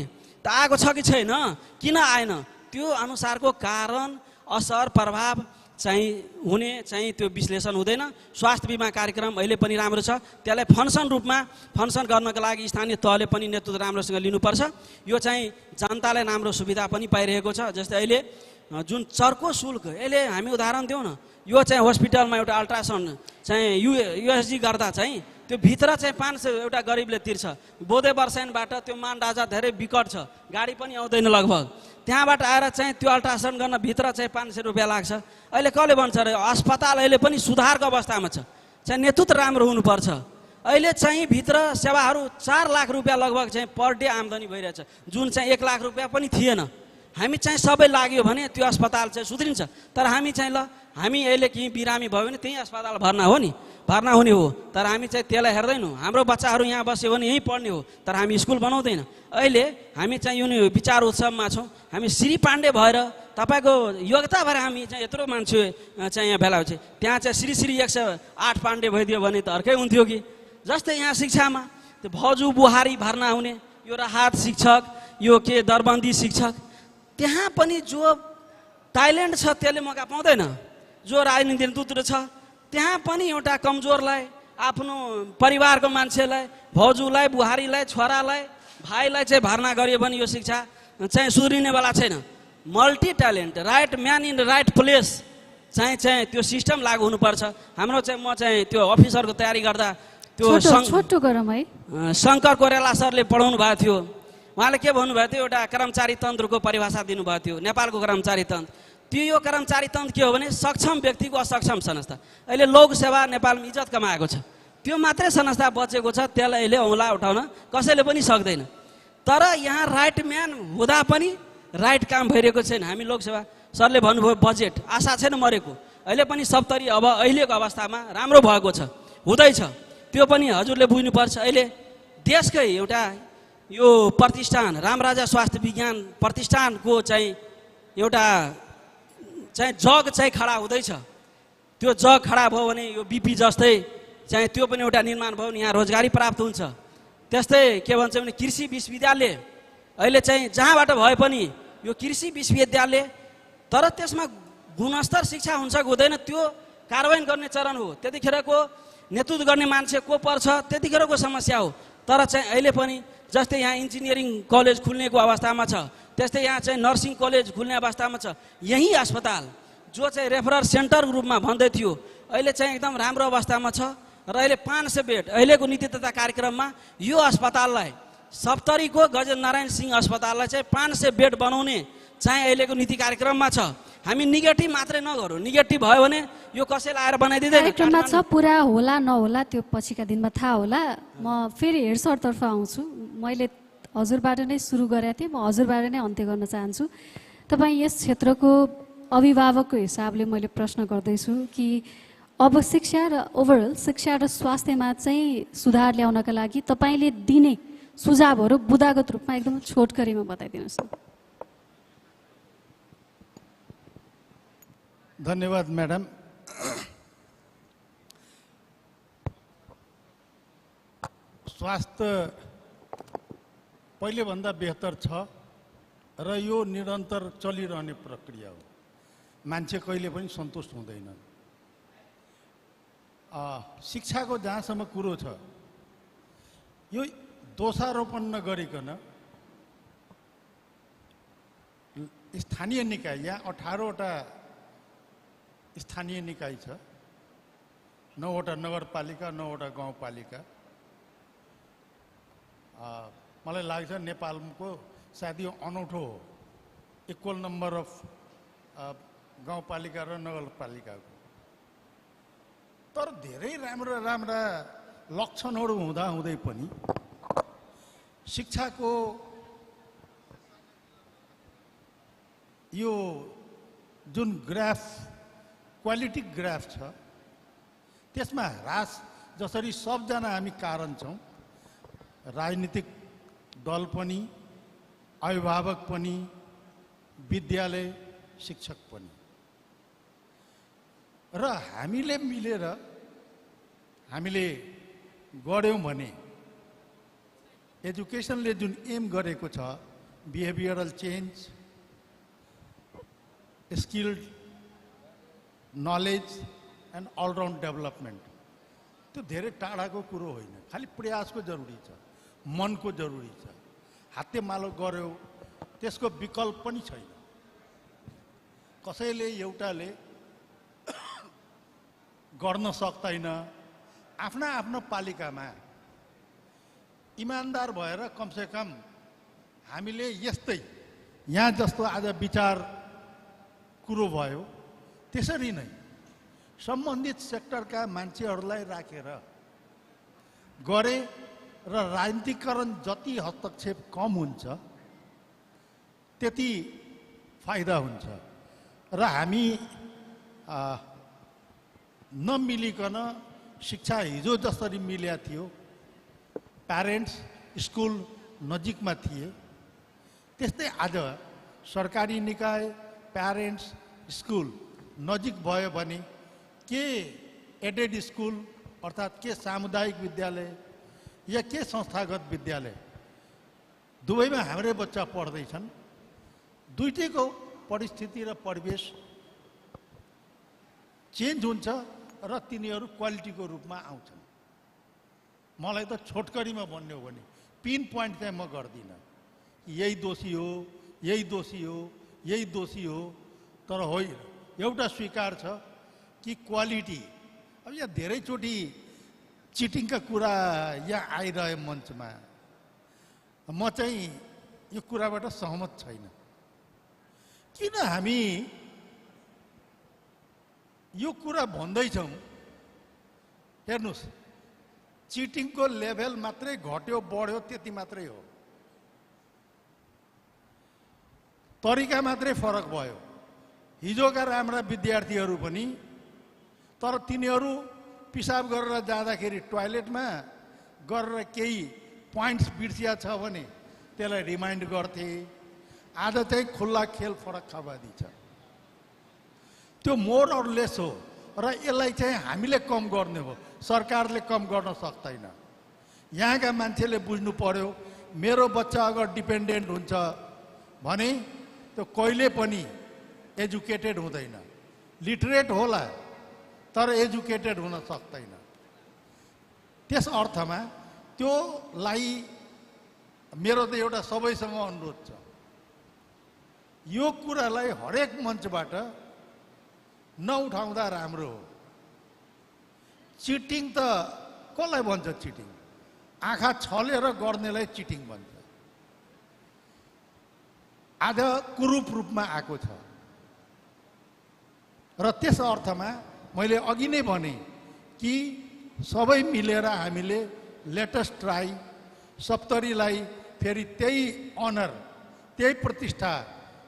त आएको छ कि छैन, किन आएन, त्यो अनुसारको कारण असर प्रभाव चाहिँ हुने चाहिँ त्यो विश्लेषण हुँदैन। स्वास्थ्य बिमा कार्यक्रम अहिले पनि राम्रो छ, त्यसलाई फङ्सन रूपमा फङ्सन गर्नको लागि स्थानीय तहले पनि नेतृत्व राम्रोसँग लिनुपर्छ। यो चाहिँ जनतालाई राम्रो सुविधा पनि पाइरहेको छ। जस्तै अहिले जुन चर्को शुल्क, अहिले हामी उदाहरण दिउँ न, यो चाहिँ हस्पिटलमा एउटा अल्ट्रासाउन्ड चाहिँ युएसजी गर्दा चाहिँ त्यो भित्र चाहिँ 500 एउटा गरिबले तिर्छ। बोधे वर्षाइनबाट त्यो मान राजा धेरै विकट छ, गाडी पनि आउँदैन लगभग, त्यहाँबाट आएर चाहिँ त्यो अल्ट्रासाउन्ड गर्न भित्र चाहिँ 500 रुपियाँ लाग्छ। अहिले कसले भन्छ र अस्पताल अहिले पनि सुधारको अवस्थामा छ, चाहिँ नेतृत्व राम्रो हुनुपर्छ। अहिले चाहिँ भित्र सेवाहरू 4 लाख रुपियाँ लगभग चाहिँ पर डे आम्दानी भइरहेछ, जुन चाहिँ 1 लाख रुपियाँ पनि थिएन। हामी चाहिँ सबै लाग्यो भने त्यो अस्पताल चाहिँ सुध्रिन्छ। तर हामी चाहिँ ल हामी अहिले केही बिरामी भयो भने त्यही अस्पताल भर्ना हो नि, भर्ना हुने हो, तर हामी चाहिँ त्यसलाई हेर्दैनौँ। हाम्रो बच्चाहरू यहाँ बस्यो भने यहीँ पढ्ने हो, तर हामी स्कुल बनाउँदैन। अहिले हामी चाहिँ यो विचार उत्सवमा छौँ। हामी श्री पाण्डे भएर तपाईँको योग्यता भएर हामी चाहिँ यत्रो मान्छे चाहिँ यहाँ भेला हुन्छ। त्यहाँ चाहिँ श्री श्री 108 पाण्डे भइदियो भने त अर्कै हुन्थ्यो कि। जस्तै यहाँ शिक्षामा त्यो भाउजू बुहारी भर्ना हुने, यो राहत शिक्षक, यो के दरबन्दी शिक्षक, त्यहाँ पनि जो ट्यालेन्ट छ त्यसले मौका पाउँदैन, जो राजनीतिक नेतृत्व छ त्यहाँ पनि एउटा कमजोरलाई, आफ्नो परिवारको मान्छेलाई, भाउजूलाई, बुहारीलाई, छोरालाई, भाइलाई चाहिँ भर्ना गरियो भने यो शिक्षा चाहिँ सुध्रिनेवाला छैन। Multi talent, right man in right place चाहिँ चाहिँ त्यो सिस्टम लागु हुनुपर्छ। हाम्रो चाहिँ म चाहिँ त्यो अफिसरको तयारी गर्दा त्यो छोटो गरौँ है, शङ्कर कोइराला सरले पढाउनु भएको थियो। उहाँले के भन्नुभएको थियो, एउटा कर्मचारी तन्त्रको परिभाषा दिनुभएको थियो, नेपालको कर्मचारी तन्त्र। त्यो यो कर्मचारी तन्त्र के हो भने सक्षम व्यक्तिको असक्षम संस्था। अहिले लोक सेवा नेपालमा इज्जत कमाएको छ, त्यो मात्रै संस्था बचेको छ, त्यसलाई अहिले औँला उठाउन कसैले पनि सक्दैन। तर यहाँ राइट म्यान हुँदा पनि राइट काम भइरहेको छैन। हामी लोकसेवा सरले भन्नुभयो बजेट आशा छैन मरेको, अहिले पनि सप्तरी अब अहिलेको अवस्थामा राम्रो भएको छ, हुँदैछ, त्यो पनि हजुरले बुझ्नुपर्छ। अहिले देशकै एउटा यो प्रतिष्ठान रामराजा स्वास्थ्य विज्ञान प्रतिष्ठानको चाहिँ एउटा चाहिँ जग चाहिँ खडा हुँदैछ। त्यो जग खडा भयो भने यो बिपी जस्तै चाहिँ त्यो पनि एउटा निर्माण भयो भने यहाँ रोजगारी प्राप्त हुन्छ। त्यस्तै के भन्छ भने कृषि विश्वविद्यालय अहिले चाहिँ जहाँबाट भए पनि यो कृषि विश्वविद्यालय, तर त्यसमा गुणस्तर शिक्षा हुन्छ कि हुँदैन त्यो कार्यान्वयन गर्ने चरण हो। त्यतिखेरको नेतृत्व गर्ने मान्छे को पर्छ त्यतिखेरको समस्या हो। तर चाहिँ अहिले पनि जस्तै यहाँ इन्जिनियरिङ कलेज खुल्नेको अवस्थामा छ, त्यस्तै यहाँ चाहिँ नर्सिङ कलेज खुल्ने अवस्थामा छ। यही अस्पताल जो चाहिँ रेफरल सेन्टरको रूपमा भन्दै थियो अहिले चाहिँ एकदम राम्रो अवस्थामा छ। र अहिले 500 बेड अहिलेको नीति तथा कार्यक्रममा यो अस्पताललाई सप्तरीको गजेन्द्र नारायण सिंह अस्पताललाई चाहिँ 500 बेड बनाउने चाहिँ अहिलेको नीति कार्यक्रममा छ। हामी नेगेटिभ मात्रै नगरौँ, नेगेटिभ भयो भने यो कसैलाई आएर बनाइदिँदैन। कार्यक्रममा छ, पुरा होला नहोला त्यो पछिका दिनमा थाहा होला। म फेरि हेड सरतर्फ आउँछु। मैले हजुरबाट नै सुरु गरेको थिएँ, म हजुरबाट नै अन्त्य गर्न चाहन्छु। तपाईँ यस क्षेत्रको अभिभावकको हिसाबले मैले प्रश्न गर्दैछु कि अब शिक्षा र ओभरअल शिक्षा र स्वास्थ्यमा चाहिँ सुधार ल्याउनका लागि तपाईँले दिने सुझावहरू बुदागत रूपमा एकदम छोटकरीमा बताइदिनुहोस् न। धन्यवाद म्याडम। स्वास्थ्य पहिलेभन्दा बेहतर छ र यो निरन्तर चलिरहने प्रक्रिया हो। मान्छे कहिले पनि सन्तुष्ट हुँदैनन्। शिक्षाको जहाँसम्म कुरो छ, यो दोषारोपण नगरिकन स्थानीय निकाय, यहाँ 18वटा स्थानीय निकाय छ, 9वटा नगरपालिका, 9वटा गाउँपालिका। मलाई लाग्छ नेपालको सायद यो अनौठो हो, इक्वल नम्बर अफ गाउँपालिका र नगरपालिकाको। तर धेरै राम्रा राम्रा लक्षणहरू हुँदाहुँदै पनि शिक्षाको यो जुन ग्राफ, क्वालिटी ग्राफ छ, त्यसमा ह्रास, जसरी सबजना हामी कारण छौँ, राजनीतिक दल पनि, अभिभावक पनि, विद्यालय, शिक्षक पनि, र हामीले मिलेर हामीले गऱ्यौँ भने एजुकेसनले जुन एम गरेको छ, behavioural change, skilled Knowledge and all-round development. त्यो धेरै टाढाको कुरो होइन, खालि प्रयासको जरुरी छ, मनको जरुरी छ। हातेमालो गर्यो त्यसको विकल्प पनि छैन। कसैले एउटाले गर्न सक्दैन। आफ्ना आफ्नो पालिकामा इमान्दार भएर कमसेकम हामीले यस्तै यहाँ जस्तो आज विचार कुरो भयो त्यसरी नै सम्बन्धित सेक्टरका मान्छेहरूलाई राखेर गरे र राजनीतिकरण जति हस्तक्षेप कम हुन्छ त्यति फाइदा हुन्छ। र हामी नमिलिकन शिक्षा हिजो जसरी मिलेको थियो, प्यारेन्ट्स स्कुल नजिकमा थिए, त्यस्तै आज सरकारी निकाय प्यारेन्ट्स स्कुल नजिक भयो भने के एडेड स्कुल अर्थात् के सामुदायिक विद्यालय या के संस्थागत विद्यालय दुवैमा हाम्रै बच्चा पढ्दैछन्। दुईटैको परिस्थिति र परिवेश चेन्ज हुन्छ र तिनीहरू क्वालिटीको रूपमा आउँछन्। मलाई त छोटकरीमा भन्ने हो भने पिन पोइन्ट चाहिँ म गर्दिनँ, यही दोषी हो, यही दोषी हो, यही दोषी हो, तर होइन, एउटा स्वीकार छ कि क्वालिटी। अब यहाँ धेरैचोटि चिटिङका कुरा यहाँ आइरहे मञ्चमा, म चाहिँ यो कुराबाट सहमत छैन। किन हामी यो कुरा भन्दैछौँ? हेर्नुहोस्, चिटिङको लेभल मात्रै घट्यो बढ्यो त्यति मात्रै हो, तरिका मात्रै फरक भयो। हिजोका राम्रा विद्यार्थीहरू पनि तर तिनीहरू पिसाब गरेर जाँदाखेरि टोयलेटमा गरेर केही पोइन्ट्स बिर्सिया छ भने त्यसलाई रिमाइन्ड गर्थे। आज चाहिँ खुल्ला खेल फरक खबादी छ, त्यो मोर अर लेस हो र यसलाई चाहिँ हामीले कम गर्ने हो, सरकारले कम गर्न सक्दैन। यहाँका मान्छेले बुझ्नु पर्यो, मेरो बच्चा अगर डिपेन्डेन्ट हुन्छ भने त्यो कहिले पनि एजुकेटेड हुँदैन, लिटरेट होला तर एजुकेटेड हुन सक्दैन। त्यस अर्थमा त्योलाई मेरो त एउटा सबैसँग अनुरोध छ, यो कुरालाई हरेक मञ्चबाट नउठाउँदा राम्रो हो। चिटिङ त कसलाई भन्छ? चिटिङ आँखा छलेर गर्नेलाई चिटिङ भन्छ। आज कुरूप रूपमा आएको छ र त्यस अर्थमा मैले अघि नै भने कि सबै मिलेर हामीले लेटेस्ट ट्राई सप्तरीलाई फेरि त्यही अनर, त्यही प्रतिष्ठा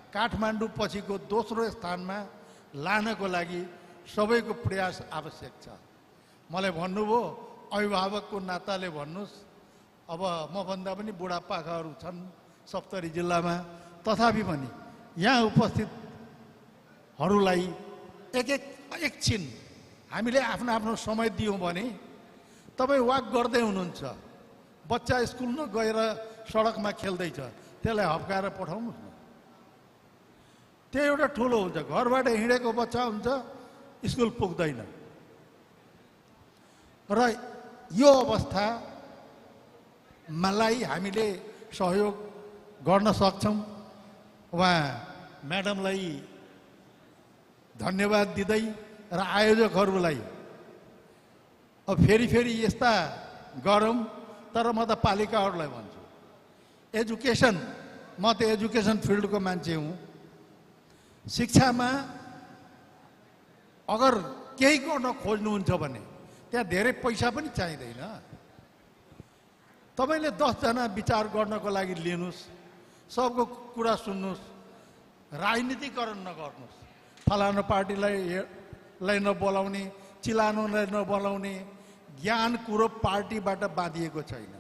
काठमाडौँ पछिको दोस्रो स्थानमा लानको लागि सबैको प्रयास आवश्यक छ। मलाई भन्नुभयो अभिभावकको नाताले भन्नुहोस्, अब मभन्दा पनि बुढापाकाहरू छन् सप्तरी जिल्लामा, तथापि पनि यहाँ उपस्थितहरूलाई एक एक एकछिन हामीले आफ्नो आफ्नो समय दियौँ भने तपाईँ वाक गर्दै हुनुहुन्छ, बच्चा स्कुल नगएर सडकमा खेल्दैछ, त्यसलाई हप्काएर पठाउनुहोस् न, त्यो एउटा ठुलो हुन्छ। घरबाट हिँडेको बच्चा हुन्छ, स्कुल पुग्दैन। र यो अवस्थालाई हामीले सहयोग गर्न सक्छौँ। उहाँ म्याडमलाई धन्यवाद दिँदै र आयोजकहरूलाई अब फेरि फेरि यस्ता गरौँ। तर म त पालिकाहरूलाई भन्छु, एजुकेसन, म त एजुकेसन फिल्डको मान्छे हुँ, शिक्षामा अगर केही गर्न खोज्नुहुन्छ भने त्यहाँ धेरै पैसा पनि चाहिँदैन। तपाईँले 10 जना विचार गर्नको लागि लिनुहोस्, सबको कुरा सुन्नुहोस्, राजनीतिकरण नगर्नुहोस्, फलानु पार्टीलाई लाई नबोलाउने, चिलानुलाई नबोलाउने, ज्ञान कुरो पार्टीबाट बाँधिएको छैन।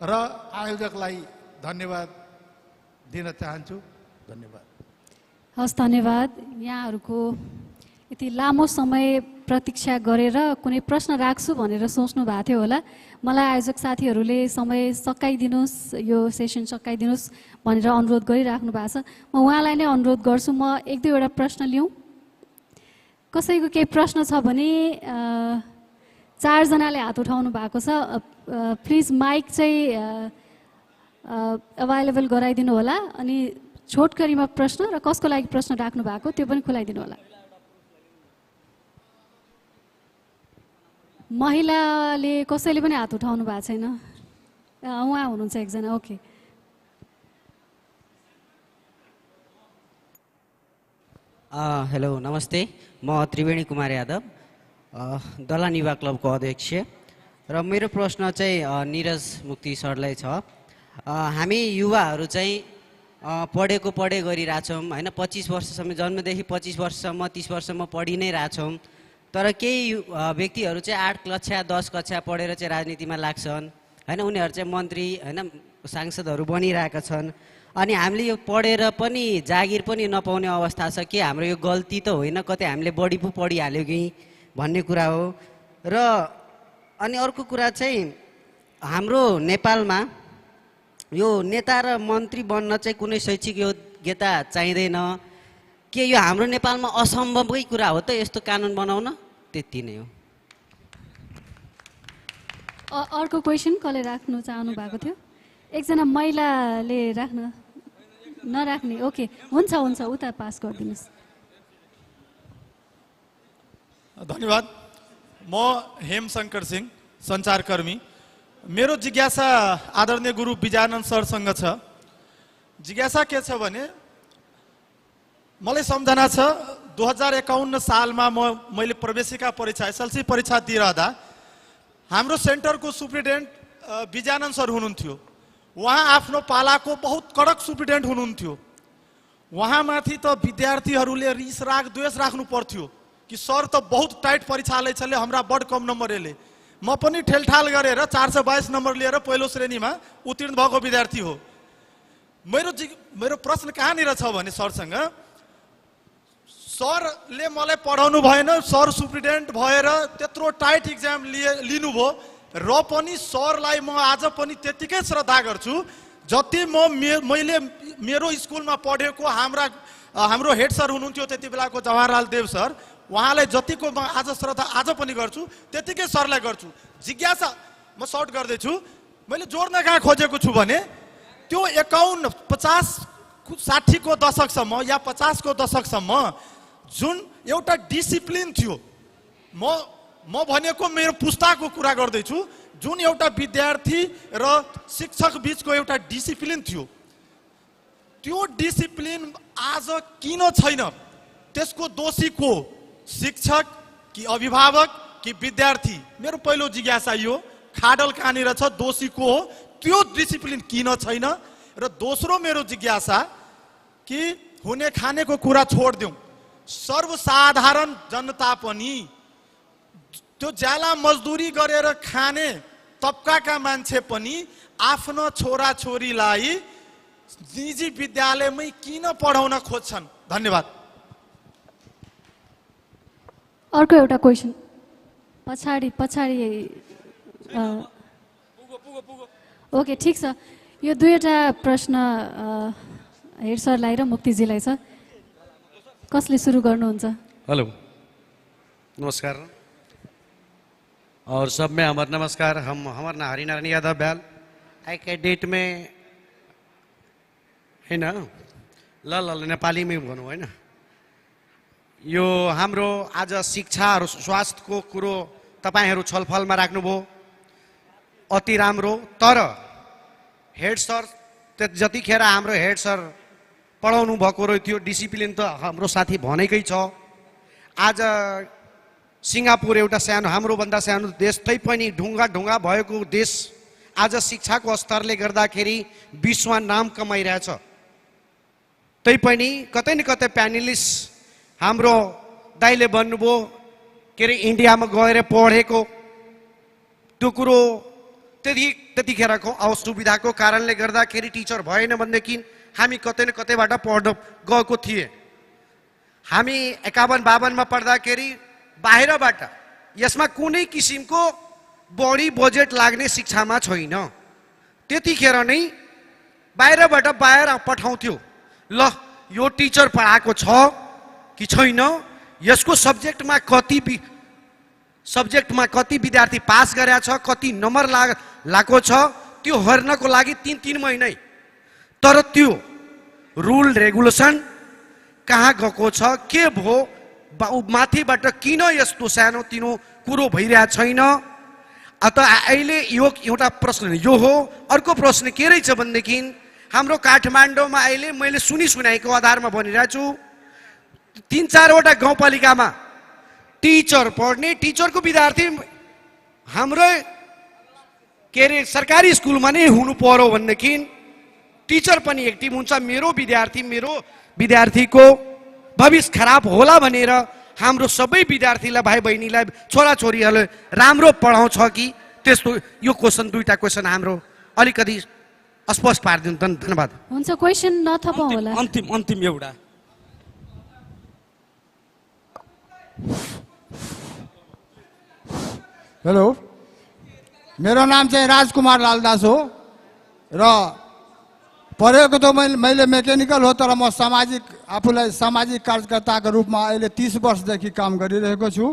र आयोजकलाई धन्यवाद दिन चाहन्छु। धन्यवाद। हस्, धन्यवाद। यहाँहरूको यति लामो समय प्रतीक्षा गरेर कुनै प्रश्न राख्छु भनेर सोच्नु भएको थियो होला। मलाई आयोजक साथीहरूले समय सकाइदिनुहोस्, यो सेसन सकाइदिनुहोस् भनेर अनुरोध गरिराख्नु भएको छ। म उहाँलाई नै अनुरोध गर्छु, म एक दुईवटा प्रश्न लिउँ। कसैको केही प्रश्न छ भने चारजनाले हात उठाउनु भएको छ। प्लिज माइक चाहिँ अभाइलेबल गराइदिनु होला अनि छोटकरीमा प्रश्न र कसको लागि प्रश्न राख्नु भएको त्यो पनि खुलाइदिनु होला। महिलाले कसैले पनि हात उठाउनु भएको छैन। उहाँ हुनुहुन्छ एकजना। ओके, हेलो, नमस्ते। म त्रिवेणी कुमार यादव, दलान युवा क्लबको अध्यक्ष र मेरो प्रश्न चाहिँ निरज मुक्ति सरलाई छ। हामी युवाहरू चाहिँ पढेको पढे गरिरहेछौँ होइन, 25 वर्षसम्म, जन्मदेखि 25 वर्षसम्म 30 वर्षसम्म पढि नै रहेछौँ, तर केही व्यक्तिहरू चाहिँ 8 कक्षा 10 कक्षा पढेर चाहिँ राजनीतिमा लाग्छन् होइन, उनीहरू चाहिँ मन्त्री होइन सांसदहरू बनिरहेका छन्। अनि हामीले यो पढेर पनि जागिर पनि नपाउने अवस्था छ। के हाम्रो यो गल्ती त होइन, कतै हामीले बढी पो पढिहाल्यो कि भन्ने कुरा हो। र अनि अर्को कुरा चाहिँ हाम्रो नेपालमा यो नेता र मन्त्री बन्न चाहिँ कुनै शैक्षिक योग्यता चाहिँदैन। के यो हाम्रो नेपालमा असम्भवै कुरा हो त यस्तो कानुन बनाउन? त्यति नै हो। अर्को क्वेसन कसले राख्नु चाहनु भएको थियो? एकजना महिलाले राख्न नराख्ने? ओके, हुन्छ हुन्छ, उता पास गरिदिनुहोस्। धन्यवाद। म हेमशङ्कर सिंह, सञ्चारकर्मी। मेरो जिज्ञासा आदरणीय गुरु विजयानन्द सरसँग छ। जिज्ञासा के छ भने मलाई सम्झना छ 2051 सालमा मैले प्रवेशिका परीक्षा एसएलसी परीक्षा दिइरहँदा हाम्रो सेन्टरको सुप्रिन्टेन्डेन्ट विजयानन्द सर हुनुहुन्थ्यो। उहाँ आफ्नो पालाको बहुत कडक सुप्रिन्टेन्डेन्ट हुनुहुन्थ्यो। उहाँमाथि त विद्यार्थीहरूले रिस राग द्वेष राख्नु पर्थ्यो कि सर त बहुत टाइट परीक्षा हालै छले, हाम्रा बड कम नम्बर एले। म पनि ठेलठाल गरेर 422 नम्बर लिएर पहिलो श्रेणीमा उत्तीर्ण भएको विद्यार्थी हो। मेरो प्रश्न कहाँनिर छ भने सरसँग, सरले मलाई पढाउनु भएन, सर सुप्रिन्टेन्डेन्ट भएर त्यत्रो टाइट इक्जाम लिनुभयो र पनि सरलाई म आज पनि त्यतिकै श्रद्धा गर्छु जति मैले मेरो स्कुलमा पढेको हाम्रो हेड सर हुनुहुन्थ्यो त्यति बेलाको जवाहरलाल देव सर, उहाँलाई जतिको म आज श्रद्धा आज पनि गर्छु त्यतिकै सरलाई गर्छु। जिज्ञासा म सर्ट गर्दैछु, मैले जोड्न कहाँ खोजेको छु भने त्यो 51 50 60 को दशकसम्म या 50 को दशकसम्म जुन एउटा डिसिप्लिन थियो, म भनेको मेरो पुस्ताको कुरा गर्दैछु, जुन एउटा विद्यार्थी र शिक्षक बिचको एउटा डिसिप्लिन थियो, त्यो डिसिप्लिन आज किन छैन? त्यसको दोषी को? शिक्षक कि अभिभावक कि विद्यार्थी? मेरो पहिलो जिज्ञासा यो, खाडल कहाँनिर छ, दोषी को हो, त्यो डिसिप्लिन किन छैन? र दोस्रो मेरो जिज्ञासा कि हुने खानेको कुरा छोडिदिउँ, सर्वसाधारण जनता पनि त्यो ज्याला मजदुरी गरेर खाने तबकाका मान्छे पनि आफ्नो छोराछोरीलाई निजी विद्यालयमै किन पढाउन खोज्छन्? धन्यवाद। अर्को एउटा क्वेसन पछाडि पछाडि। ओके, ठिक छ। यो दुईवटा प्रश्न हेड सरलाई र मुक्तिजीलाई छ, कसले सुरु गर्नुहुन्छ? हेलो, नमस्कार और सब में हमार नमस्कार। हम हमार ना हरिनारायण यादव भैल। आई के डेट में है न, ल ल नेपाली में भनौँ होइन। यो हाम्रो आज शिक्षा र स्वास्थ्यको कुरो तपाईँहरू छलफलमा राख्नुभयो, अति राम्रो। तर हेड सर जतिखेर हाम्रो हेड सर पढाउनु भएको थियो, डिसिप्लिन त हाम्रो साथी भनेकै छ। आज सिङ्गापुर एउटा सानो, हाम्रोभन्दा सानो देश तैपनि ढुङ्गा ढुङ्गा भएको देश आज शिक्षाको स्तरले गर्दाखेरि विश्वमा नाम कमाइरहेछ। तैपनि कतै न कतै प्यानलिस्ट हाम्रो दाइले भन्नुभयो के अरे इन्डियामा गएर पढेको, त्यो कुरो त्यतिखेरको असुविधाको कारणले गर्दाखेरि टिचर भएन भनेदेखि हामी कतै न कतैबाट पढ्न गएको थिए। हामी 51 52 मा पढ्दाखेरि बाहिरबाट यसमा कुनै किसिमको बढी बजेट लाग्ने शिक्षामा छैन, त्यतिखेर नै बाहिरबाट बाहिर पठाउँथ्यो। ल यो टिचर पढाएको छ कि छैन, यसको सब्जेक्टमा कति विद्यार्थी पास गरेका छ, कति नम्बर लाएको छ, त्यो हेर्नको लागि 3-3 महिनै। तर त्यो रुल रेगुलेसन कहाँ गएको छ, के भो, माथिबाट किन यस्तो सानोतिनो कुरो भइरहेको छैन? अत अहिले यो एउटा प्रश्न यो हो। अर्को प्रश्न के रहेछ भनेदेखि हाम्रो काठमाडौँमा अहिले मैले सुनि सुनाएको आधारमा भनिरहेको छु, 3-4 वटा गाउँपालिकामा टिचर पढ्ने, टिचरको विद्यार्थी हाम्रो के अरे सरकारी स्कुलमा नै हुनु पर्यो भनेदेखि टिचर पनि एक्टिभ हुन्छ, मेरो विद्यार्थीको भविष्य खराब होला भनेर हाम्रो सबै विद्यार्थीलाई, भाइ बहिनीलाई, छोराछोरीहरूलाई राम्रो पढाउँछ कि त्यस्तो? यो क्वेसन, दुईटा क्वेसन हाम्रो अलिकति स्पष्ट पारिदिनु। धन्यवाद। हुन्छ, क्वेसन नथपौँ होला। अन्तिम अन्तिम एउटा। हेलो, मेरो नाम चाहिँ राजकुमार लालदास हो र पढेको त मैले मेकानिकल हो, तर म सामाजिक आफूलाई सामाजिक कार्यकर्ताको रूपमा अहिले 30 वर्षदेखि काम गरिरहेको छु।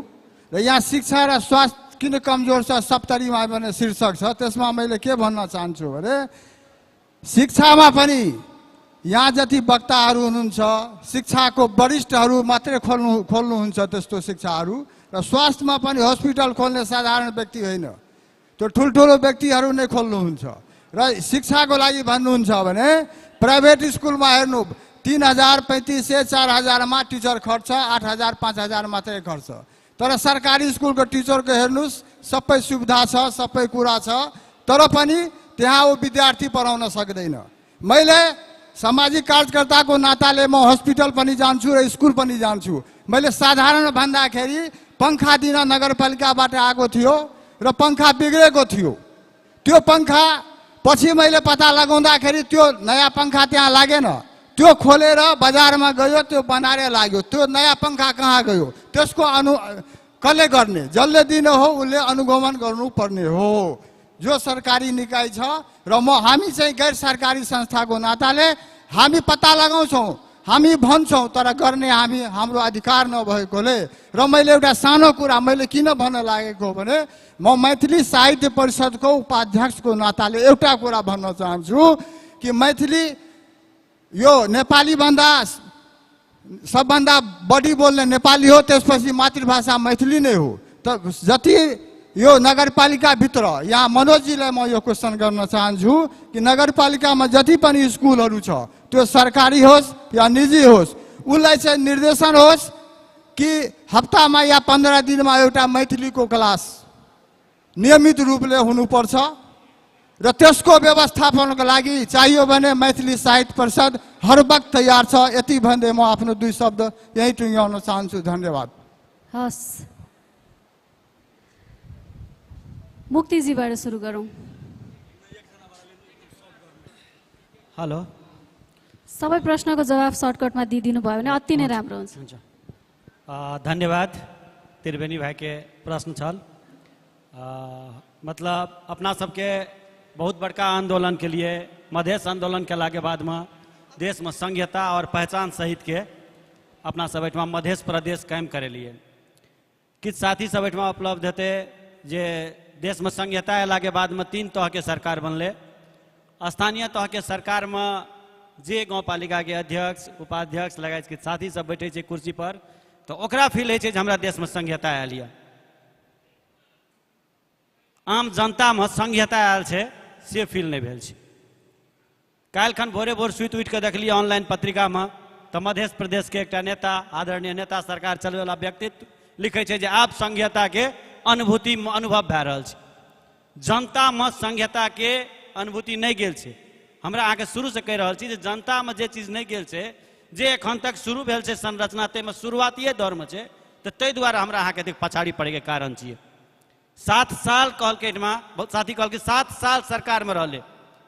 र यहाँ शिक्षा र स्वास्थ्य किन कमजोर छ सप्तरीमा भन्ने शीर्षक छ, त्यसमा मैले के भन्न चाहन्छु भने शिक्षामा पनि यहाँ जति वक्ताहरू हुनुहुन्छ शिक्षाको वरिष्ठहरू मात्रै खोल्नुहुन्छ त्यस्तो शिक्षाहरू, र स्वास्थ्यमा पनि हस्पिटल खोल्ने साधारण व्यक्ति होइन, त्यो ठुल्ठुलो व्यक्तिहरू नै खोल्नुहुन्छ। र शिक्षाको लागि भन्नुहुन्छ भने प्राइभेट स्कुलमा हेर्नु 3000, 3500, 4000मा टिचर खर्च, 8000, 5000 मात्रै खर्च। तर सरकारी स्कुलको टिचरको हेर्नुहोस्, सबै सुविधा छ, सबै कुरा छ, तर पनि त्यहाँ ऊ विद्यार्थी पढाउन सक्दैन। मैले सामाजिक कार्यकर्ताको नाताले म हस्पिटल पनि जान्छु र स्कुल पनि जान्छु। मैले साधारण भन्दाखेरि पङ्खा दिन नगरपालिकाबाट आएको थियो र पङ्खा बिग्रेको थियो। त्यो पङ्खा पछि मैले पत्ता लगाउँदाखेरि त्यो नयाँ पङ्खा त्यहाँ लागेन, त्यो खोलेर बजारमा गयो, त्यो बनाएर लाग्यो। त्यो नयाँ पङ्खा कहाँ गयो? त्यसको कसले गर्ने? जसले दिने हो उसले अनुगमन गर्नुपर्ने हो, जो सरकारी निकाय छ। र हामी चाहिँ गैर सरकारी संस्थाको नाताले हामी पत्ता लगाउँछौँ, हामी भन्छौँ, तर गर्ने हाम्रो अधिकार नभएकोले। र मैले एउटा सानो कुरा मैले किन भन्न लागेको हो भने म मैथिली साहित्य परिषदको उपाध्यक्षको नाताले एउटा कुरा भन्न चाहन्छु कि मैथिली यो नेपालीभन्दा सबभन्दा बढी बोल्ने नेपाली हो, त्यसपछि मातृभाषा मैथिली नै हो। त जति यो नगरपालिकाभित्र यहाँ मनोजजीलाई म यो क्वेसन गर्न चाहन्छु कि नगरपालिकामा जति पनि स्कुलहरू छ त्यो सरकारी होस् या निजी होस्, उसलाई चाहिँ निर्देशन होस् कि हप्तामा या 15 दिनमा एउटा मैथिलीको क्लास नियमित रूपले हुनुपर्छ र त्यसको व्यवस्थापनको लागि चाहियो भने मैथिली साहित्य परिषद हर वक्त तयार छ। यति भन्दै म आफ्नो 2 शब्द यहीँ टुङ्ग्याउन चाहन्छु। धन्यवाद। हस्, मुक्तिजीबाट सुरु गरौँ। हेलो, सबै प्रश्नको जवाफ सर्टकटमा दिइदिनु भयो भने अति नै राम्रो हुन्छ। धन्यवाद। त्रिवेणी भाई के प्रश्न छल, मतलब अपना सबके बहुत बड़का आंदोलन के लिए मधेश आंदोलन के बाद में देश में संघीयता और पहचान सहित के अपना सब एहिठमा मधेश प्रदेश कायम करे लिए किछु साथी सब एहिठमा उपलब्ध हेतै जे देश में संघीयता अयला के बाद में 3 तह के सरकार बनले। स्थानीय तह के सरकार में जे गाँवपालिका के अध्यक्ष उपाध्यक्ष लगायत के साथी सब बैठे छै कुर्सी पर, तो ओकरा फील होइ छै जे हमरा देश में संघीयता आयल यऽ। आम जनता में संघीयता आयल छै से फील नहीं भेल छै। काल्हिखन भोरे भोर सुति उठि कऽ देखलियै ऑनलाइन पत्रिका में तऽ मध्य प्रदेश के एकटा नेता, आदरणीय नेता, सरकार चलबैवला व्यक्तित्व लिखै छै जे आब संघीयता के अनुभूति अनुभव भए रहल छै। जनता में संघीयता के अनुभूति नहीं गेल छै। हमरा अहाँके शुरूसँ कहि रहल छी जे जनतामे जे चीज नहि गेल छै, जे एखन तक शुरू भेल छै संरचना, ताहिमे शुरुआतिए दौरमे छै, तऽ ताहि दुआरे हमरा अहाँके एतेक पछाड़ी पड़ैके कारण छियै। 7 साल कहलकै एहिठमा, बहुत साथी कहलकै 7 साल सरकारमे रहलै,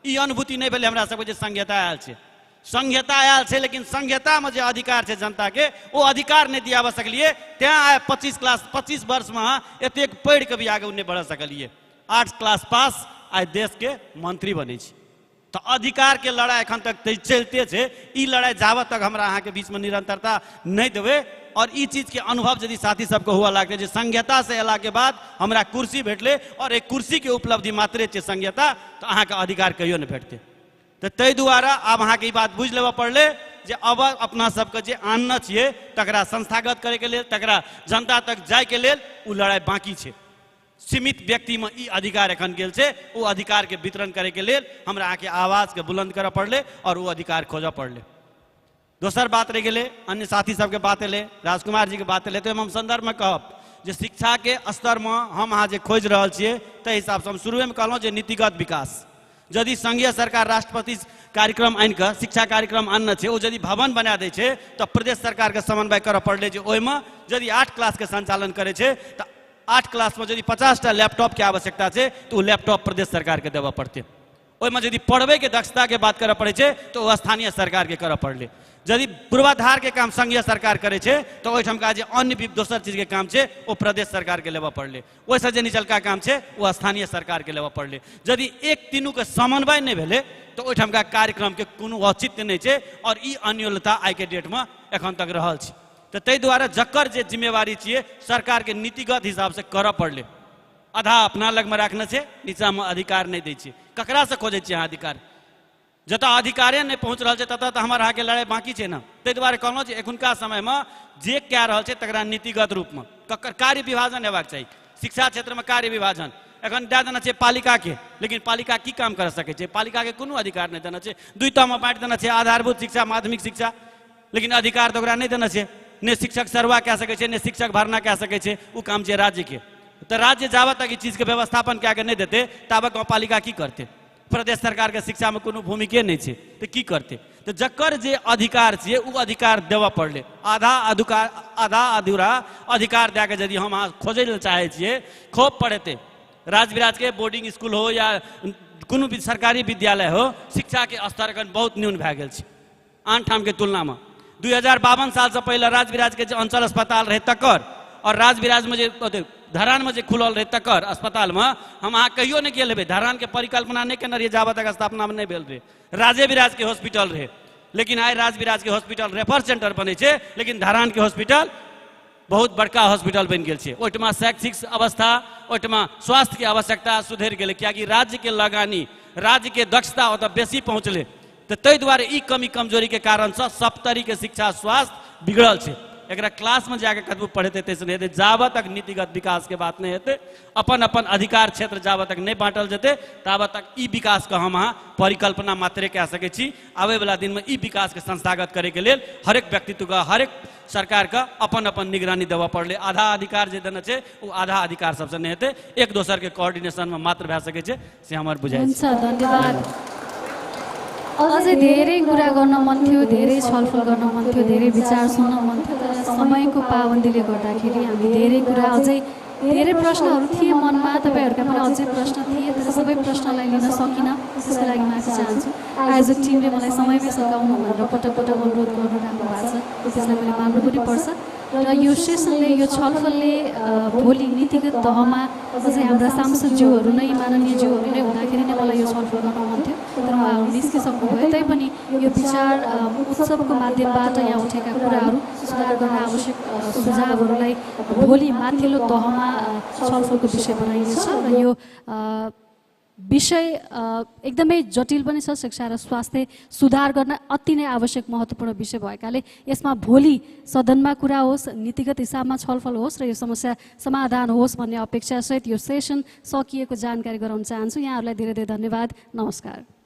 ई अनुभूति नहि भेलै हमरा सबके जे संघीयता आयल छै। संघीयता आयल छै लेकिन संघीयतामे जे अधिकार छै जनताके, ओ अधिकार नहि दियाबऽ सकलियै। तैँ आइ 25 वर्षमे अहाँ एतेक पढ़ि कऽ भी आगू नहि बढ़ सकलियै। 8 क्लास पास आइ देशके मंत्री बनै छै। तऽ अधिकार के लड़ाइ एखन तक चलिते छै। ई लड़ाइ जाबत तक हमरा अहाँके बीचमे निरंतरता नहि देबै और ई चीजके अनुभव यदि साथी सबके हुआ लागतै जे संघीयता से अयलाके बाद हमरा कुर्सी भेटलै और एक कुर्सीके उपलब्धि मात्रे छै संघीयता, तऽ अहाँके अधिकार कहियो नहि भेटतै। तऽ ताहि दुआरे आब अहाँके ई बात बुझि लेबऽ पड़लै जे अब अपना सबके जे आनने छियै तकरा संस्थागत करैके लेल, तकरा जनता तक जाइके लेल ओ लड़ाइ बाँकी छै। सीमित व्यक्तिमे ई अधिकार एखन गेल छै, ओ अधिकारके वितरण करैके लेल हमरा अहाँके आवाजके बुलंद करऽ पड़लै और ओ अधिकार खोजऽ पड़लै। दोसर बात रहि गेलै, अन्य साथी सबके बात एलै, राजकुमार जीके बात एलै, तऽ ओहिमे हम सन्दर्भमे कहब जे शिक्षाके स्तरमे हम अहाँ जे खोजि रहल छियै ताहि हिसाबसँ हम शुरुएमे कहलहुँ जे नीतिगत विकास, यदि संघीय सरकार राष्ट्रपति कार्यक्रम आनि कऽ शिक्षा कार्यक्रम आनने छै, ओ यदि भवन बना दै छै तऽ प्रदेश सरकारके समन्वय करऽ पड़लै जे ओहिमे यदि 8 क्लासके सञ्चालन करै छै तऽ 8 क्लासमे यदि 50टा लैपटॉपके आवश्यकता छै तऽ ओ लैपटॉप प्रदेश सरकारके देबऽ पड़तै। ओहिमे यदि पढ़बैके दक्षताके बात करऽ पड़ै छै तऽ ओ स्थानीय सरकारके करऽ पड़लै। यदि पूर्वाधारके काम संघीय सरकार करै छै तऽ ओहिठामका जे अन्य भी दोसर चीजके काम छै ओ प्रदेश सरकारके लेबऽ पड़लै, ओहिसँ जे निचलका काम छै ओ स्थानीय सरकारके लेबऽ पड़लै। यदि एक तीनूके समन्वय नहि भेलै तऽ ओहिठामका कार्यक्रमके कोनो औचित्य नहि छै और ई अन्योलता आइके डेटमे एखन तक रहल छै। तऽ ताहि दुआरे जकर जे जिम्मेवारी छियै सरकारके नीतिगत हिसाबसँ करऽ पड़लै। आधा अपना लगमे राखने छै, नीचाँमे अधिकार नहि दै छै। ककरासँ खोजै छियै अहाँ अधिकार? जतऽ अधिकारे नहि पहुँच रहल छै ततऽ तऽ हमर अहाँके लड़ाइ बाँकी छै ने। ताहि दुआरे कहलहुँ जे एखुनका समयमे जे कए रहल छै तकरा नीतिगत रूपमे ककर कार्य विभाजन हेबाक चाही। शिक्षा क्षेत्रमे कार्य विभाजन एखन दए देने छै पालिकाके, लेकिन पालिका की काम कर सकै छै? पालिकाके कोनो अधिकार नहि देने छै। दुइ तहमे बाँटि देने छै, आधारभूत शिक्षा, माध्यमिक शिक्षा, लेकिन अधिकार तऽ ओकरा नहि देने छै। ने शिक्षक सरवा कए सकै छै, ने शिक्षक भरना कए सकै छै, ओ काम छै राज्यके। तऽ राज्य जाबत तक ई चीजके व्यवस्थापन कए कऽ नहि देतै ताबत गाँवपालिका की करतै? प्रदेश सरकारके शिक्षामे कोनो भूमिके नहि छै तऽ की करतै? तऽ जकर जे अधिकार छियै ओ अधिकार देबऽ पड़लै। आधा आधा अधूरा अधिकार दए कऽ यदि हम अहाँ खोजै लए चाहै छियै, खोप पड़ेतै। राजविराजके बोर्डिंग स्कूल हो या कोनो भी सरकारी विद्यालय हो, शिक्षाके स्तर एखन बहुत न्यून भए गेल छै आन ठामके तुलनामे। 2052 सालसँ पहिले राजविराजके जे अञ्चल अस्पताल रहै तकर, और राजविराजमे जे धरानमे जे खुलल रहै तकर अस्पतालमे हम अहाँ कहियो नहि गेल हेबै। धरानके परिकल्पना नहि केने रहियै जाबत तक स्थापनामे नहि भेल रहै। राजे विराजके हॉस्पिटल रहै, लेकिन आइ राजविराजके हॉस्पिटल रेफर सेंटर बनै छै, लेकिन धरानके हॉस्पिटल बहुत बड़का हॉस्पिटल बनि गेल छै। ओहिठमा शैक्षिक अवस्था, ओहिठमा स्वास्थ्यके आवश्यकता सुधरि गेलै, कियाकि राज्यके लगानी, राज्यके दक्षता ओतऽ बेसी पहुँचलै। तऽ ताहि दुआरे ई कमी कमजोरीके कारणसँ सप्तरीके शिक्षा स्वास्थ्य बिगड़ल छै। एकरा क्लासमे जाकऽ कतबो पढ़ेतै ताहिसँ नहि हेतै। जाबत तक नीतिगत विकासके बात नहि हेतै, अपन अपन अधिकार क्षेत्र जाबत तक नहि बाँटल जेतै ताबत तक ई विकासके हम अहाँ परिकल्पना मात्रे कए सकै छी। आबैवला दिनमे ई विकासके संस्थागत करैके लेल हरेक व्यक्तित्वके, हरेक सरकारके अपन अपन निगरानी देबऽ पड़लै। आधा अधिकार जे देने छै ओ आधा अधिकार सबसँ नहि हेतै, एक दोसरके कोअर्डिनेशनमे मात्र भए सकै छै, से हमर बुझाइ छै। हुन्छ, धन्यवाद। अझै धेरै कुरा गर्न मन थियो, धेरै छलफल गर्न मन थियो, धेरै विचार सुन्न मन थियो, तर समयको पाबन्दीले गर्दाखेरि हामी धेरै कुरा, अझै धेरै प्रश्नहरू थिए मनमा, तपाईँहरूका पनि अझै प्रश्न थिए, तर सबै प्रश्नलाई लिन सकिनँ, त्यसको लागि माफी चाहन्छु। आयोजक टिमले मलाई समयमै सघाउनु भनेर पटक पटक अनुरोध गर्नु भएको छ, त्यसलाई मैले मान्नु पनि पर्छ। र यो सेसनले, यो छलफलले भोलि नीतिगत तहमा अझै हाम्रा सांसदज्यूहरू नै, माननीयज्यूहरू नै हुँदाखेरि नै मलाई यो छलफल गर्न मन थियो, तर उहाँहरू निस्किसक्नुभयो। तैपनि यो विचार उत्सवको माध्यमबाट यहाँ उठेका कुराहरू, सुधार गर्न आवश्यक सुझावहरूलाई भोलि माथिल्लो तहमा छलफलको विषय बनाइनेछ। र यो विषय एकदमै जटिल पनि छ। शिक्षा र स्वास्थ्य सुधार गर्न अति नै आवश्यक महत्त्वपूर्ण विषय भएकाले यसमा भोलि सदनमा कुरा होस्, नीतिगत हिसाबमा छलफल होस् र यो समस्या समाधान होस् भन्ने अपेक्षासहित यो सेसन सकिएको जानकारी गराउन चाहन्छु। यहाँहरूलाई धेरै धेरै धन्यवाद। नमस्कार।